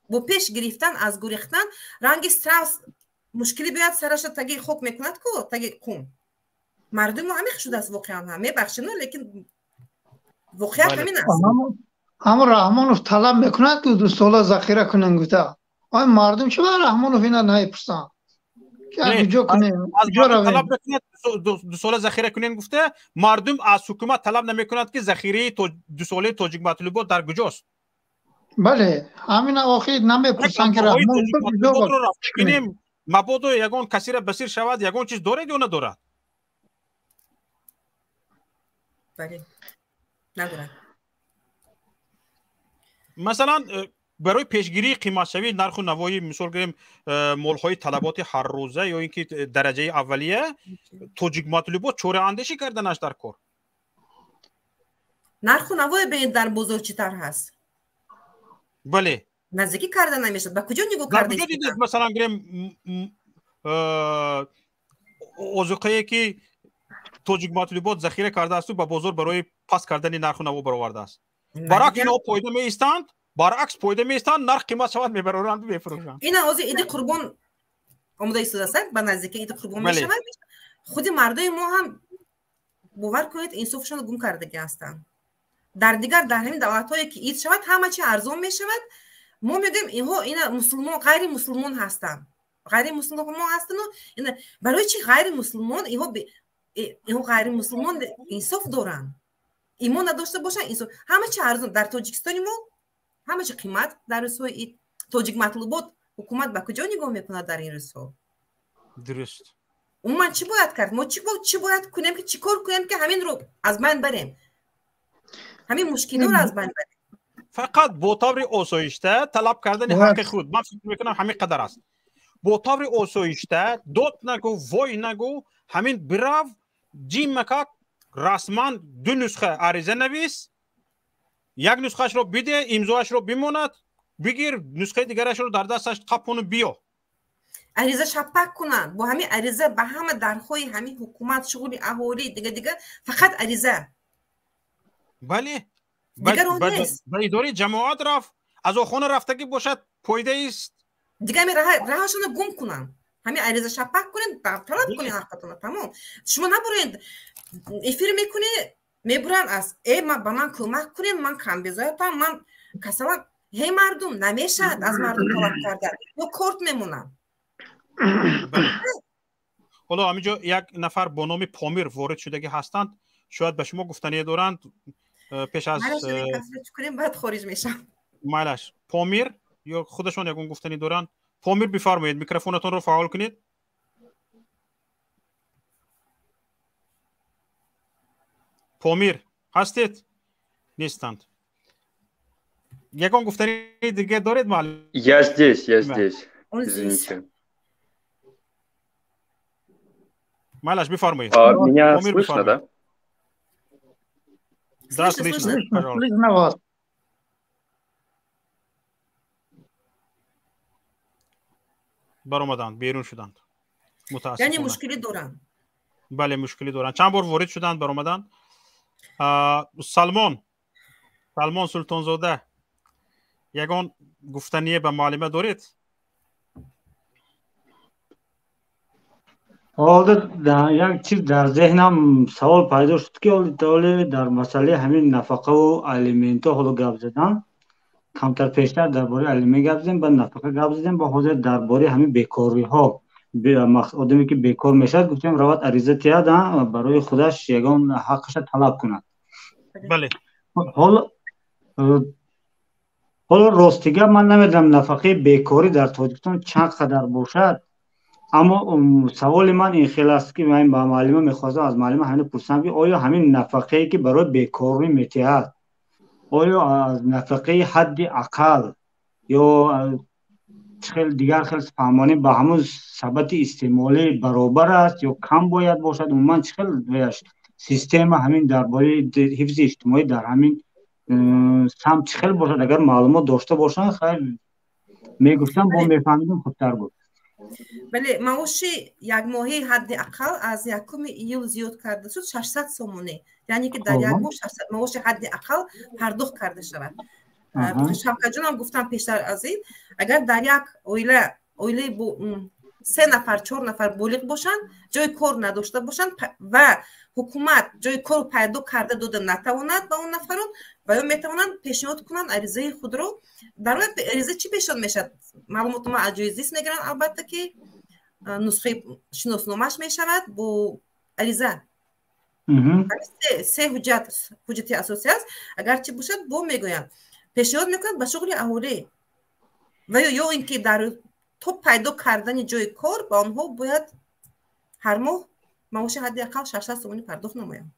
Бо пеш гирифтан аз гурехтан, ранги страус, мушкилӣ биёяд сараша, таги хок мекунад ку, таги қум. Мардуми мо ҳамин шудааст воқеан ҳам. Мебахшед, лекин воқеият ҳамин аст. Ҳамон Раҳмонов талаб мекунад, ки 2 сола захира кунем гуфта. Ой, мардум чӣ ба Раҳмонов ина намепурсанд? Куҷо кунем? Талаб мекунад 2 сола захира кунем гуфта, мардум аз ҳукумат талаб намекунад, ки захираи 2 солаи тоҷикматлубот дар куҷост. Бале, ҳамина охир намепурсанд, ки Раҳмонов бинем, мабодо ягон касира басир шавад, ягон чиз доред ё надорад. Бале, надорад. Масалан, барои пешгирии қиматшавии нарху навои, мисол гирем, молҳои талаботи ҳаррӯза ё ин ки дараҷаи аввалия, тоҷик матлубот чораандешӣ карданаш дар кор. Нарху навое бинед, дар бозор чӣ тавр ҳаст. Бале, наздикӣ карда намешавад. Ба куҷо нигоҳ карда? Куҷо дидед, масалан гирем, озуқае ки тоҷик матлубот захира кардаасту ба бозор барои паст кардани нарху наво баровардааст? Баръакс, инҳо пойда меистанд, баръакс, пойда меистанд, нарх қимат шавад, мебароранду мефурӯшанд. Ина ҳозир Иди Қурбон омода истодааст, ба наздикӣ Иди Қурбон мешавад. Худи мардуми мо ҳам, бовар кунед, инсофшонро гум кардагӣ ҳастанд. Дар дигар, дар ҳамин давлатҳое ки ид шавад, ҳама чи арзон мешавад. Мо мегӯем, инҳо ина мусулмон, ғайри мусулмон ҳастанд, ғайри мусулмон ҳастану ина барои чи ғайри мусулмон? Инҳо ғайри мусулмон инсоф доранд, имон надошта бошанд, инсоф. Ҳама чи арзон. Дар Тоҷикистони мо ҳама чи қимат дар рӯзҳои ид. Тоҷик матлубот, ҳукумат ба куҷо нигоҳ мекунад дар ин рӯзҳо? Дуруст. Умуман, чӣ бояд кард? Мо чӣ бояд кунем, ки чӣ кор кунем, ки ҳаминро аз байн барем, ҳамин мушкилиро аз байн барем? Фақат бо таври осоишта талаб кардани ҳаққи худ, ман фикр мекунам, ҳамин қадар аст. Бо таври осоишта, дод нагӯ, вой нагӯ, ҳамин бирав, ҷиммакак, расман ду нусха ариза навис, як нусхаашро биде, имзоашро бимонад, бигир, нусхаи дигарашро дар дасташ қапону биё. Ариза шапак кунанд. Бо ҳамин ариза ба ҳама дарҳои ҳамин ҳукумат, шуғли аҳолӣ, дига дига, фақат ариза. Бале, дигар он нест. Ба идораи ҷамоат рафт, аз охона рафтагӣ бошад, пойдаист. Дига ҳамин раҳашонро гум кунанд. Ҳамин ариза шапак кунед, талаб кунед ҳаққатонро, тамом. Шумо набуред, эфир мекунед, мебуранд аз э ба ман кӯмак кунед, ман камбизоятам, ман касалам. Ҳей мардум, намешавад аз мардум талаб кардан, ё корт мемонам. Ҳоло ҳамин ҷо як нафар бо номи Помир ворид шудагӣ ҳастанд, шояд ба шумо гуфтание доранд пеш аз кунем, баъд хориҷ мешам. Майлаш, Помир ё худашон ягон гуфтанӣ доранд. Помир, бифармоед, микрофонатонро фаъол кунед. Помир ҳастед? Нестанд. Ягон гуфтани дига доред, муаллим? Я здесь, я здесь. Извините. Майлаш, бифармоед. Меня слышно, да? Да, слышно. Слышно вас. Баромаданд, берун шуданд. Яъне мушкилӣ доранд. Бале, мушкилӣ доранд. Чанд бор ворид шуданд, баромаданд. Салмон, Салмон Султонзода, ягон гуфтание ба муаллима доред? Ҳозир як чиз дар зеҳнам савол пайдо шуд, ки оли дар масъалаи ҳамин нафақаву алиментҳо ҳоло гап задан. Камтар пештар дар бораи алимент гап задем, баъд нафақа гап задем, ба ҳозир дар бораи ҳамин бекориҳо. Одаме ки бекор мешавад, гуфтем, равад ариза тиҳад, барои худаш ягон ҳаққаша талаб кунад. Бале. Ҳоло ростига ман намедонам, нафақаи бекорӣ дар Тоҷикистон чанд қадар бошад, аммо саволи ман ин хел аст, ки ман ба муаллима мехостам, аз муаллима ҳамин пурсам, ки оё ҳамин нафақае ки барои бекорӣ метиҳад, оё аз нафақаи ҳадди ақал ё хел дигар хел фаҳмонӣ ба ҳамун сабати истеъмолӣ баробар аст ё кам бояд бошад? Умуман, чӣ хел система ҳамин дар бораи ҳифзи иҷтимоӣ дар ҳамин самт чӣ хел бошад? Агар маълумот дошта бошанд, хайр, мегуфтам, бо мефаҳмидем, хубтар буд. Бале, маоши якмоҳаи ҳадди ақал аз 1 июл зиёд карда шуд, 600 сомонӣ, яъне ки дар як моҳ маоши ҳадди ақал пардохт карда шавад. Шавкатҷонам гуфтам пештар аз ин, агар дар як оила, оилаи се нафар, чор нафар болиғ бошанд, ҷои кор надошта бошанд ва ҳукумат ҷои кор пайдо карда дода натавонад ба он нафарон, ва ё метавонанд пешниҳод кунанд аризаи худро. Дар ариза чӣ пешниҳод мешавад? Маълумотнома аз ҷои зист мегиранд, албатта ки нусхаи шиносномааш мешавад бо ариза. Се ҳуҷҷат, ҳуҷҷати асосӣ аст. Агар чӣ бошад, бо мегӯянд, пешниҳод мекунанд ба шуғли аҳолӣ ва ё ин ки дар то пайдо кардани ҷои кор ба онҳо бояд ҳар моҳ маоши ҳадди ақал 600 сомонӣ пардохт намоянд.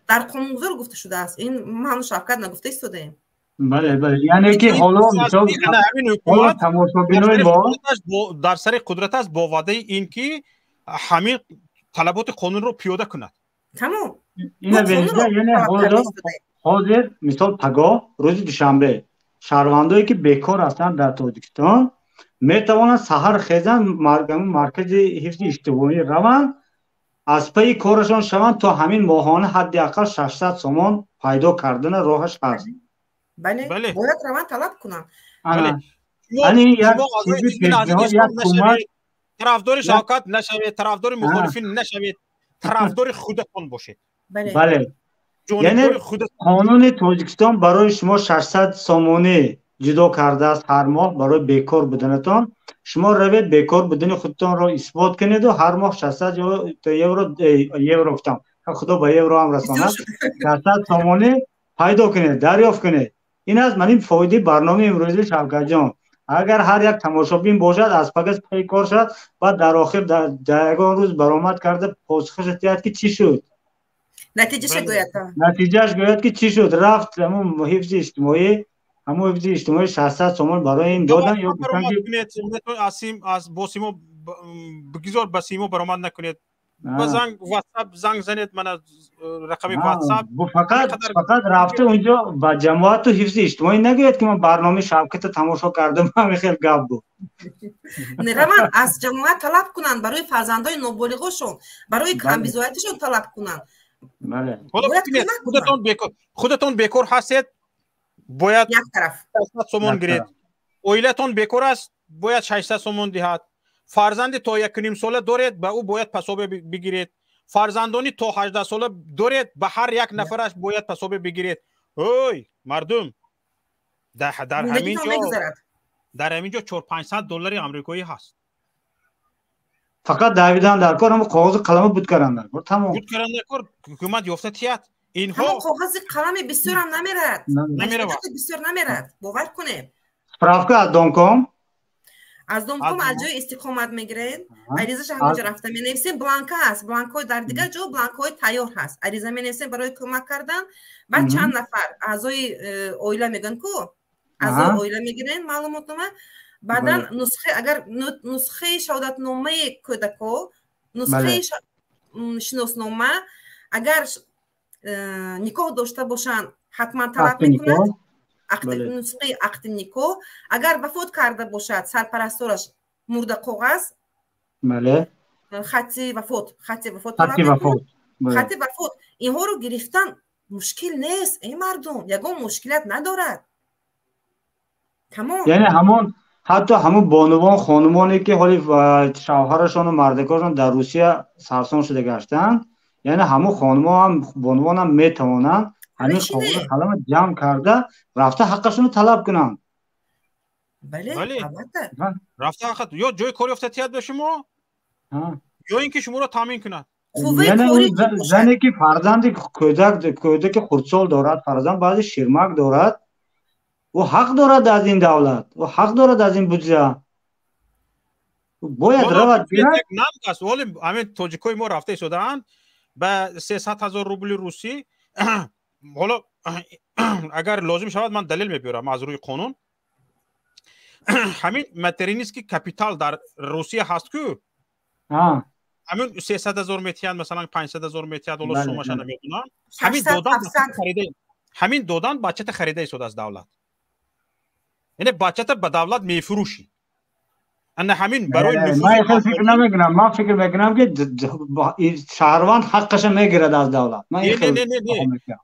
Дар қонунгузор гуфта шудааст. Ин ману Шавкат нагуфта истодаем. Бале, бале, яъне ки ҳоло мисол ҳоло тамошобинои мо дар сари қудрат аст бо ваъдаи ин ки ҳамин талаботи қонунро пиёда кунад. Тамом. Ина бинед, яъне ҳозир мисол пагоҳ рӯзи душанбе шаҳрвандое ки бекор ҳастанд дар Тоҷикистон метавонанд саҳар хезанд, маркази ҳифзи иҷтимоӣ раванд, аз пайи корашон шаванд, то ҳамин моҳона ҳадди ақал 600 сомон пайдо кардана роҳаш ҳаст. Бале, бояд раванд, талаб кунанд. Тарафдори Шавкат нашавед, тарафдори мухолифин нашавед, тарафдори худатон бошед. Бале, яъне қонуни Тоҷикистон барои шумо 600 сомонӣ ҷудо кардааст ҳар моҳ барои бекор буданатон. Шумо равед, бекор будани худтонро исбот кунеду ҳар моҳ 600 евро, евро гуфтам, худо ба евро ҳам расонад, 600 сомонӣ пайдо кунед, дарёфт кунед. Ин аст ман ин фоидаи барномаи имрӯзи Шавкатҷон. Агар ҳар як тамошобин бошад, аз пагас пайи кор шавад, баъд дар охир дар ягон рӯз баромад карда посухаша диҳад ки чӣ шуд, натиҷаша гӯяд, натиҷааш гӯяд ки чӣ шуд. Рафт ҳамун ҳифзи иҷтимоӣ, ҳамун ҳифзи иҷтимоӣ 600 сомон барои ин додан ё гуфтан ки бо симо бигзор, ба симо баромад накунед, ба занг ватсап занг занед, мана рақами ватсап. Фақат рафта унҷо ба ҷамоату ҳифзи иҷтимоӣ нагӯяд ки ман барномаи Шавката тамошо кардам, ҳамин хел гап буд. Раванд, аз ҷамоат талаб кунанд, барои фарзандои ноболиғошон, барои камбизоатишон талаб кунанд. Худатон бекор ҳастед, бояд як тараф 600 сомон гиред. Оилатон бекор аст, бояд 600 сомон диҳад. Фарзанди то 1.5 сола доред, ба ӯ бояд пособие бигиред. Фарзандони то 18 сола доред, ба ҳар як нафараш бояд пособие бигиред. Ой мардум, дар ҳамин ҷо 400-500 доллари амрикоӣ ҳаст. Фақат давидан дар кор, ҳамон коғози қалама буд кардан дар кор, тамом. Буд кардан дар кор, ҳукумат ёфта тиҳад. Инҳо коғази қалами бисёрам намерад, бисёр намерад, бовар кунед. Справка аз домком, аз домком, аз ҷои истиқомат мегиред, аризаша ҳамонҷо рафта менависем. Бланка ҳаст, бланкҳои дар дигар ҷо бланкҳои тайёр ҳаст. Ариза менависем барои кӯмак кардан. Баъд чанд нафар аъзои оила мегӯянд ку, аъзои оила мегирем маълумотнома. Баъдан нусхаи, агар нусхаи шаҳодатномаи кӯдако, нусхаи шиноснома, агар никоҳ дошта бошанд, ҳатман талаб мекунад нусхаи ақди никоҳ. Агар вафот карда бошад сарпарастораш, мурда коғаз, хати вафот, хати вафот, хати вафот. Инҳоро гирифтан мушкил нест, эй мардум, ягон мушкилият надорад. Тамом. Яъне ҳамон ҳатто ҳамон бонувон, хонумоне ки ҳоли шавҳарашону мардакошон дар Русия сарсон шуда гаштанд, яъне ҳамон хонумон ҳам, бонувон ҳам метавонанд ҳамин коғози қалама ҷамъ карда рафта ҳаққашонро талаб кунанд. Бале, албатта. Рафта ҳаққат ё ҷои кор ёфта тиҳад ба шумо, ё ин ки шуморо таъмин кунад. Зане ки фарзанди кӯдаки хурдсол дорад, фарзанд баъзе ширмак дорад, ӯ ҳақ дорад аз ин давлат, ӯ ҳақ дорад аз ин буҷа. Бояд равад. Нанг аст. Вале ҳамин тоҷикои мо рафта истодаанд ба 300 ҳазор рубли русӣ. Ҳоло агар лозим шавад, ман далел мебиёрам аз рӯи қонун. Ҳамин материнский капитал дар Русия ҳаст ку, ҳамин 300 ҳазор метиҳанд, масалан 500 ҳазор метиҳад, ҳоло суммаша намедонам. Ҳамин додан бачата харида истодааст давлат. Яъне бачата ба давлат мефурӯшӣ. Ана ҳамин барои ман хел фикр намекунам. Ман фикр мекунам ки шаҳрванд ҳаққаша мегирад аз давлат.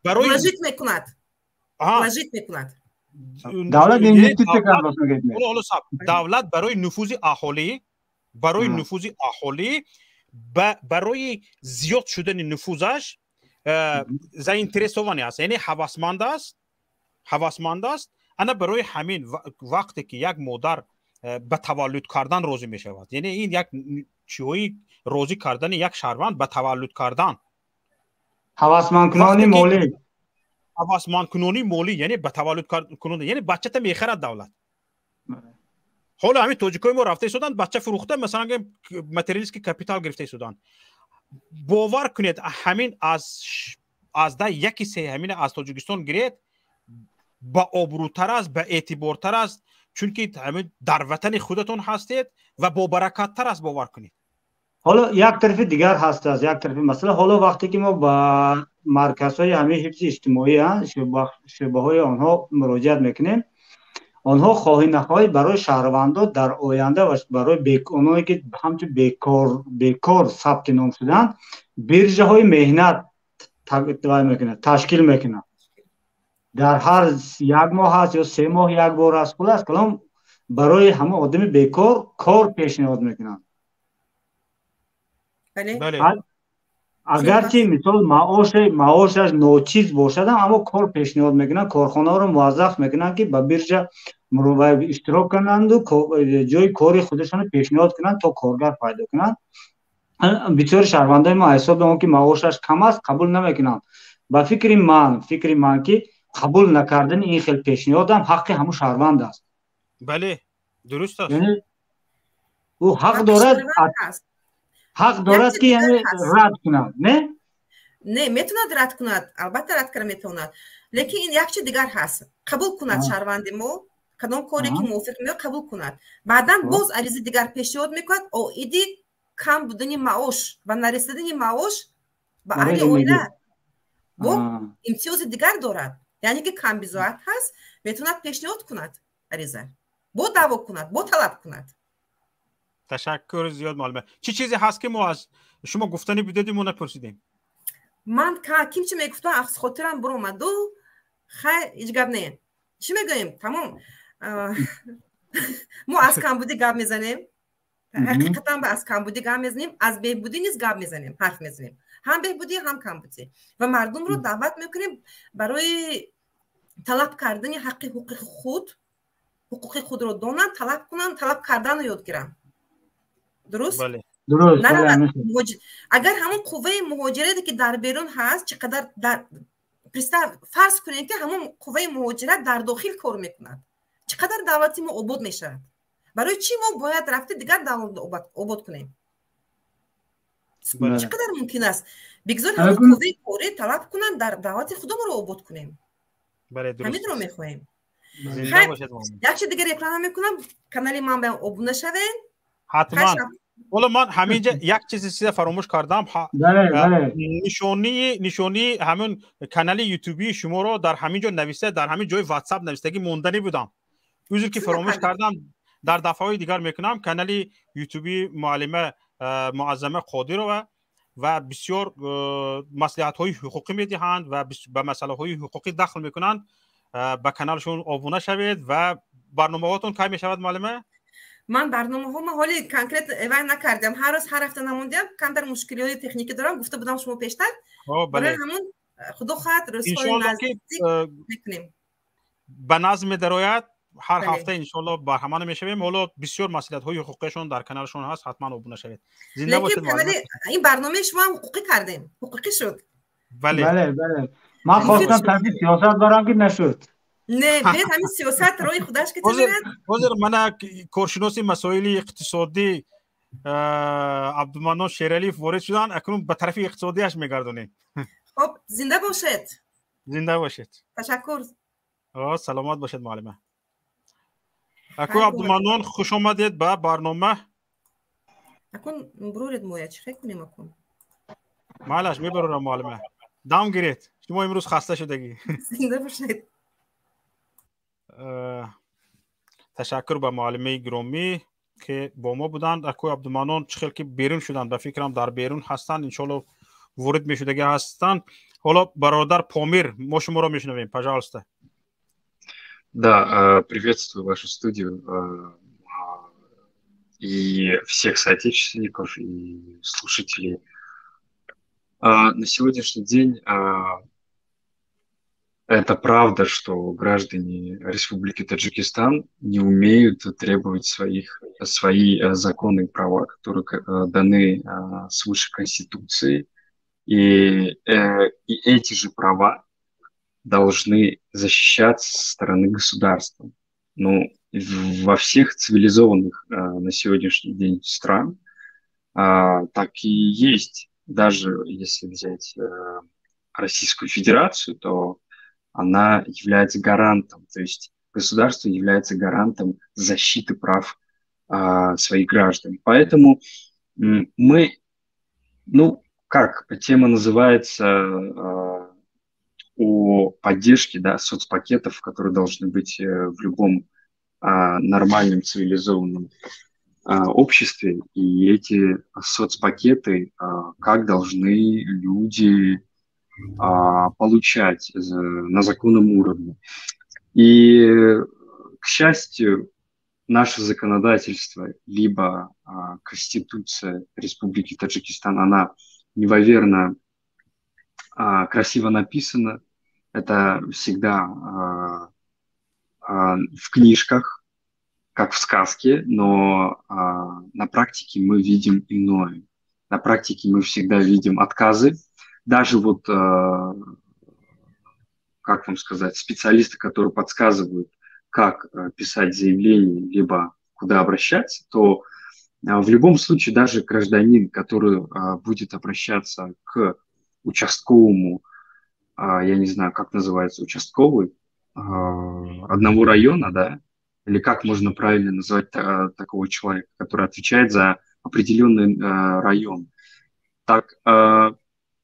Барои вложить мекунад, вложить мекунад. Давлат инвеститсия кард мегӯяд. Давлат барои нуфузи аҳолӣ, барои нуфузи аҳолӣ, барои зиёд шудани нуфузаш заинтересованный аст, яъне ҳавасманд аст, ҳавасманд аст. Ана барои ҳамин вақте ки як модар ба таваллуд кардан розӣ мешавад, яъне ин як чиҳои розӣ кардани як шаҳрванд ба таваллуд кардан, ҳавасмандкунони молӣ, ҳавасмандкунони молӣ, яъне ба таваллуд кунонда, яъне бачата мехарад давлат. Ҳоло ҳамин тоҷикои мо рафта истоданд, бача фурӯхта, масалан материнский капитал гирифта истоданд. Бовар кунед, ҳамин аз да яки се ҳамин аз Тоҷикистон гиред, ба обрӯтар аст, ба эътибортар аст, чунки ҳамин дар ватани худатон ҳастед ва бобаракаттар аст, бовар кунед. Ҳоло як тарафи дигар ҳаст аст, як тарафи масъала. Ҳоло вақте ки мо ба марказҳои ҳамин ҳифзи иҷтимоӣ, шӯъбаҳои онҳо муроҷиат мекунем, онҳо хоҳӣ нахоҳӣ барои шаҳрвандон дар оянда ва барои оное ки ҳамчун бекор сабти ном шуданд, биржаҳои меҳнат мекунад, ташкил мекунад. Дар ҳар як моҳ аст ё 3 моҳ як бор аст, хулас калом, барои ҳама одами бекор кор пешниҳод мекунанд. Агарчи, мисол, маошаш ночиз бошадам, аммо кор пешниҳод мекунанд, корхонаҳоро муваззаф мекунанд, ки ба биржа иштирок кунанду ҷои кори худашонро пешниҳод кунанд, то коргар пайдо кунанд. Бисёри шаҳрвандои мо ҳисоби он ки маошаш кам аст, қабул намекунанд. Ба фикри ман, ки қабул накардани ин хел пешниҳодам ҳаққи ҳамун шаҳрванд аст. Бале, дуруст аст. Ӯ ҳақ дорад, ки яъне рад кунад, не? Не, метавонад рад кунад, албатта, рад карда метавонад, лекин ин як чи дигар ҳаст. Қабул кунад шаҳрванди мо, кадом коре ки мувофиқ меояд, қабул кунад, баъдан боз аризаи дигар пешниҳод мекунад оиди кам будани маош ва нарасидани маош ба аҳли оила. Бо имтиёзи дигар дорад, яъне ки камбизоат ҳаст, метавонад пешниҳод кунад ариза, бо даъво кунад, бо талаб кунад. Ташаккур зиёд, муаллима. Чӣ чизе ҳаст, ки мо аз шумо гуфтанӣ будедӣ, мо напурсидем? Ман ким чӣ мегуфтам, аз хотирам буромаду. Хай, ҳеҷ гап не. Чӣ мегӯем? Тамом, мо аз камбудӣ гап мезанем, ҳақиқатан аз камбудӣ гап мезанем, аз беҳбудӣ низ гап мезанем, ҳарф мезанем, ҳам беҳбудӣ, ҳам камбудӣ, ва мардумро даъват мекунем барои талаб кардани ҳаққи ҳуқуқи худ. Ҳуқуқи худро донанд, талаб кунанд, талаб карданро ёд гиранд. Дуруст? Агар ҳамон қувваи муҳоҷирате, ки дар берун ҳаст, чӣ қадар дар фарз кунем, ки ҳамон қувваи муҳоҷират дар дохил кор мекунад, чӣ қадар давлати мо обод мешавад. Барои чӣ мо бояд рафта дигар давлат обод кунем? Чӣ қадар мумкин аст? Бигзор ҳамон қувваи корӣ талаб кунанд, дар давлати худамонро обод кунем. Ҳаминро мехоҳем. Як чи дигар реклама мекунам: канали ман ба обуна шавед. Ҳатман. Ҳоло ман ҳаминҷа як чизи чиза фаромӯш кардам. Нишонии ҳамин канали ютубии шуморо дар ҳамин ҷо нависта, дар ҳамин ҷои ватсап навистагӣ монданӣ будам. Узр, ки фаромӯш кардам, дар дафъаҳои дигар мекунам. Канали ютубии муаллима Муаззама Қодирова ва бисёр маслиҳатҳои ҳуқуқӣ медиҳанд ва ба масъалаҳои ҳуқуқӣ дахл мекунанд. Ба каналшон обуна шавед. Ва барномаҳотон кай мешавад, муаллима? Ман барномаҳома ҳоли конкрет эвай накардам, ҳар рӯз, ҳар ҳафта намондиам, камтар мушкилиҳои техникӣ дорам, гуфта будам шумо пештар. Барои ҳамон, худо хоҳад, рӯзҳои наздик мекунем. Ба назм медарояд ҳар ҳафта, иншоалло, барҳамана мешавем. Ҳоло бисёр маслиҳатҳои ҳуқуқиашон дар каналшон ҳаст, ҳатман обуна шавед. Зинда бошед. Ин барномаи шумо ҳам ҳуқуқӣ кардем, ҳуқуқӣ шуд. Бале. Бале, ман хостам тарафи сиёсат барам, ки нашуд. Не, бед, ҳамин сиёсат роҳи худаш ки мерад. Ҳозир мана коршиноси масоили иқтисодӣ Абдуманнон Шералиев ворид шуданд, акнун ба тарафи иқтисодиаш мегардонем. Хоб, зинда бошед. Зинда бошед. Ташаккур. Саломат бошед, муаллима. Аку Абдуманнон, хуш омадед ба барнома. Акун буроред, моя чӣ хел кунем акун? Майлаш, мебарорам, муаллима, дам гиред, шумо имрӯз хаста шудагӣ. Зинда бошед. Ташаккур ба муаллимаи гиромӣ, ки бо мо буданд. Акӯ Абдуманнон чӣ хел ки берун шуданд, ба фикрам, дар берун ҳастанд, иншоалло, ворид мешудагӣ ҳастанд. Ҳоло бародар Помир, мо шуморо мешунавем, пожалуйста. Да, приветствую вашу студию и всех соотечественников, и слушателей. На сегодняшний день это правда, что граждане Республики Таджикистан не умеют требовать свои законные права, которые даны свыше Конституции. И эти же права должны защищаться со стороны государства. Ну, во всех цивилизованных на сегодняшний день стран так и есть. Даже если взять Российскую Федерацию, то она является гарантом, то есть государство является гарантом защиты прав своих граждан. Поэтому мы, ну, как тема называется, о поддержке, да, соцпакетов, которые должны быть в любом нормальном цивилизованном обществе. И эти соцпакеты, как должны люди получать на законном уровне. И, к счастью, наше законодательство, либо Конституция Республики Таджикистан, она неимоверно красиво написана. Это всегда в книжках, как в сказке, но на практике мы видим иное. На практике мы всегда видим отказы. Даже вот, как вам сказать, специалисты, которые подсказывают, как писать заявление, либо куда обращаться, то в любом случае даже гражданин, который будет обращаться к участковому, я не знаю, как называется, участковый одного района, да, или как можно правильно назвать такого человека, который отвечает за определенный район. Так,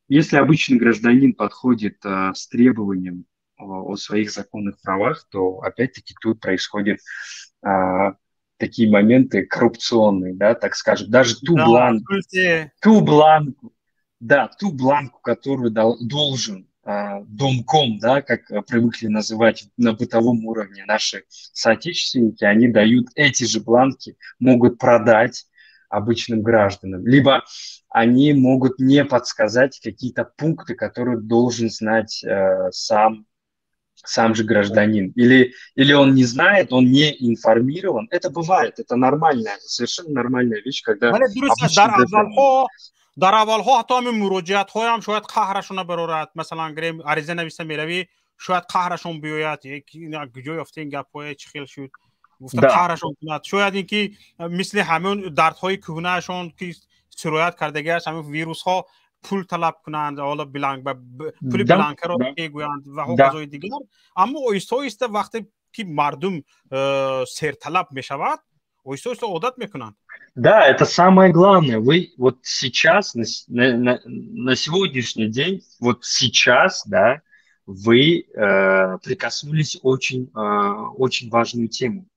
если обычный гражданин подходит с требованием о своих законных правах, то опять-таки тут происходят такие моменты коррупционные, да, так скажем, даже ту бланку, ту бланку, которую должен домком, да, как привыкли называть на бытовом уровне наши соотечественники, они дают эти же бланки, могут продать обычным гражданам, либо они могут не подсказать какие-то пункты, которые должен знать сам же гражданин. Или он не знает, он не информирован. Это бывает, это нормальная, совершенно нормальная вещь, когда обычный гражданин... Дар аввалҳо ҳатто ҳамин муроҷиатҳоям шояд қаҳрашона барорад. Масалан, гирем ариза нависта меравӣ, шояд қаҳрашон биёяд, куҷо ёфта ин гапҳое, чӣ хел шуд, гуфта қаҳрашон кунад. Шояд ин ки мисли ҳамон дардҳои кӯҳнаашон ки сироят кардагиаш, ҳамин вирусҳо пул талаб кунанд, ҳоло пули бланкаро мегӯянд ва ҳоказои дигар. Аммо оҳиста оҳиста вақте ки мардум серталаб мешавад, оҳиста оҳиста одат мекунанд. Да, это самое главное. Вы вот сейчас, на сегодняшний день, вот сейчас, да, вы прикоснулись очень, очень важную тему.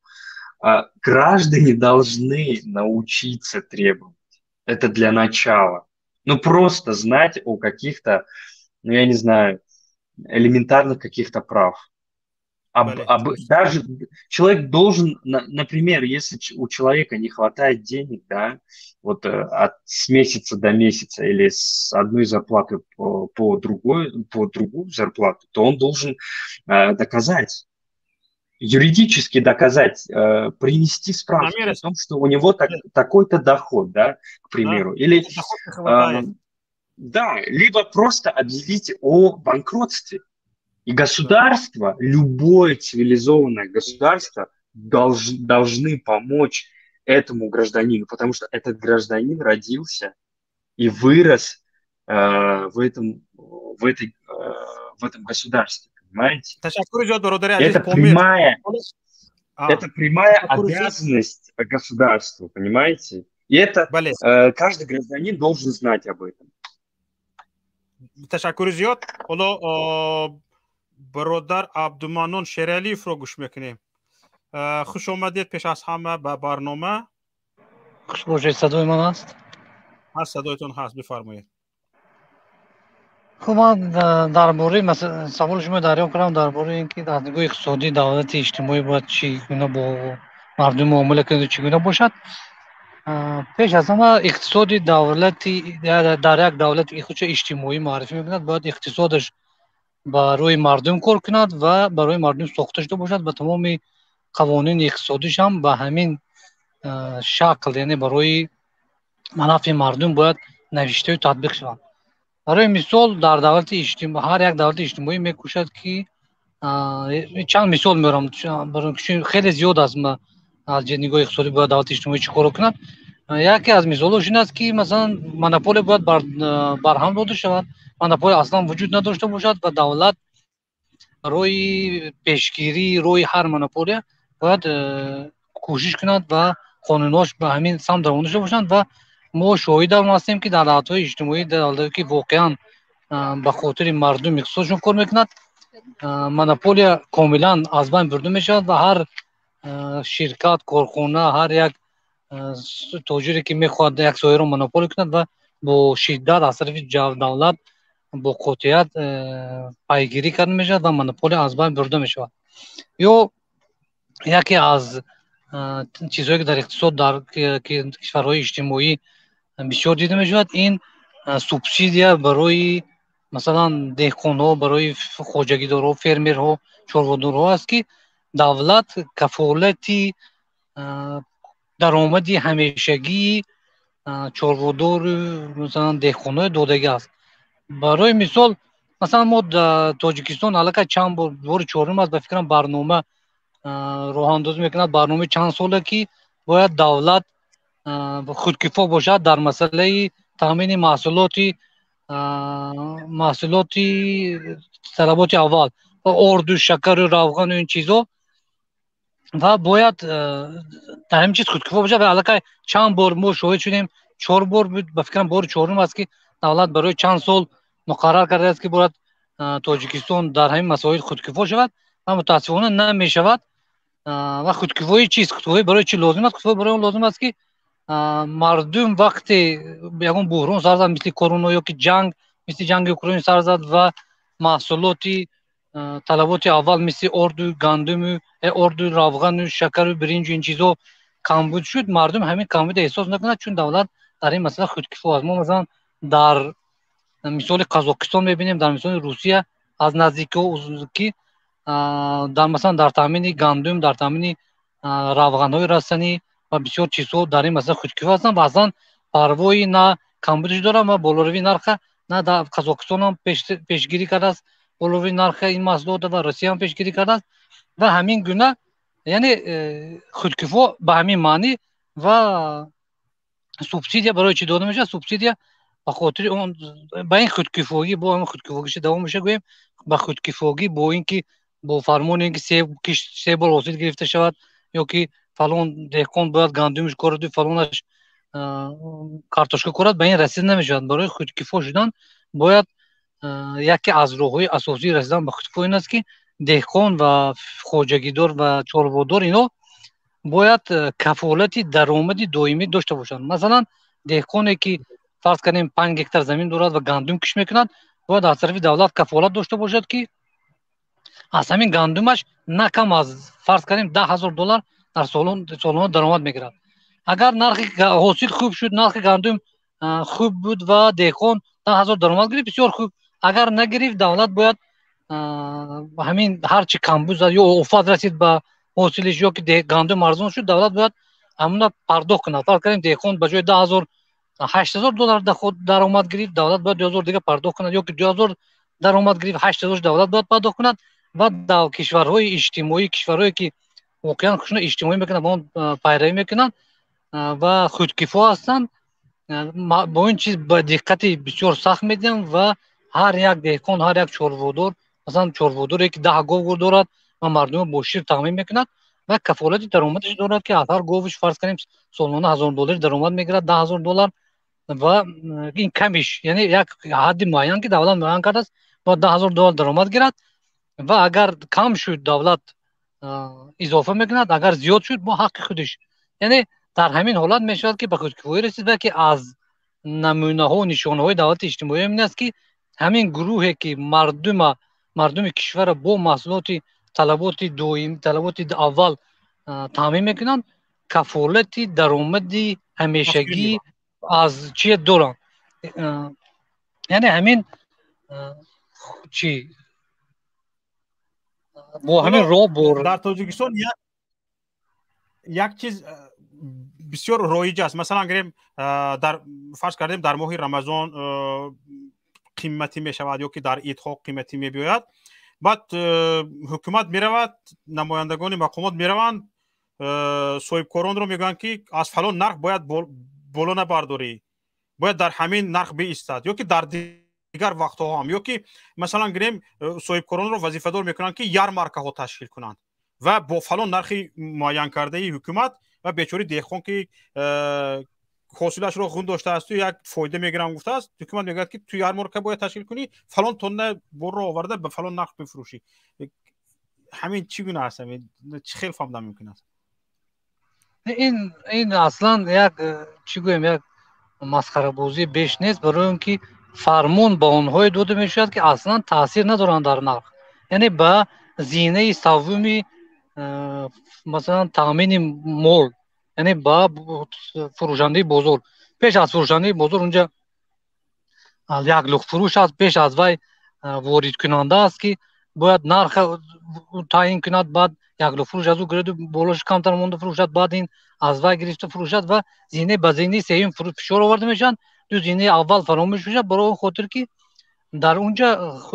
Граждане должны научиться требовать. Это для начала. Ну, просто знать о каких-то, ну, я не знаю, элементарных каких-то прав. Даже человек должен, например, если у человека не хватает денег, да, вот с месяца до месяца или с одной зарплаты по другую зарплату, то он должен доказать, юридически доказать, принести справку о том, что у него такой-то доход, да, к примеру. Да, или, да, либо просто объявить о банкротстве. И государство, любое цивилизованное государство должны помочь этому гражданину, потому что этот гражданин родился и вырос в этом государстве, понимаете? Это прямая обязанность государства, понимаете? И это каждый гражданин должен знать об этом. Ташаккур зиёд. Ҳоло бародар Абдуманон Шералиевро гӯш мекунем. Хуш омадед пеш аз ҳама ба барнома. Хуш бошед, садои ман аст? Ҳаст, садоятон ҳаст, бифармоед. Хуб, ман дар бораи саволи шумо дарёфт кардам дар бораи ин ки аз нигоҳи иқтисодӣ давлати иҷтимоӣ бояд чӣ гуна бо мардум муомила кунад, чӣ гуна бошад. Пеш аз ҳама иқтисоди давлати дар як давлати худша иҷтимоӣ муаррифӣ мекунад, бояд иқтисодаш барои мардум кор кунад ва барои мардум сохта шуда бошад ва тамоми қавонини иқтисодиш ҳам ба ҳамин шакл, яъне барои манафъи мардум бояд навиштаю татбиқ шаванд. Барои мисол, дар давлати иҷтимоӣ ҳар як давлати иҷтимоӣ мекӯшад ки чанд мисол меорам, хеле зиёд аст аз нигоҳи иқтисодӣ бояд давлати иҷтимоӣ чӣ корро кунад. Яке аз мисолҳош ин аст, ки масалан монополия бояд барҳам дода шавад, монополия аслан вуҷуд надошта бошад ва давлат барои пешгирии роҳи ҳар монополия бояд кӯшиш кунад ва қонунҳош ба ҳамин самт равона шуда бошанд. Ва мо шоҳидам ҳастем, ки дар давлатҳои иҷтимоӣ, дар давлатҳое ки воқеан ба хотири мардум иқтисодшон кор мекунад, монополия комилан аз байн бурда мешавад ва ҳар ширкат, корхона, ҳар як тоҷире ки мехоҳад як соҳаро монополия кунад ва бо шиддат аз тарафи давлат бо қотият пайгирӣ карда мешавад ва монополия аз байн бурда мешавад. Ё яке аз чизҳое ки дар иқтисод дар кишварҳои иҷтимоӣ бисёр дида мешавад, ин субсидия барои масалан деҳқонҳо, барои хоҷагидорҳо, фермерҳо, чорводорҳо аст, ки давлат кафолати даромади ҳамешагии чорводору масалан деҳқонҳои додагӣ аст. Барои мисол, масалан мо дар Тоҷикистон аллакай чанд бор, бори чорум аст ба фикрам, барнома роҳандозӣ мекунад, барномаи чанд сола, ки бояд давлат худкифо бошад дар масъалаи таъмини маҳсулоти талаботи аввал, орду, шакару равғану ин чизҳо, ва бояд дар ҳамин чиз худкифо бошад. Ва аллакай чанд бор мо шоҳид шудем, чор бор буд ба фикрам, бори чорум аст, ки давлат барои чанд сол муқаррар кардааст, ки бояд Тоҷикистон дар ҳамин масоил худкифо шавад ва мутаассифона намешавад. Ва худкифоӣ чист? Худкифоӣ барои чӣ лозим аст? Худкифоӣ барои он лозим аст, ки мардум вақте ягон буҳрон сар зад, мисли корона ё ки ҷанг, мисли ҷанги Украин сар зад ва маҳсулоти талаботи аввал мисли орду, гандуму орду, равғану шакару биринҷу ин чизҳо камбуд шуд, мардум ҳамин камбудро эҳсос накунад, чун давлат дар ин масъала худкифо аст. Мо масалан дар мисоли Қазоқистон мебинем, дар мисоли Русия аз наздикиҳо, ки дар масалан дар таъмини гандум, дар таъмини равғанҳои растанӣ ва бисёр чизҳо дар ин масъала худкифо ҳастанд ва аслан парвои на камбудиш доранд ва болоравии нарха на дар Қазоқистон ҳам пешгирӣ кардааст болоравии нарха ин маҳсулот ва Русия ҳам пешгирӣ кардааст. Ва ҳамин гуна, яъне худкифо ба ҳамин маънӣ. Ва субсидия барои чӣ дода мешавад? Субсидия ба хотири он, ба ин худкифогӣ, бо ҳамин худкифогиша давом меша гӯем, ба худкифогӣ, бо ин ки бо фармони ин ки се кишт се бор ҳосил гирифта шавад ё ки фалон деҳқон бояд гандумиш кораду фалонаш картошка корад, ба ин расида намешавад. Барои худкифо шудан бояд яке аз роҳҳои асосии расидан ба худкифо ин аст, ки деҳқон ва хоҷагидор ва чорводор ино бояд кафолати даромади доимӣ дошта бошанд. Масалан, деҳқоне ки фарз кардем 5 гектар замин дорад ва гандум кишт мекунад, бояд аз тарафи давлат кафолат дошта бошад, ки аз ҳамин гандумаш на кам аз фарз кардем 10 000 доллар дар солона даромад мегирад. Агар нархи ҳосил хуб шуд, нархи гандум хуб буд ва деҳқон 10 000 даромад гирифт, бисёр хуб. Агар нагирифт, давлат бояд ҳамин ҳарчи камбуд ё офат расид ба ҳосилиш ё ки гандум арзон шуд, давлат бояд ҳамуна пардохт кунад. Фарз кардем, деҳқон ба ҷои 10 000 8000 доллар даромад гирифт, давлат бояд 2000 дига пардохт кунад, ё ки 2000 даромад гирифт, 8000 давлат бояд пардохт кунад. Ва дар кишварҳои иҷтимоӣ, кишварҳое ки воқеан хушуна иҷтимоӣ мекунанд ва он пайравӣ мекунанд ва худкифо ҳастанд, бо ин чиз ба диққати бисёр сахт медиҳанд ва ҳар як деҳқон, ҳар як чорводор, масалан чорводоре ки 10 гов дорад ва мардумро бо шир таъмин мекунад ва кафолати даромадаш дорад, ки аз ҳар говиш фарз кунем солона 1000 доллар даромад мегирад, 10 000 доллар, ва ин камиш, яъне як ҳадди муайян ки давлат муайян кардааст, бояд 10 000 доллар даромад гирад. Ва агар кам шуд, давлат изофа мекунад, агар зиёд шуд, бо ҳаққи худиш. Яъне дар ҳамин ҳолат мешавад, ки ба худкифоӣ расид. Ва ки аз намунаҳо, нишонаҳои давлати иҷтимоӣ ин аст, ки ҳамин гурӯҳе ки мардуми кишварро бо маҳсулоти талаботи доим, талаботи аввал таъмин мекунанд, кафолати даромади ҳамешагӣ аз чие доранд, яъне ҳамин чи бо ҳамин роҳ бо Дар Тоҷикистон як чиз бисёр роиҷ аст. Масалан, гирем, дар фарз кардем, дар моҳи Рамазон қиматӣ мешавад ё ки дар идҳо қиматӣ мебиёяд. Баъд ҳукумат меравад, намояндагони мақомот мераванд, соҳибкоронро мегӯянд, ки аз фалон нарх бояд боло набардорӣ, бояд дар ҳамин нарх биистад, ё ки дар дигар вақтҳо ҳам, ё ки масалан гирем, соҳибкоронро вазифадор мекунанд, ки ярмаркаҳо ташкил кунанд ва бо фалон нархи муайянкардаи ҳукумат, ва бечори деҳқон, ки ҳосилашро хун доштаасту як фоида мегирам гуфтааст, ҳукумат мегӯяд, ки ту ярмарка бояд ташкил кунӣ, фалон тонна борро оварда ба фалон нарх бифурӯшӣ. Ҳамин чӣ гуна аст? Ҳамин чӣ хел фаҳмидан мумкин аст? Ин аслан як, чӣ гӯем, як масхарабозӣ беш нест, барои он ки фармон ба онҳое дода мешавад, ки аслан таъсир надоранд дар нарх, яъне ба зинаи саввуми, масалан, таъмини мол, яъне ба фурӯшандаи бозор. Пеш аз фурӯшандаи бозор унҷа як лухтфурӯш аст, пеш аз вай воридкунанда аст, ки бояд нарха таъин кунад, баъд як лухтфурӯш аз ӯ гирифту болош камтар монда фурӯшад, баъд ин аз вай гирифта фурӯшад ва зинаи ба зинаи сеюм фишор оварда мешаванд. Ду зинаи аввал фаромӯш мешавад, барои он хотир ки дар унҷа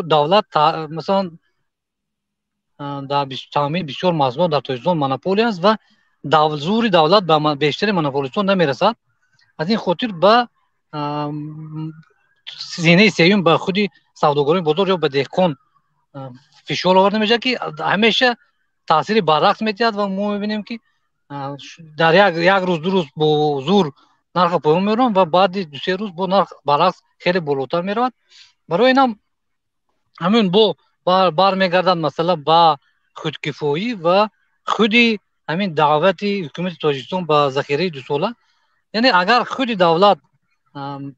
давлат, масалан, дар таъмини бисёр маҳсулот дар Тоҷикистон монополия аст ва зури давлат ба бештари монополистон намерасад. Аз ин хотир ба зинаи сеюм, ба худи савдогарони бозор ё ба деҳқон фишор оварда мешавад, ки ҳамеша таъсири баръакс медиҳад. Ва мо мебинем, ки дар як рӯз, 2 рӯз бо зур нарха поён мераванд ва баъди 2-се рӯз бо нарх баръакс хеле болотар меравад. Барои инам ҳамин бо бармегардад масъала ба худкифоӣ ва худи ҳамин даъвати ҳукумати Тоҷикистон ба захираи дусола. Яъне агар худи давлат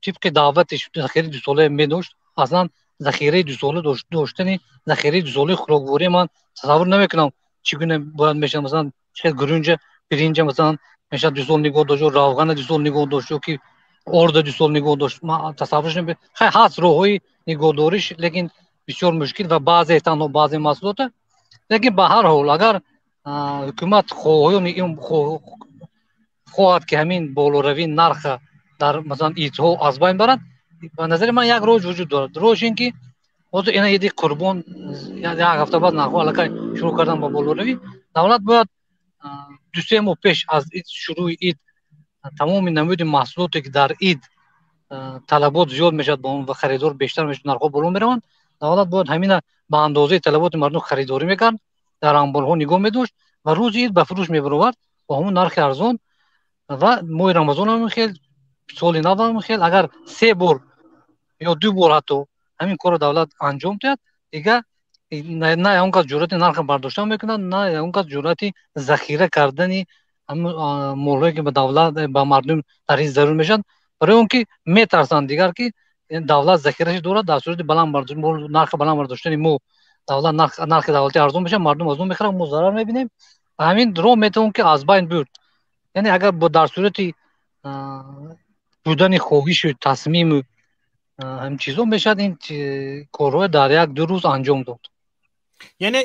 тибқи даъвати захираи дусола медошт, аслан захираи дусола доштани, захираи дусолаи хӯрокворӣ ман тасаввур намекунам, чӣ гуна бояд мешавад. Масалан, чӣ гурунҷа, биринҷа, масалан, мешавад 2 сол нигоҳ дошт, ё равғана 2 сол нигоҳ дошт, ё ки орда 2 сол нигоҳ дошт, ман тасаввурш. Хай, ҳаст роҳҳои нигоҳдориш, лекин бисёр мушкил ва баъзе танҳо баъзе маҳсулота. Лекин ба ҳар ҳол, агар ҳукумат хоҳони хоҳад, ки ҳамин болоравии нарха дар, масалан, идҳо аз байн барад, ба назари ман як роҳ вуҷуд дорад. Роҳш ин ки ҳозир ина иди Қурбон, як ҳафта баъд нархҳо аллакай шурӯъ кардан ба болоравӣ. Давлат бояд 2-се моҳ пеш аз шурӯи ид тамоми намуди маҳсулоте, ки дар ид талабот зиёд мешавад ба он ва харидор бештар мешавад, нархҳо боло мераванд, давлат бояд ҳамина ба андозаи талаботи мардум харидорӣ мекард, дар анборҳо нигоҳ медошт ва рӯзи ид ба фурӯш мебаровард бо ҳамон нархи арзон. Ва моҳи Рамазон ҳам хел, соли нав ҳам хел. Агар се бор ё ду бор ҳатто ҳамин корро давлат анҷом диҳад, дигар на ягон кас ҷуръати нарха бардоштан мекунад, на ягон кас ҷуръати захира кардани молҳое, ки ба давлат, ба мардум дар ин зарур мешавад, барои он ки метарсанд дигар, ки давлат захираши дорад, дар сурати баланд нарха баланд бардоштани мо давлат нархи давлатӣ арзон мешавад, мардум аз он мехарад, мо зарар мебинем. Ҳамин роҳ метавон ки аз байн бурд. Яъне агар дар сурати будани хоҳишу тасмиму ҳамин чизо мешавад ин корҳоро дар як ду рӯз анҷом дод. Яъне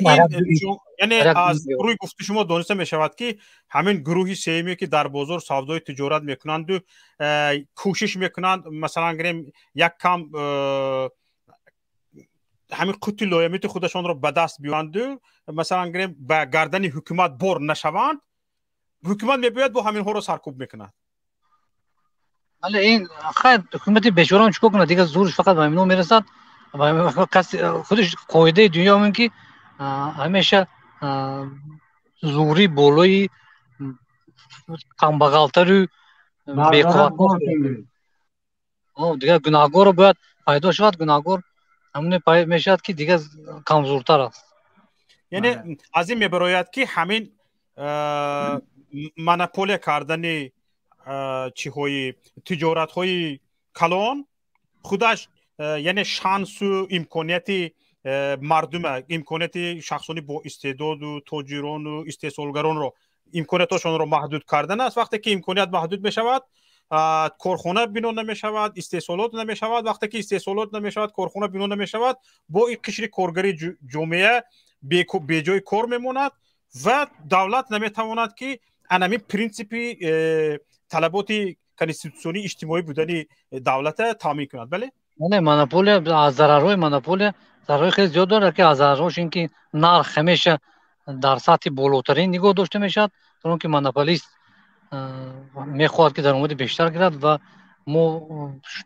аз рӯи гуфти шумо дониста мешавад, ки ҳамин гурӯҳи сеюме, ки дар бозор савдои тиҷорат мекунанду кӯшиш мекунанд, масалан гирем, як кам ҳамин қути лоямити худашонро ба даст биёранду, масалан гирем, ба гардани ҳукумат бор нашаванд, ҳукумат мебиёяд, бо ҳаминҳоро саркӯб мекунад. Бале, ин хайр, ҳукумати бечорам чӣ кор кунад дигар? Зурш фақат ба ҳамино мерасад. Худиш қоидаи дунё ҳамин, ки ҳамеша зӯрӣ болои камбағалтару беқувват. Дигар гунаҳгорро бояд пайдо шавад, гунаҳгор ҳамоне мешавад, ки дигар камзуртар аст. Яъне аз ин мебарояд, ки ҳамин монополия кардани чиҳои тиҷоратҳои калон худаш, яъне шансу имконияти мардума, имконияти шахсони бо истеъдоду тоҷирону истеҳсолгаронро, имкониятҳошонро маҳдуд кардан аст. Вақте ки имконият маҳдуд мешавад, корхона бино намешавад, истеҳсолот намешавад. Вақте ки истеҳсолот намешавад, корхона бино намешавад, бо ин қишри коргари ҷомеа беҷои кор мемонад ва давлат наметавонад, ки анамин принсипи талаботи конститутсионии иҷтимоӣ будани давлата таъмин кунад, бале? Бале, монополия аз зарарҳои монополия зарарҳои хеле зиёд дорад, ки аз зарарҳош ин ки нарх ҳамеша дар сатҳи болотарин нигоҳ дошта мешавад, он ки монополист Мехоҳад, ки даромади бештар гирад, ва мо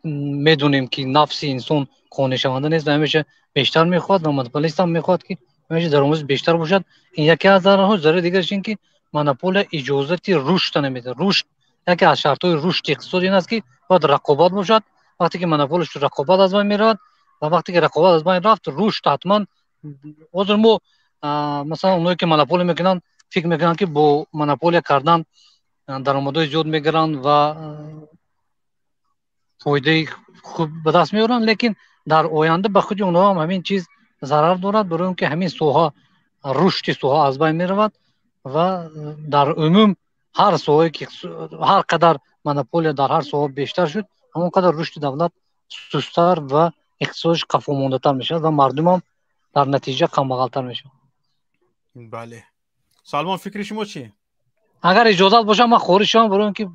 медонем, ки нафси инсон қонеъшаванда нест ва ҳамеша бештар мехоҳад, ва монополистам мехоҳад, ки ҳамеша даромади бештар бошад. Ин яке аз зарарҳо. Зарари дигараш ин ки монополия иҷозати рушда намедиҳад. Рушд, яке аз шартҳои рушди иқтисод ин аст, ки бояд рақобат бошад. Вақте ки монополия шуд, рақобат аз байн меравад, ва вақте ки рақобат аз байн рафт, рушд ҳатман. Ҳозир мо, масалан, оное ки монополия мекунанд, фикр мекунанд, ки бо монополия кардан даромадҳои зиёд мегиранд ва фоидаи хуб ба даст меоранд, лекин дар оянда ба худи онҳо ҳам ҳамин чиз зарар дорад, барои он ки ҳамин соҳа, рушди соҳа аз байн меравад. Ва дар умум ҳар соҳае ки ҳар қадар монополия дар ҳар соҳа бештар шуд, ҳамон қадар рушди давлат сусттар ва иқтисодаш қафомондатар мешавад, ва мардумам дар натиҷа камбағалтар мешавад. Бале, Салмон, фикри шумо чӣ? Агар иҷозат бошад, ман хориҷ шавам, барои он ки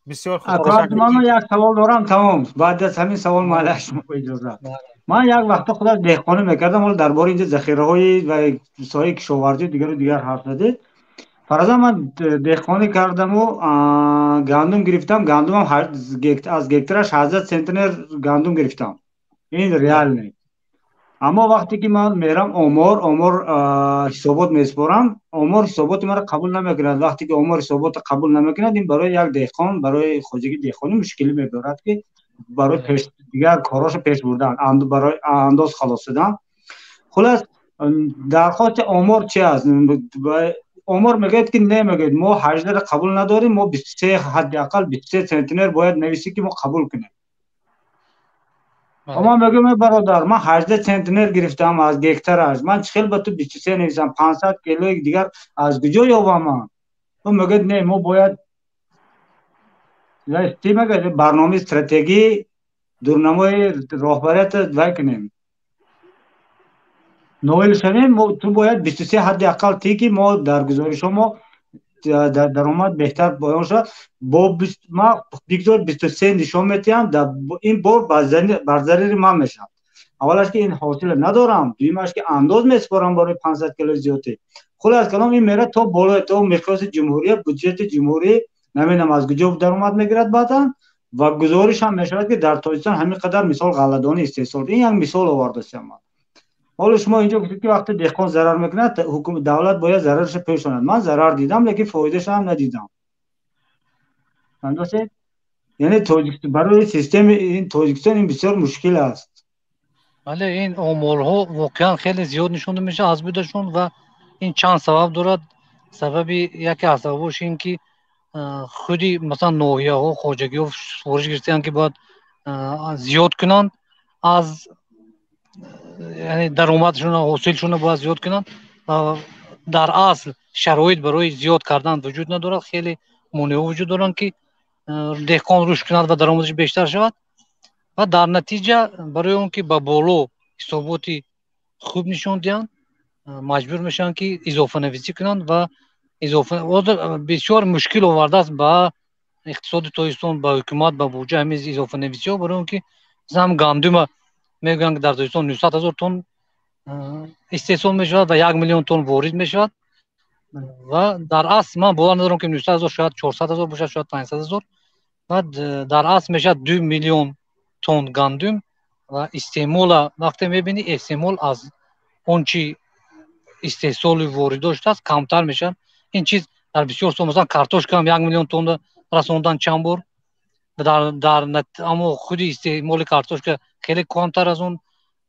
Бисёр хуб. Ман як савол дорам, тамом. Баъд аз ҳамин савол майла, шумо иҷозат. Ман як вақта худаш деҳқонӣ мекардам. Ҳоло дар бораи инҷа захираҳои ва соҳаи кишоварзӣ, дигару дигар ҳарф задед. Фаразан, ман деҳқонӣ кардаму гандум гирифтам. Гандумам аз гектараш 18 центнер гандум гирифтам. Ин реальный. Аммо вақте ки ман мерам омор ҳисобот месупорам, омор ҳисоботи маро қабул намекунад. Вақте ки омор ҳисоботро қабул намекунад, ин барои як деҳқон, барои хоҷагии деҳқонӣ мушкилӣ мебарад, ки барои пеш дигар корҳошо пеш бурдан, барои андоз халос шудан. Хулас, дархости омор чи аст? Омор мегӯяд, ки не, мегӯяд, мо 18-ро қабул надорем, мо 23, ҳадди ақал 23 центнер бояд нависӣ, ки мо қабул кунем. Ман мегӯям: «Эй бародар, ман 18 центнер гирифтам аз гектараш, ман чӣ хел ба ту 23 нависам? 500 килои дигар аз куҷо ёбам ман?» Ӯ мегӯяд: «Не, мо бояд чӣ мегӯяд, барномаи стратегӣ, дурнамои роҳбарията вай кунем, ноил шавем, ту бояд 23 ҳадди ақал тӣ, ки мо дар гузоришҳо мо даромад беҳтар поён шавад. Бо ма бигзор 23 нишон метиҳам, ин бор бар зарари ман мешавад. Аввалаш, ки ин ҳосила надорам, дуюмаш, ки андоз месупорам барои 500 килои зиёдӣ». Хулас калом, ин мера то боло, то миқёси ҷумҳурия, буҷети ҷумҳурӣ намедонам аз куҷо даромад мегирад баъдан, ва гузориш ҳам мешавад, ки дар Тоҷикистон ҳамин қадар, мисол, ғалладонӣ истеҳсол. Ин як мисол овардастам ман. Ҳоло шумо инҷо гуфтед, ки вақте деҳқон зарар мекунад, давлат бояд зарарашро пӯшонад. Ман зарар дидам, лекин фоидаашро ҳам надидам. Фаҳмидастед? Яъне барои системи ин Тоҷикистон ин бисёр мушкил аст. Бале, ин оморҳо воқеан хеле зиёд нишон мешавад аз будашон, ва ин чанд сабаб дорад. Сабаби яке аз сабабош ин ки худи, масалан, ноҳияҳо, хоҷагиҳо супориш гирифтаанд, ки бояд зиёд кунанд, аз яъне даромадшона, ҳосилшона бояд зиёд кунанд. Дар асл шароит барои зиёд кардан вуҷуд надорад. Хеле монеъҳо вуҷуд доранд, ки деҳқон рушд кунад ва даромадаш бештар шавад. Ва дар натиҷа барои он ки ба боло ҳисоботи хуб нишон диҳанд, маҷбур мешаванд, ки изофанависӣ кунанд. Ва изофа бисёр мушкил овардааст ба иқтисоди Тоҷикистон, ба ҳукумат, ба буҷа ҳамин изофанависиҳо, барои он ки масалан гандума мегӯянд, ки дар Тоҷикистон 900 ҳазор тонн истеҳсол мешавад ва 1 миллион тонн ворид мешавад. Ва дар асл ман бовар надорам, ки 900 ҳазор, шояд 400 ҳазор бошад, шояд 500 ҳазор. Баъд дар асл мешавад 2 миллион тонн гандум. Ва истеъмола вақте мебинӣ, истеъмол аз он чи истеҳсоли воридот шудааст, камтар мешавад. Ин чиз дар бисёр сол, масалан, картошкаам 1 миллион тонна расондан чанд бор, дар аммо худи истеъмоли картошка хеле камтар аз он.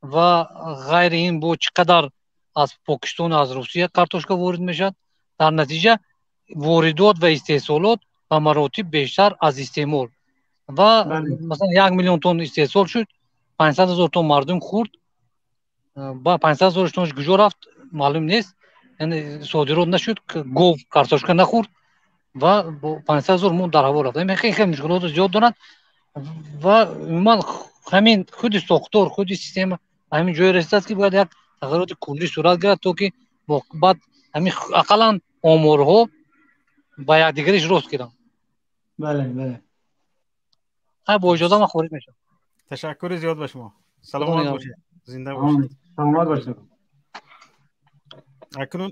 Ва ғайри ин бо чӣ қадар аз Покистону аз Русия картошка ворид мешавад. Дар натиҷа воридот ва истеҳсолот ба маротиб бештар аз истеъмол. Ва масалан, 1 миллион тонн истеҳсол шуд, 500 ҳазор тонн мардум хӯрд, ба 500 ҳазор тоннаш куҷо рафт, маълум нест. Яъне содирот нашуд, гов картошка нахӯрд ва 500 ҳазор мон дар ҳаво рафт. Хеле мушкилотро зиёд дорад. Ва умуман ҳамин худи сохтор, худи система ба ҳамин ҷое расидааст, ки бояд як тағйироти куллӣ сурат гирад, то ки баъд ҳамин ақаллан оморҳо ба якдигариш рост гиранд. Бале, бале. Хай, бо иҷоза ман хориҷ мешавам. Ташаккури зиёд ба шумо, саломат бошед, зинда бошед. Саломат бошед. Акнун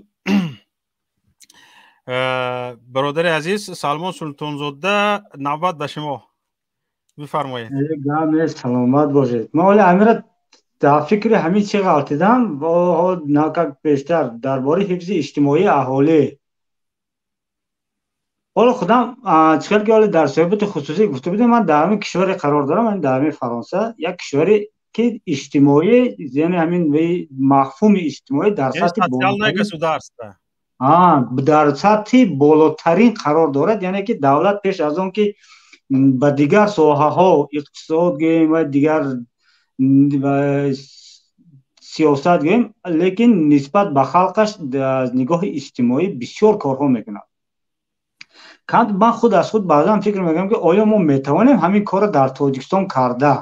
Бародари азиз Салмон Султонзода, навбат ба шумо, бифармоед. Гап нест, саломат бошед. Ман ҳоли ҳамира дар фикри ҳамин чӣ ғалтидам, как пештар дар бораи ҳифзи иҷтимоии аҳолӣ. Ҳоло худам чӣ хел ки ҳоле дар суҳбати хусусӣ гуфта будем, ман дар ҳамин кишваре қарор дорам, дар ҳамин Фаронса, як кишваре ки иҷтимоӣ, яъне ҳамин мафҳуми иҷтимоӣ дар сатҳи дар сатҳи болотарин қарор дорад, яъне ки давлат пеш аз он ки ба дигар соҳаҳо, иқтисод гӯем ва дигар сиёсат гӯем, лекин нисбат ба халқаш аз нигоҳи иҷтимоӣ бисёр корҳо мекунад. Ман худ аз худ баъзан фикр мекунам, ки оё мо метавонем ҳамин корро дар Тоҷикистон карда?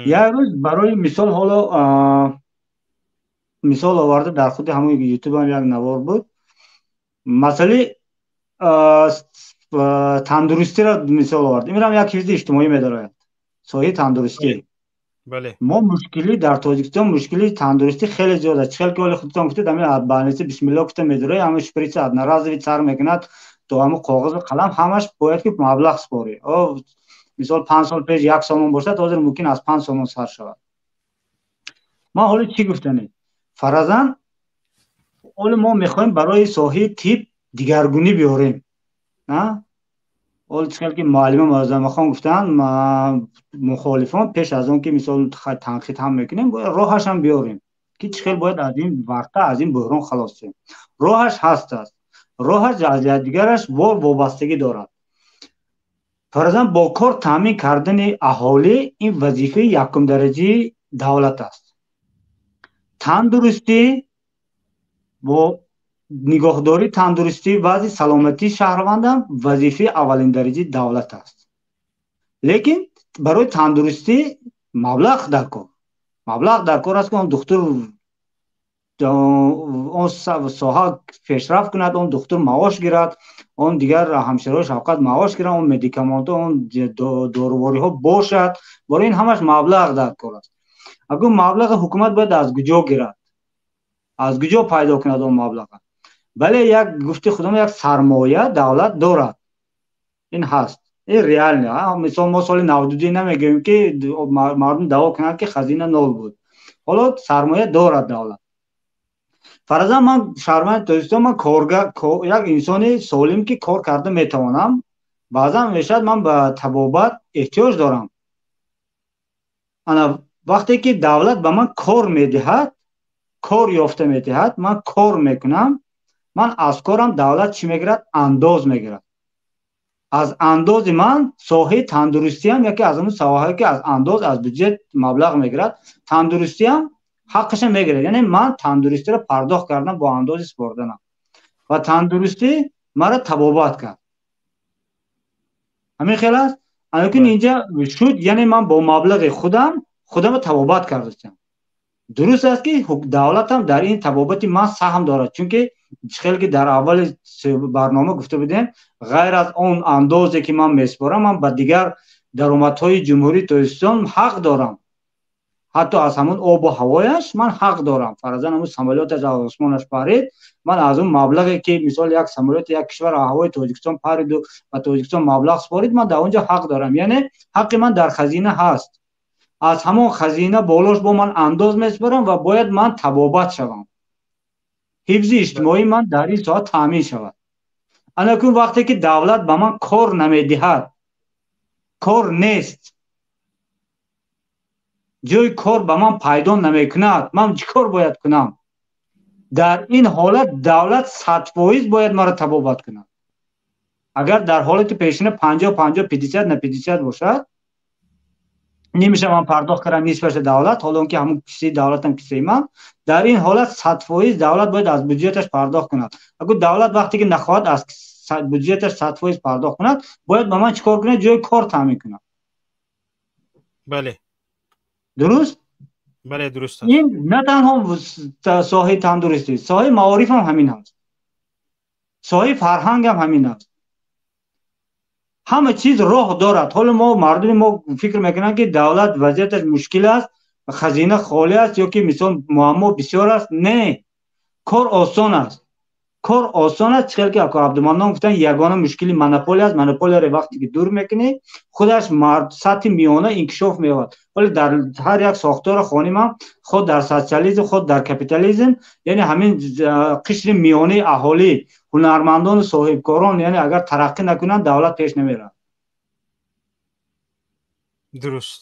Як рӯз барои мисол, ҳоло мисол оварда, дар худи ҳамон ютубам як навор буд, масъалаи тандурустиро мисол овард. Инам як ҳифзи иҷтимоӣ медарояд, соҳаи тандурустӣ. Мо мушкилӣ дар Тоҷикистон, мушкили тандурустӣ хеле зиёд аст. Чӣ хел ки ҳоли худтон гуфтед, ҳамин больница бисмилло гуфта медарои, ҳамин шприца одноразовый сар мекунад, то ҳамин коғазу қалам, ҳамаш бояд ки маблағ супорӣ. Мисол, 5 сол пеш 1 сомон бошад, ҳозир мумкин аз 5 сомон сар шавад. Ман ҳоли чӣ гуфтанем? Фаразан, ҳоло мо мехоҳем барои соҳаи тиб дигаргунӣ биёрем. Ҳоло чӣ хел ки муаллима Муаззамахон гуфтанд, мухолифон пеш аз он ки мисол танқид ҳам мекунем, бояд роҳашам биёрем, ки чӣ хел бояд аз ин варта, аз ин буҳрон халос шавем. Роҳаш ҳаст аст, роҳаш аз якдигараш бор вобастагӣ дорад. Фарзан, бо кор таъмин кардани аҳолӣ ин вазифаи якумдараҷаи давлат аст. Тандурустӣ, бо нигоҳдории тандурустӣ, вазъи саломатии шаҳрвандам вазифаи аввалиндараҷаи давлат аст. Лекин барои тандурустӣ маблағ дар кор, маблағ дар кор аст, ки он духтур, он соҳа пешрафт кунад, он духтур маош гирад, он дигар ҳамшираҳои шафқат маош гирад, он медикаментҳо, он дорувориҳо бошад. Барои ин ҳамаш маблағ дар кор аст. Агар маблағи ҳукумат бояд аз куҷо гирад, аз куҷо пайдо кунад он маблаға? Бале, як гуфти худам, як сармоя давлат дорад, ин ҳаст, ин реально. Мисол, мо соли 92 намегӯем, ки мардум даъво кунанд, ки хазина нол буд. Ҳоло сармоя дорад давлат. Фаразан, ман шаҳрванди Тоҷикистон, ман коргар, як инсони солим, ки кор карда метавонам. Баъзан мешавад, ман ба табобат эҳтиёҷ дорам. Ана вақте ки давлат ба ман кор медиҳад, кор ёфта медиҳад, ман кор мекунам, ман аз корам давлат чӣ мегирад? Андоз мегирад. Аз андози ман соҳаи тандурустиам яке аз он соҳаҳое, ки аз андоз, аз бюҷет маблағ мегирад, тандурустиам ҳаққаша мегирад. Яъне ман тандурустиро пардохт кардам бо андози супорданам ва тандурустӣ маро табобат кард. Ҳамин хел аст. Лекин инҷа шуд, яъне ман бо маблағи худам худамро табобат кардастам. Дуруст аст, ки давлатам дар ин табобати ман саҳм дорад, чунки хеле ки дар аввали барнома гуфта будем, ғайр аз он андозе ки ман месупорам, ман ба дигар даромадҳои Ҷумҳурии Тоҷикистон ҳақ дорам. Ҳатто аз ҳамон обу ҳавояш ман ҳақ дорам. Фаразан, ҳамон самолёташ аз осмонаш парид, ман аз он маблағе ки мисол як самолёти як кишвар аз ҳавои Тоҷикистон париду ба Тоҷикистон маблағ супорид, ман дар он ҷо ҳақ дорам. Яъне ҳаққи ман дар хазина ҳаст. Аз ҳамон хазина болош бо ман андоз месупорам ва бояд ман табобат шавам, ҳифзи иҷтимоии ман дар ин соҳа таъмин шавад. Анакун вақте ки давлат ба ман кор намедиҳад, кор нест, ҷои кор ба ман пайдо намекунад, ман чӣ кор бояд кунам? Дар ин ҳолат давлат 100% бояд маро табобат кунад. Агар дар ҳолати пешина 50-50, 50 на 50 бошад, нимаша ман пардохт кардам, нисфаша давлат, ҳоло он ки ҳамун кисаи давлатам кисаи ман, дар ин ҳолат 100% давлат бояд аз бюҷеташ пардохт кунад. Агар давлат вақте ки нахоҳад аз бюҷеташ 100% пардохт кунад, бояд ба ман чӣ кор кунад? Ҷои кор таъмин кунад. Бале. Дуруст? Бале, дуруст. Ин на танҳо соҳаи тандурустӣ, соҳаи маориф ҳам ҳамин аст, соҳаи фарҳанг ҳам ҳамин аст. Ҳама чиз роҳ дорад. Ҳоло мо, мардуми мо фикр мекунанд, ки давлат вазъияташ мушкил аст, хазина холӣ аст ё ки мисол муаммо бисёр аст. Не, кор осон аст. Кор осон аст, чӣ хел ки ако Абдуманнон гуфтанд, ягона мушкили монополия аст. Монополияро вақте ки дур мекунӣ, худаш сатҳи миёна инкишоф меёбад. Вале дар ҳар як сохторро хоним ҳам, худ дар социализм, худ дар капитализм, яъне ҳамин қишри миёнаи аҳолӣ, ҳунармандону соҳибкорон, яъне агар тараққӣ накунанд, давлат пеш намерад. Дуруст.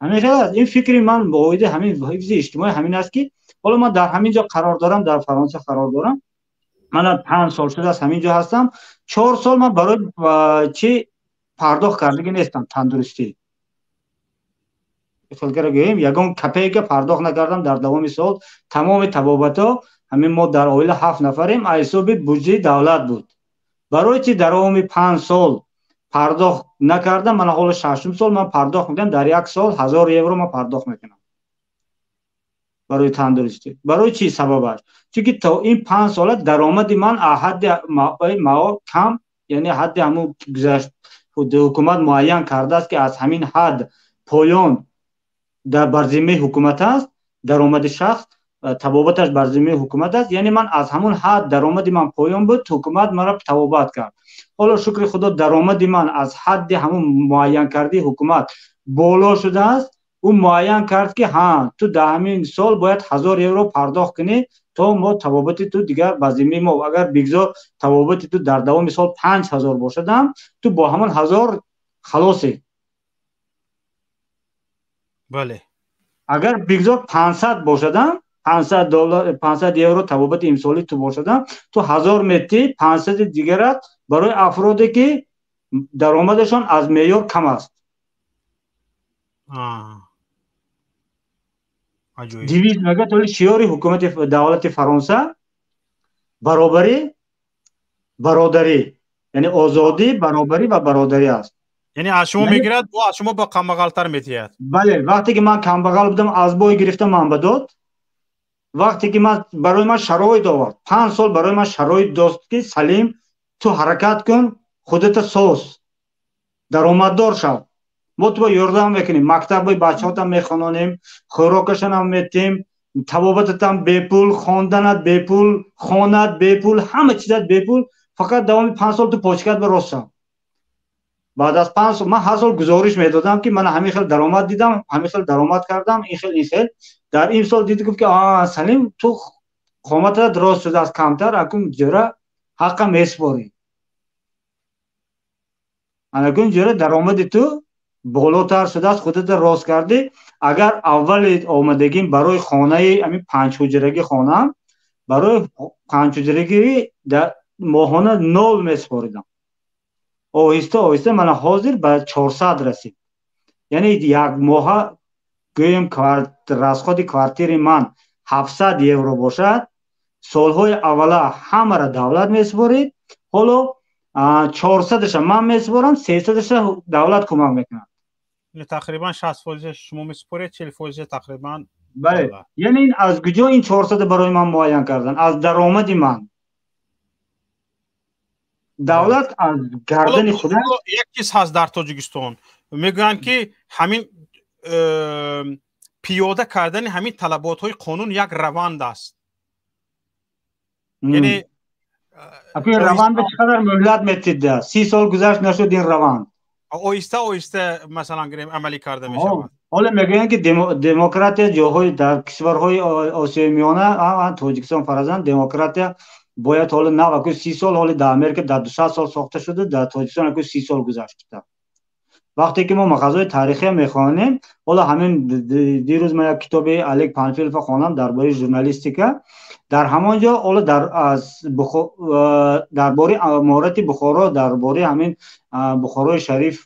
Ҳамин хел аст. Ин фикри ман бо оиди ҳамин ҳифзи иҷтимоӣ ҳамин аст, ки ҳоло ман дар ҳамин ҷо қарор дорам, дар Фаронса қарор дорам. Ман 5 сол шудааст ҳамин ҷо ҳастам. 4 сол ман барои чӣ пардохт кардагӣ нестам, тандурустӣ хелкара гӯем, ягон копейка пардохт накардам дар давоми сол. Тамоми табобатҳо, ҳамин мо дар оила ҳафт нафарем, аз ҳисоби буҷаи давлат буд. Барои чӣ дар давоми 5 сол пардохт накардам? Мана ҳоло шашум сол ман пардохт мекунам. Дар як сол 1000 евро ман пардохт мекунам барои тандурустӣ. Барои чӣ? Сабабаш, чунки то ин 5 сола даромади ман ҳадди мао кам, яъне ҳадди ҳамун гузашт. Ҳукумат муайян кардааст, ки аз ҳамин ҳад поён дар бар зиммаи ҳукумат аст, даромади шахс табобаташ бар зиммаи ҳукумат аст. Яъне ман аз ҳамун ҳад даромади ман поён буд, ҳукумат маро табобат кард. Ҳоло, шукри Худо, даромади ман аз ҳадди ҳамун муайянкардаи ҳукумат боло шудааст. Ӯ муайян кард, ки ҳа, ту дар ҳамин сол бояд 1000 евро пардохт кунӣ, то мо табобати ту дигар ба зиммаи мо. Агар бигзор табобати ту дар давоми сол 5000 бошадам, ту бо ҳамон 1000 халосӣ. Бале. Агар бигзор 500 бошадам, 500 доллар, 500 евро табобати имсолӣ ту бошадам, ту 1000 метӣ, 500-и дигарат барои афроде ки даромадашон аз меъёр кам аст. Девиз мегӯяд, толи шиёри ҳукумати давлати Фаронса: баробарӣ, бародарӣ, яъне озодӣ, баробарӣ ва бародарӣ аст. Яъне аз шумо мегирад, бо аз шумо бо камбағалтар метиҳад. Бале, вақте ки ман камбағал будам, аз бой гирифта ман ба дод. Вақте ки ман барои ман шароит овард, 5 сол барои ман шароит дод, ки Салим, ту ҳаракат кун, худата соз, даромаддор шав, мо туба ёрдам мекунем, мактаби бачаҳотам мехононем, хӯрокашонам метем, табобататам бепул, хонданат бепул, хонат бепул, ҳама чизат бепул, фақат давоми 5 сол ту почкат ба рост шав. Баъд аз 5 сол ман ҳар сол гузориш медодам, ки ман ҳамин хел даромад дидам, ҳамин хел даромад кардам, ин хел, ин хел. Дар ин сол дид, гуфт, ки Салим, ту қоматат рост шудааст камтар, акун ҷора ҳаққа месупорӣ, анакун ҷора даромади ту болотар шудааст, худата рост кардӣ. Агар аввали омадагим барои хонаи ҳамин панҷҳуҷрагӣ, хонаам барои панҷҳуҷрагӣ моҳона нол месупоридам, оҳиста оҳиста мана ҳозир ба 400 расид. Яъне як моҳа гӯем расходи квартири ман 700 евро бошад, солҳои аввала ҳамаро давлат месупорид, ҳоло 400-аша ман месупорам, 300-аша давлат кӯмак мекунад. Тақрибан 60 фоизаш шумо месупоред, 40 фоиза тақрибан. Бале, яъне ин аз куҷо ин 400 барои ман муайян кардан? Аз даромади ман. Давлат аз гардани худа. Як чиз ҳаст дар Тоҷикистон, мегӯянд, ки ҳамин пиёда кардани ҳамин талаботҳои қонун як раванд аст, яъне раванд чӣ қадар муҳлат метида? 30 сол гузашт, нашуд ин раванд. Оҳиста оҳиста, масалан гирем, амалӣ карда мешавад. Ҳоло мегӯянд, ки демократия ҷоҳои дар кишварҳои Осиёи Миёна, Тоҷикистон фаразан, демократия бояд ҳоло нав аку 30 сол, ҳоли дар Америка дар 200 сол сохта шуда, дар Тоҷикистон аку 30 сол гузашта. Вақте ки мо махазҳои таърихия мехонем, ҳоло ҳамин дирӯз ман як китоби Олег Панфилова хонам дар бораи журналистика. Дар ҳамон ҷо ҳоло дар бораи аморати Бухоро, дар бораи ҳамин Бухорои Шариф,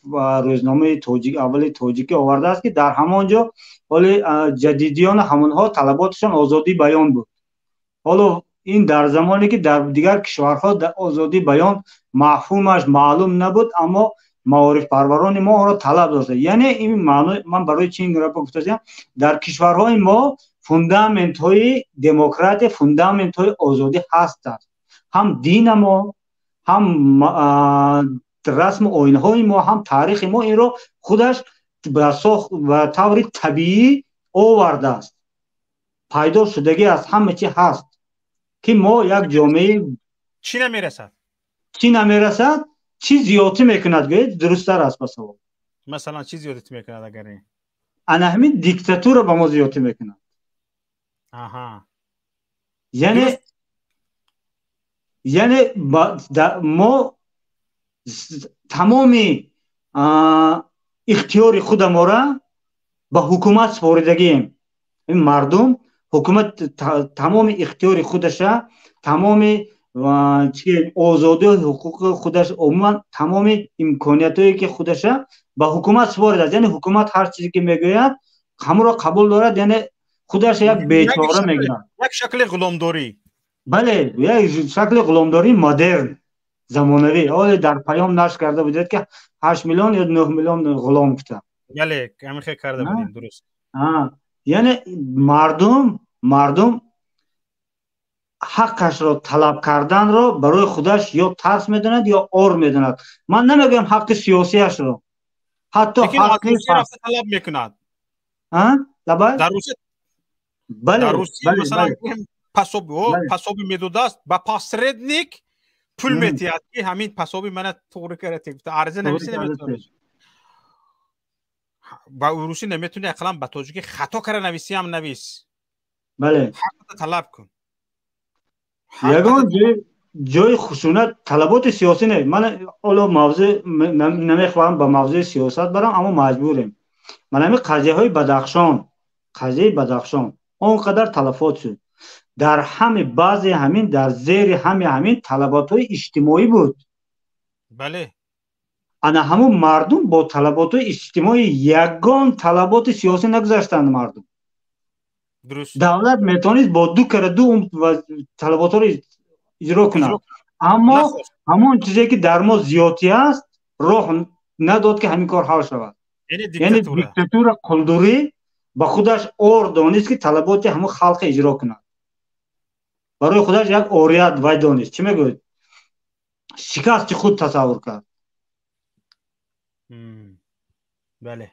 рӯзномаи тоҷик, аввали тоҷикӣ овардааст, ки дар ҳамон ҷо ҳоли ҷадидиёну ҳамонҳо талаботашон озодии баён буд. Ҳоло ин дар замоне ки дар дигар кишварҳо озодии баён мафҳумаш маълум набуд, аммо маорифпарварони мо онро талаб дошта. Яъне ин маъно, ман барои чи ин гапо гуфтасиям, дар кишварҳои мо фундаментҳои демократия, фундаментҳои озодӣ ҳастанд. Ҳам дина мо, ҳам расму оинҳои мо, ҳам таърихи мо инро худаш ба таври табиӣ овардааст, пайдо шудагӣ аст, ҳама чи ҳаст, ки мо як ҷомеаи Чӣ намерасад? Чӣ намерасад? Чӣ зиёдтӣ мекунад, гӯед, дурусттар аст ба савол. Масалан, чӣ зиёдатӣ мекунад агар ин? Ана ҳамин диктатура ба мо зиёдтӣ мекунад. Аҳа. Яъне мо тамоми ихтиёри худамора ба ҳукумат супоридагием. Мардум ҳукумат тамоми ихтиёри худаша, тамоми озодию ҳуқуқи худаш, умуман тамоми имкониятҳое ки худаша ба ҳукумат супоридааст. Яъне ҳукумат ҳар чизе ки мегӯяд, ҳамонро қабул дорад, яъне худаш як бечора мегирад. Як шакли ғуломдорӣ. Бале, як шакли ғуломдории модерн, замонавӣ. Ҳоле дар паём нашр карда будед, ки 8 миллион ё 9 миллион ғулом гуфта. Бале, ҳамин хел карда будем, дуруст. Яъне мардум ҳаққашро талаб карданро барои худаш ё тарс медонад, ё ор медонад. Ман намегӯям ҳаққи сиёсияшро, ҳатто ҳаққи талаб мекунад. Лабай? Дар Русия, бале, дар Русия масалан пособие медодааст, ба посредник пул метиҳад, ки ҳамин пособие мана туғри карда, ариза нависи наметавонад. Ба русӣ наметавонӣ, ақаллан ба тоҷикӣ хато карда нависӣ ҳам навис. Бале. Ҳаққата талаб кун. Ягон ҷои хушунат талаботи сиёсӣ не. Ман ҳоло мавзӯъ намехоҳам ба мавзӯи сиёсат барам, аммо маҷбурем. Ман ҳамин қазияҳои Бадахшон, қазияи Бадахшон он қадар талафот шуд. Дар ҳами баъзе ҳамин, дар зери ҳами ҳамин талаботҳои иҷтимоӣ буд. Бале. Ана ҳамун мардум бо талаботҳои иҷтимоӣ ягон талаботи сиёсӣ нагузаштанд мардум. Дуруст. Давлат метавонист бо ду кара ду талаботҳоро иҷро кунад, аммо ҳамон чизе ки дар мо зиёдтӣ аст, роҳ надод, ки ҳамин кор ҳал шавад. Яъне диктатура, қулдурӣ ба худаш ор донист, ки талаботи ҳамон халқро иҷро кунад. Барои худаш як орият вай донист. Чӣ мегӯед? Шикасти худ тасаввур кард. Бале.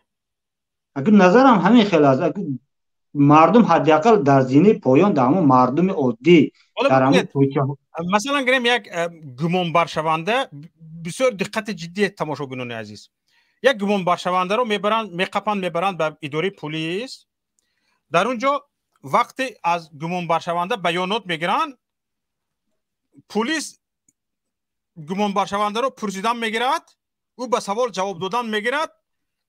Агар назарам ҳамин хел аст, мардум ҳадди ақал дар зинаи поён, дар ҳамон мардуми оддӣ, дар ҳамон кӯча. Масалан гирем, як гумонбаршаванда, бисёр диққати ҷиддӣ, тамошобинони азиз, як гумонбаршавандаро мебаранд, меқапанд, мебаранд ба идораи пулис. Дар он ҷо вақте аз гумонбаршаванда баёнот мегиранд, пулис гумонбаршавандаро пурсидан мегирад, ӯ ба савол ҷавоб додан мегирад,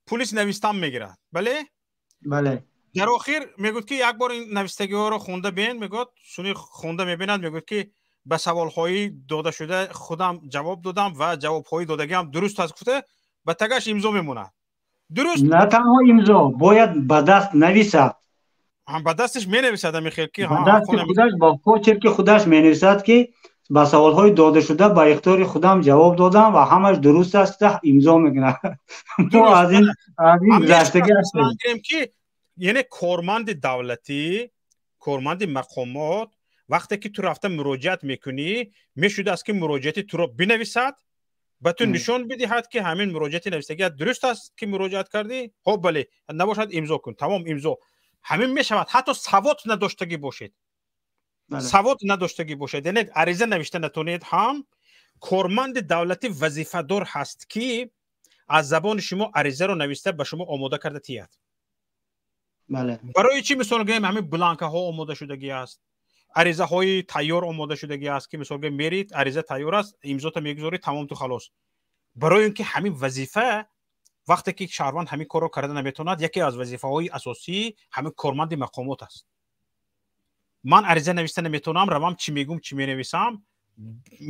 пулис навистан мегирад. Бале? Бале. Дар охир мегӯяд, ки як бор ин навистагиҳоро хонда бин, мегӯяд, суни хонда мебинад, мегӯяд, ки ба саволҳои додашуда худам ҷавоб додам ва ҷавобҳои додагиам дуруст аст, гуфта ба тагаш имзо мемонад. Дуруст? На танҳо имзо, бояд ба даст нависад. Ба дасташ менависад ҳамин хел ки ба дасти худаш, бо почерки худаш менависад, ки ба саволҳои додашуда ба ихтиёри худам ҷавоб додам ва ҳамаш дуруст аст, имзо мекунад. Мо аз ин гузаштагӣ ҳастем. Ки яъне корманди давлатӣ, корманди мақомот вақте ки ту рафта муроҷиат мекунӣ, мешудааст, ки муроҷиати туро бинависад, ба ту нишон бидиҳад, ки ҳамин муроҷиати навистагиат дуруст аст, ки муроҷиат кардӣ, хоб, бале, набошад, имзо кун, тамом, имзо. Ҳамин мешавад, ҳатто савод надоштагӣ бошед, савод надоштагӣ бошед, яъне ариза навишта натонед ҳам, корманди давлатӣ вазифадор ҳаст, ки аз забони шумо аризаро нависта ба шумо омода карда тиҳад. Барои чӣ, мисол гӯем, ҳамин бланкаҳо омода шудагӣ аст, аризаҳои тайёр омода шудагӣ аст, ки мисол гӯем, мерид, ариза тайёр аст, имзота мегузорӣ, тамом, ту халос. Барои ин ки ҳамин вазифа, вақте ки шаҳрванд ҳамин корро карда наметавонад, яке аз вазифаҳои асосии ҳамин корманди мақомот аст. Ман ариза нависта наметавонам, равам, чӣ мегӯм, чӣ менависам?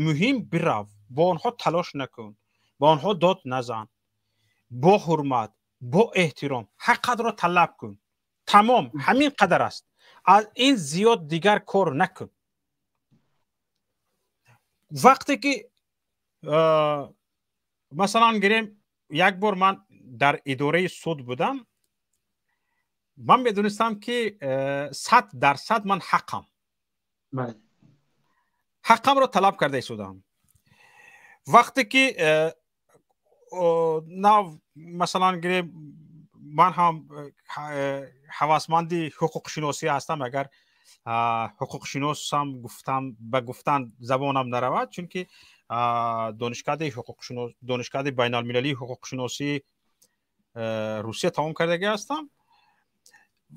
Муҳим, бирав, бо онҳо талош накун, бо онҳо дод назан, бо ҳурмат, бо эҳтиром ҳаққатро талаб кун, тамом, ҳамин қадар аст, аз ин зиёд дигар кор накун. Вақте ки масалан гирем, як бор ман дар идораи суд будам, ман медонистам, ки 100% ман ҳаққам, ҳаққамро талаб карда истодам. Вақте ки нав, масалан гирем, ман ҳам ҳавасманди ҳуқуқшиносӣ ҳастам, агар Ҳуқуқшиносам гуфтам, ба гуфтан забонам наравад, чунки донишкадаи ҳуқуқшинос, донишкадаи байналмилалии ҳуқуқшиносии Русия тамом кардагӣ ҳастам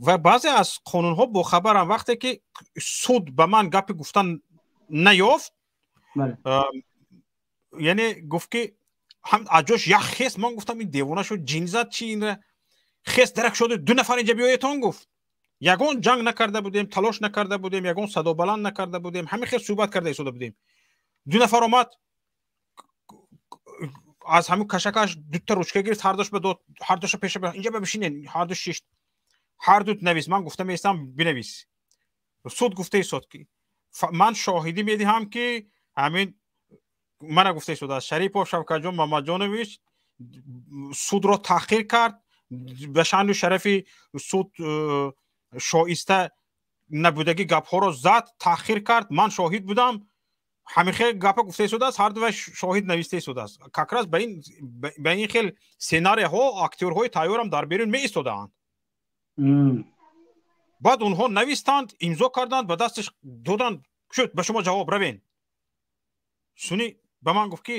ва баъзе аз қонунҳо бохабарам. Вақте ки суд ба ман гапи гуфтан наёфт, яъне гуфт ки ҳам аз ҷош як хес, ман гуфтам ин девона шуд, ҷин зад, чи инра хес дарак шуд, ду нафар инҷа биёетон гуфт. Ягон ҷанг накарда будем, талош накарда будем, ягон садобаланд накарда будем, ҳамин хел суҳбат карда истода будем. Ду нафар омад, аз ҳамин кашакаш дута ручка гирифт, ҳардуш ба дод, ҳардуша пеша инҷа ба бишинен, ҳарду шишт, ҳарду навис. Ман гуфта меистам, бинавис. Суд гуфта истод ки ман шоҳидӣ медиҳам ки ҳамин мана гуфта истодааст Шарипов Шавкатҷон Мамаҷонович судро таҳқир кард, ба шаъну шарафи суд шоиста набудагӣ гапҳоро зад, таҳқир кард, ман шоҳид будам. Ҳамин хел гапа гуфта истодааст, ҳарду вай шоҳид нависта истодааст. Как раз ба ин хел сценарияҳо актёрҳои тайёрам дар берун меистодаанд. Баъд онҳо навистанд, имзо карданд, ба дасташ доданд, шуд, ба шумо ҷавоб, равен. Суни ба ман гуфт ки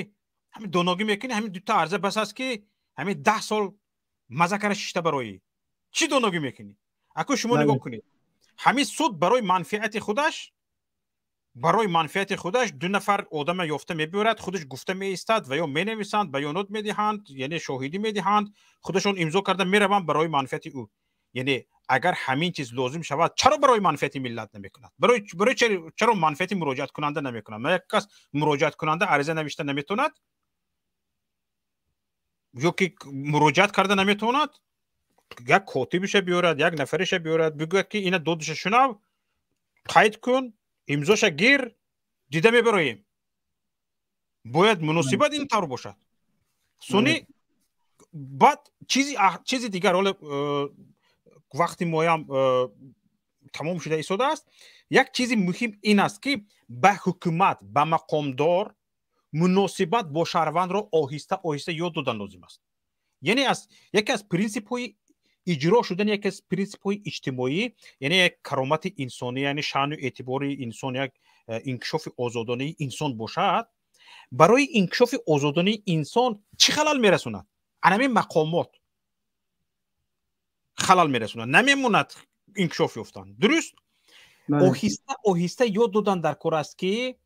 ҳамин доногӣ мекунӣ, ҳамин дута арза бас аст ки ҳамин 10 сол маза кара шишта бароӣ. Чӣ доногӣ мекунӣ? Аку шумо нигоҳ кунед, ҳамин суд барои манфиати худаш ду нафар одама ёфта мебиёрад, худаш гуфта меистад ва ё менависанд, баёнот медиҳанд, яъне шоҳидӣ медиҳанд, худашон имзо карда мераванд барои манфиати ӯ. Яъне агар ҳамин чиз лозим шавад, чаро барои манфиати миллат намекунад? Барои чаро манфиати муроҷиаткунанда намекунад? Як кас муроҷиаткунанда ариза навишта наметавонад ё ки муроҷиат карда наметавонад, як котибиша биёрад, як нафареша биёрад, бигӯяд ки ина додиша шунав, қайд кун, имзоша гир, дида мебароем. Бояд муносибат ин тавр бошад. Суни баъд чизи дигар, ҳоло вақти моям тамом шуда истодааст, як чизи муҳим ин аст ки ба ҳукумат, ба мақомдор муносибат бо шаҳрвандро оҳиста оҳиста ёд додан лозим аст. Яъне аз яке аз принсипҳои иҷро шудани яке аз принсипҳои иҷтимоӣ, яъне як каромати инсонӣ, яъне шаъну эътибори инсон, як инкишофи озодонаи инсон бошад. Барои инкишофи озодонаи инсон чӣ халал мерасонад? Анамин мақомот халал мерасонад, намемонад инкишоф ёфтан. Дуруст, оҳиста оҳиста ёд додан дар кор аст ки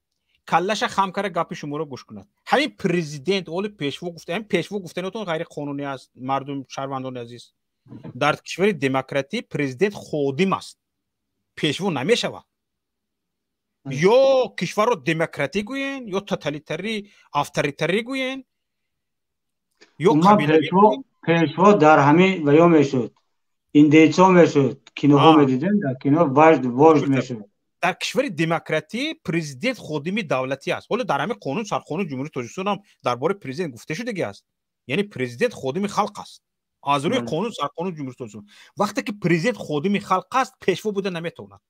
каллаша хам кара гапи шуморо гӯш кунад. Ҳамин президент оли пешво гуфта, ҳамин пешво гуфтанотон ғайриқонунӣ аст. Мардум, шаҳрвандони азиз, дар кишвари демократӣ президент ходим аст, пешво намешавад. Ё кишварро демократӣ гӯен, ё тоталитарӣ, авторитарӣ гӯен, ё пешво дар ҳамин ваё мешуд, индейцо мешуд, киноҳо медидем, дар кино вождь мешуд. Дар кишвари демократӣ президент ходими давлатӣ аст. Ҳоло дар ҳамин қонун, сарқонуни Ҷумҳурии Тоҷикистон ҳам дар бораи президент гуфта шудагӣ аст, яъне президент ходими халқ аст аз рӯи қонун, сарқонуни Ҷумҳурии Тоҷикистон. Вақте ки президент ходими халқ аст, пешво буда наметавонад,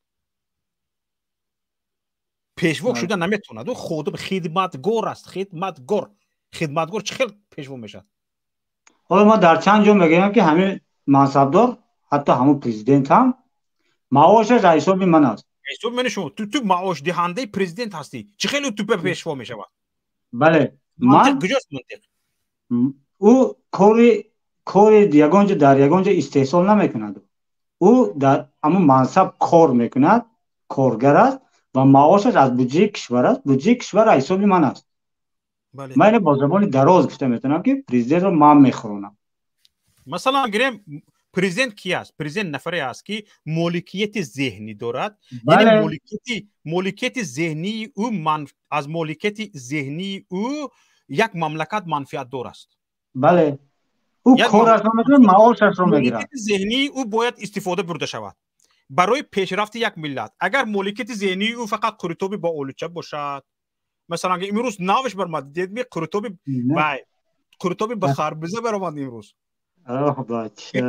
пешво шуда наметавонад. Ӯ ходим, хидматгор аст, хидматгор. Хидматгор чӣ хел пешво мешавад? Ҳоло мо дар чанд ҷо мегӯям ки ҳамин мансабдор, ҳатто ҳамун президент ҳам маошаш аз ҳисоби ман аст. Ҳисоби мани шумо. Ту маошдиҳандаи президент ҳастӣ, чӣ хеле ту пешво мешавад? Бале. Мантиқ куҷост, мантиқ? Ӯ кори ягон ҷо, дар ягон ҷо истеҳсол намекунад. Ӯ дар ҳамун мансаб кор мекунад, коргар аст ва маошаш аз буҷаи кишвар аст. Буҷаи кишвар аз ҳисоби ман аст. Ман ино бо забони дароз гуфта метавонам ки президентро ман мехӯронам. Масалан гирем, президент ки аст? Президент нафаре аст ки моликияти зеҳнӣ дорад, яъне моликияти зеҳнии ӯ, аз моликияти зеҳнии ӯ як мамлакат манфиатдор аст. Бале, ӯ корашро мекунад, маошашро мегирад. Зеҳнии ӯ бояд истифода бурда шавад барои пешрафти як миллат. Агар моликияти зеҳнии ӯ фақат қуритоби бо олуча бошад, масалан, имрӯз навш баромад, дидми, қуритоби вай, қуритоби ба харбуза баромад имрӯз.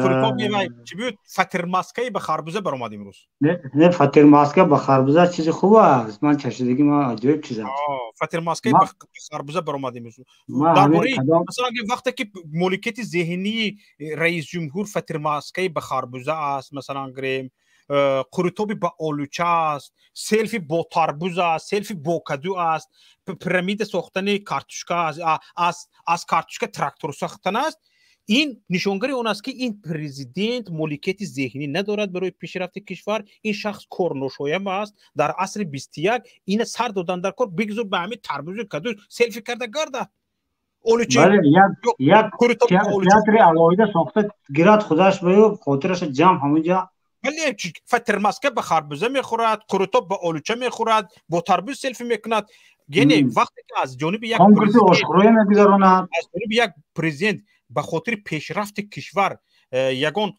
Қуритоби вай чӣ буд, фатирмаскаи ба харбуза баромад имрӯз. Не, фатирмаска ба харбуза чизи хуб аст, ман чашидагӣ, ман аҷоиб чиз аст. Фатирмаскаи ба харбуза баромад имрӯз. Дар бораи, масалан, вақте ки моликияти зеҳнии раисҷумҳур фатирмаскаи ба харбуза аст, масалан гирем, Қурутоби ба олуча аст, селфи бо тарбуз аст, селфи бо каду аст, пирамида сохтани картушка аст, аз картушка трактор сохтан аст. Ин нишонгари он аст, ки ин президент моликияти зеҳнӣ надорад барои пешрафти кишвар. Ин шахс корношоям аст. Дар асри 21 ина сар додан дар кор. Бигзор ба ҳамин тарбузу каду селфи карда гардад. Як театри алоҳида сохта гирад худаш баю хотираша ҷамъ ҳамунҷа. Бале, фатермаска ба харбуза мехӯрад, қурутоб ба олуча мехӯрад, бо тарбуз селфи мекунад. Яъне вақте ки аз ҷониби як мегузаронад, аз ҷониби як президент ба хотири пешрафти кишвар ягон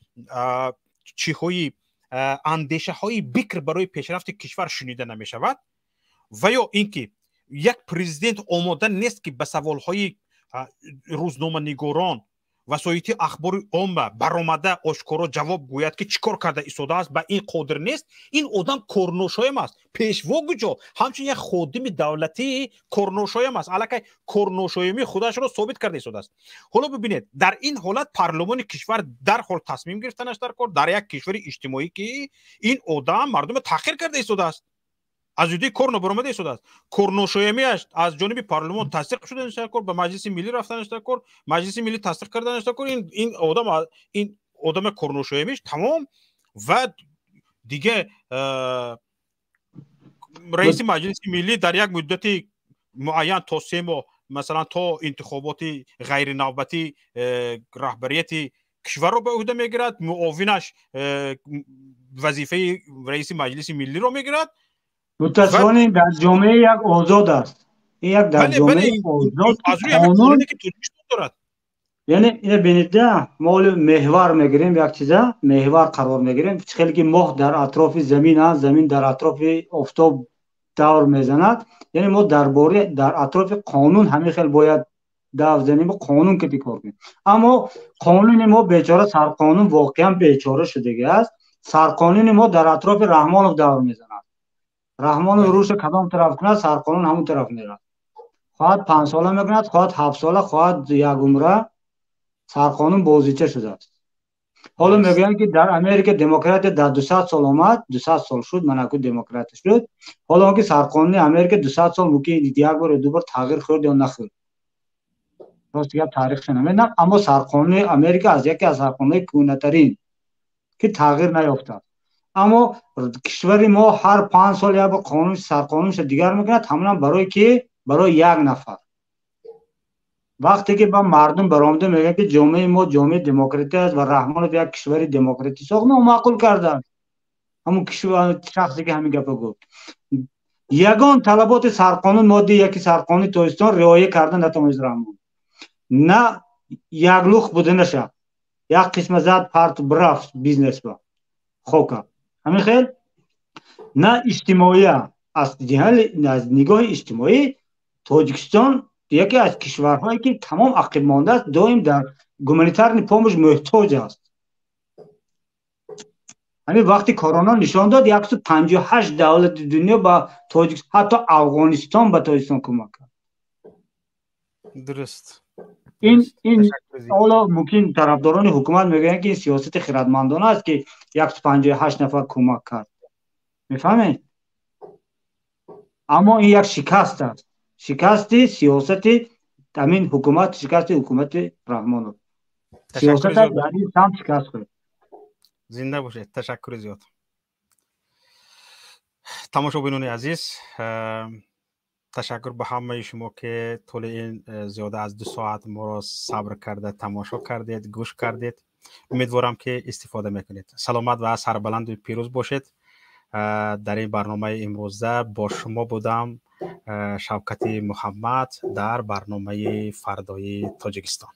чиҳои, андешаҳои бикр барои пешрафти кишвар шунида намешавад ва ё ин ки як президент омода нест, ки ба саволҳои рӯзноманигорон, васоити ахбори омма баромада ошкоро ҷавоб гӯяд, ки чӣ кор карда истодааст, ба ин қодир нест. Ин одам корношоям аст. Пешво куҷо, ҳамчун як ходими давлатӣ корношоям аст. Аллакай корношоямии худашро собит карда истодааст. Ҳоло бибинед, дар ин ҳолат парлумони кишвар дарҳол тасмим гирифтанаш дар кор. Дар як кишвари иҷтимоӣ, ки ин одам мардума таҳқир карда истодааст, аз ҳудуди кор нобаромада истодааст, корношоямиаш аз ҷониби парлумон тасдиқ шуданаш дар кор, ба Маҷлиси Миллӣ рафтанаш дар кор, Маҷлиси Миллӣ тасдиқ карданаш дар кор. Ин одам, ин одама корношоямиш тамом ва дига раиси Маҷлиси Миллӣ дар як муддати муайян, то 3 моҳ масалан, то интихоботи ғайринавбатӣ, раҳбарияти кишварро ба ӯҳда мегирад, муовинаш вазифаи раиси Маҷлиси Миллиро мегирад. Мутаассифона, дар ҷомеа як озод аст, ин як дар ҷомеаи озод қонун дорад. Яъне ина бинед, мо оли меҳвар мегирем, як чиза меҳвар қарор мегирем. Хеле ки моҳ дар атрофи замин аст, замин дар атрофи офтоб давр мезанад, яъне мо дар бораи дар атрофи қонун ҳамин хел бояд давр занем, қонун ки кор кунем. Аммо қонуни мо бечора, сарқонун воқеан бечора шудагӣ аст. Сарқонуни мо дар атрофи Раҳмонов давр мезанад. Раҳмонов рӯша кадом тараф кунад, сарқонун ҳамон тараф мерад. Хоҳад 5 сола мекунад, хоҳад 7 сола, хоҳад якумра, сарқонун бозича шудааст. Ҳоло мегӯянд, ки дар Америка демократия дар 200 сол омад, 200 сол шуд, манаку демократия шуд. Ҳоло он ки сарқонуни Америка 200 сол мумкин як бор ё ду бор тағйир хӯрд ё нахӯрд, рост гап, таърихша намедонам. Аммо сарқонуни Америка аз яке аз сарқонунҳои кӯҳнатарин, ки тағйир наёфтааст. Аммо кишвари мо ҳар 5 сол як бор қонун, сарқонунша дигар мекунад. Ҳамонам барои ки барои як нафар. Вақте ки ба мардум баромада мегӯянд, ки ҷомеаи мо ҷомеаи демократӣ аст ва Раҳмонов як кишвари демократӣ сохт, номаъқул карданд. Ҳамон шахсе ки ҳамин гапа гуфт, ягон талаботи сарқонун, моддаи 1 сарқонуни Тоҷикистон риоя карда натавонист Раҳмон. На яклухт буданаша, як қисма зад, парту бирафт бизнесба хока, ҳамин хел на иҷтимоия. Аз нигоҳи иҷтимоӣ Тоҷикистон яке аз кишварҳое ки тамом ақиб мондааст, доим дар гуманитарный помощь муҳтоҷ аст. Ҳамин вақти корона нишон дод, 158 давлати дунё ба Тоҷик, ҳатто Афғонистон ба Тоҷикистон кӯмак кард. Дуруст. Ин ҳоло мумкин тарафдорони ҳукумат мегӯянд, ки ин сиёсати хирадмандона аст, ки 158 нафар кӯмак кард, мефаҳмед? Аммо ин як шикаст аст, шикасти сиёсати ҳамин ҳукумат, шикасти ҳукумати Раҳмонов. Сиёсата дар ин самт шикаст хӯрд. Зинда бошед, ташаккури зиёд. Тамошобинони азиз, ташаккур ба ҳамаи шумо, ки тӯли ин зиёда аз 2 соат моро сабр карда тамошо кардед, гӯш кардед. Умедворам, ки истифода мекунед. Саломат ва сарбаланду пирӯз бошед. Дар ин барномаи имрӯза бо шумо будам Шавкати Муҳаммад дар барномаи «Фардои Тоҷикистон».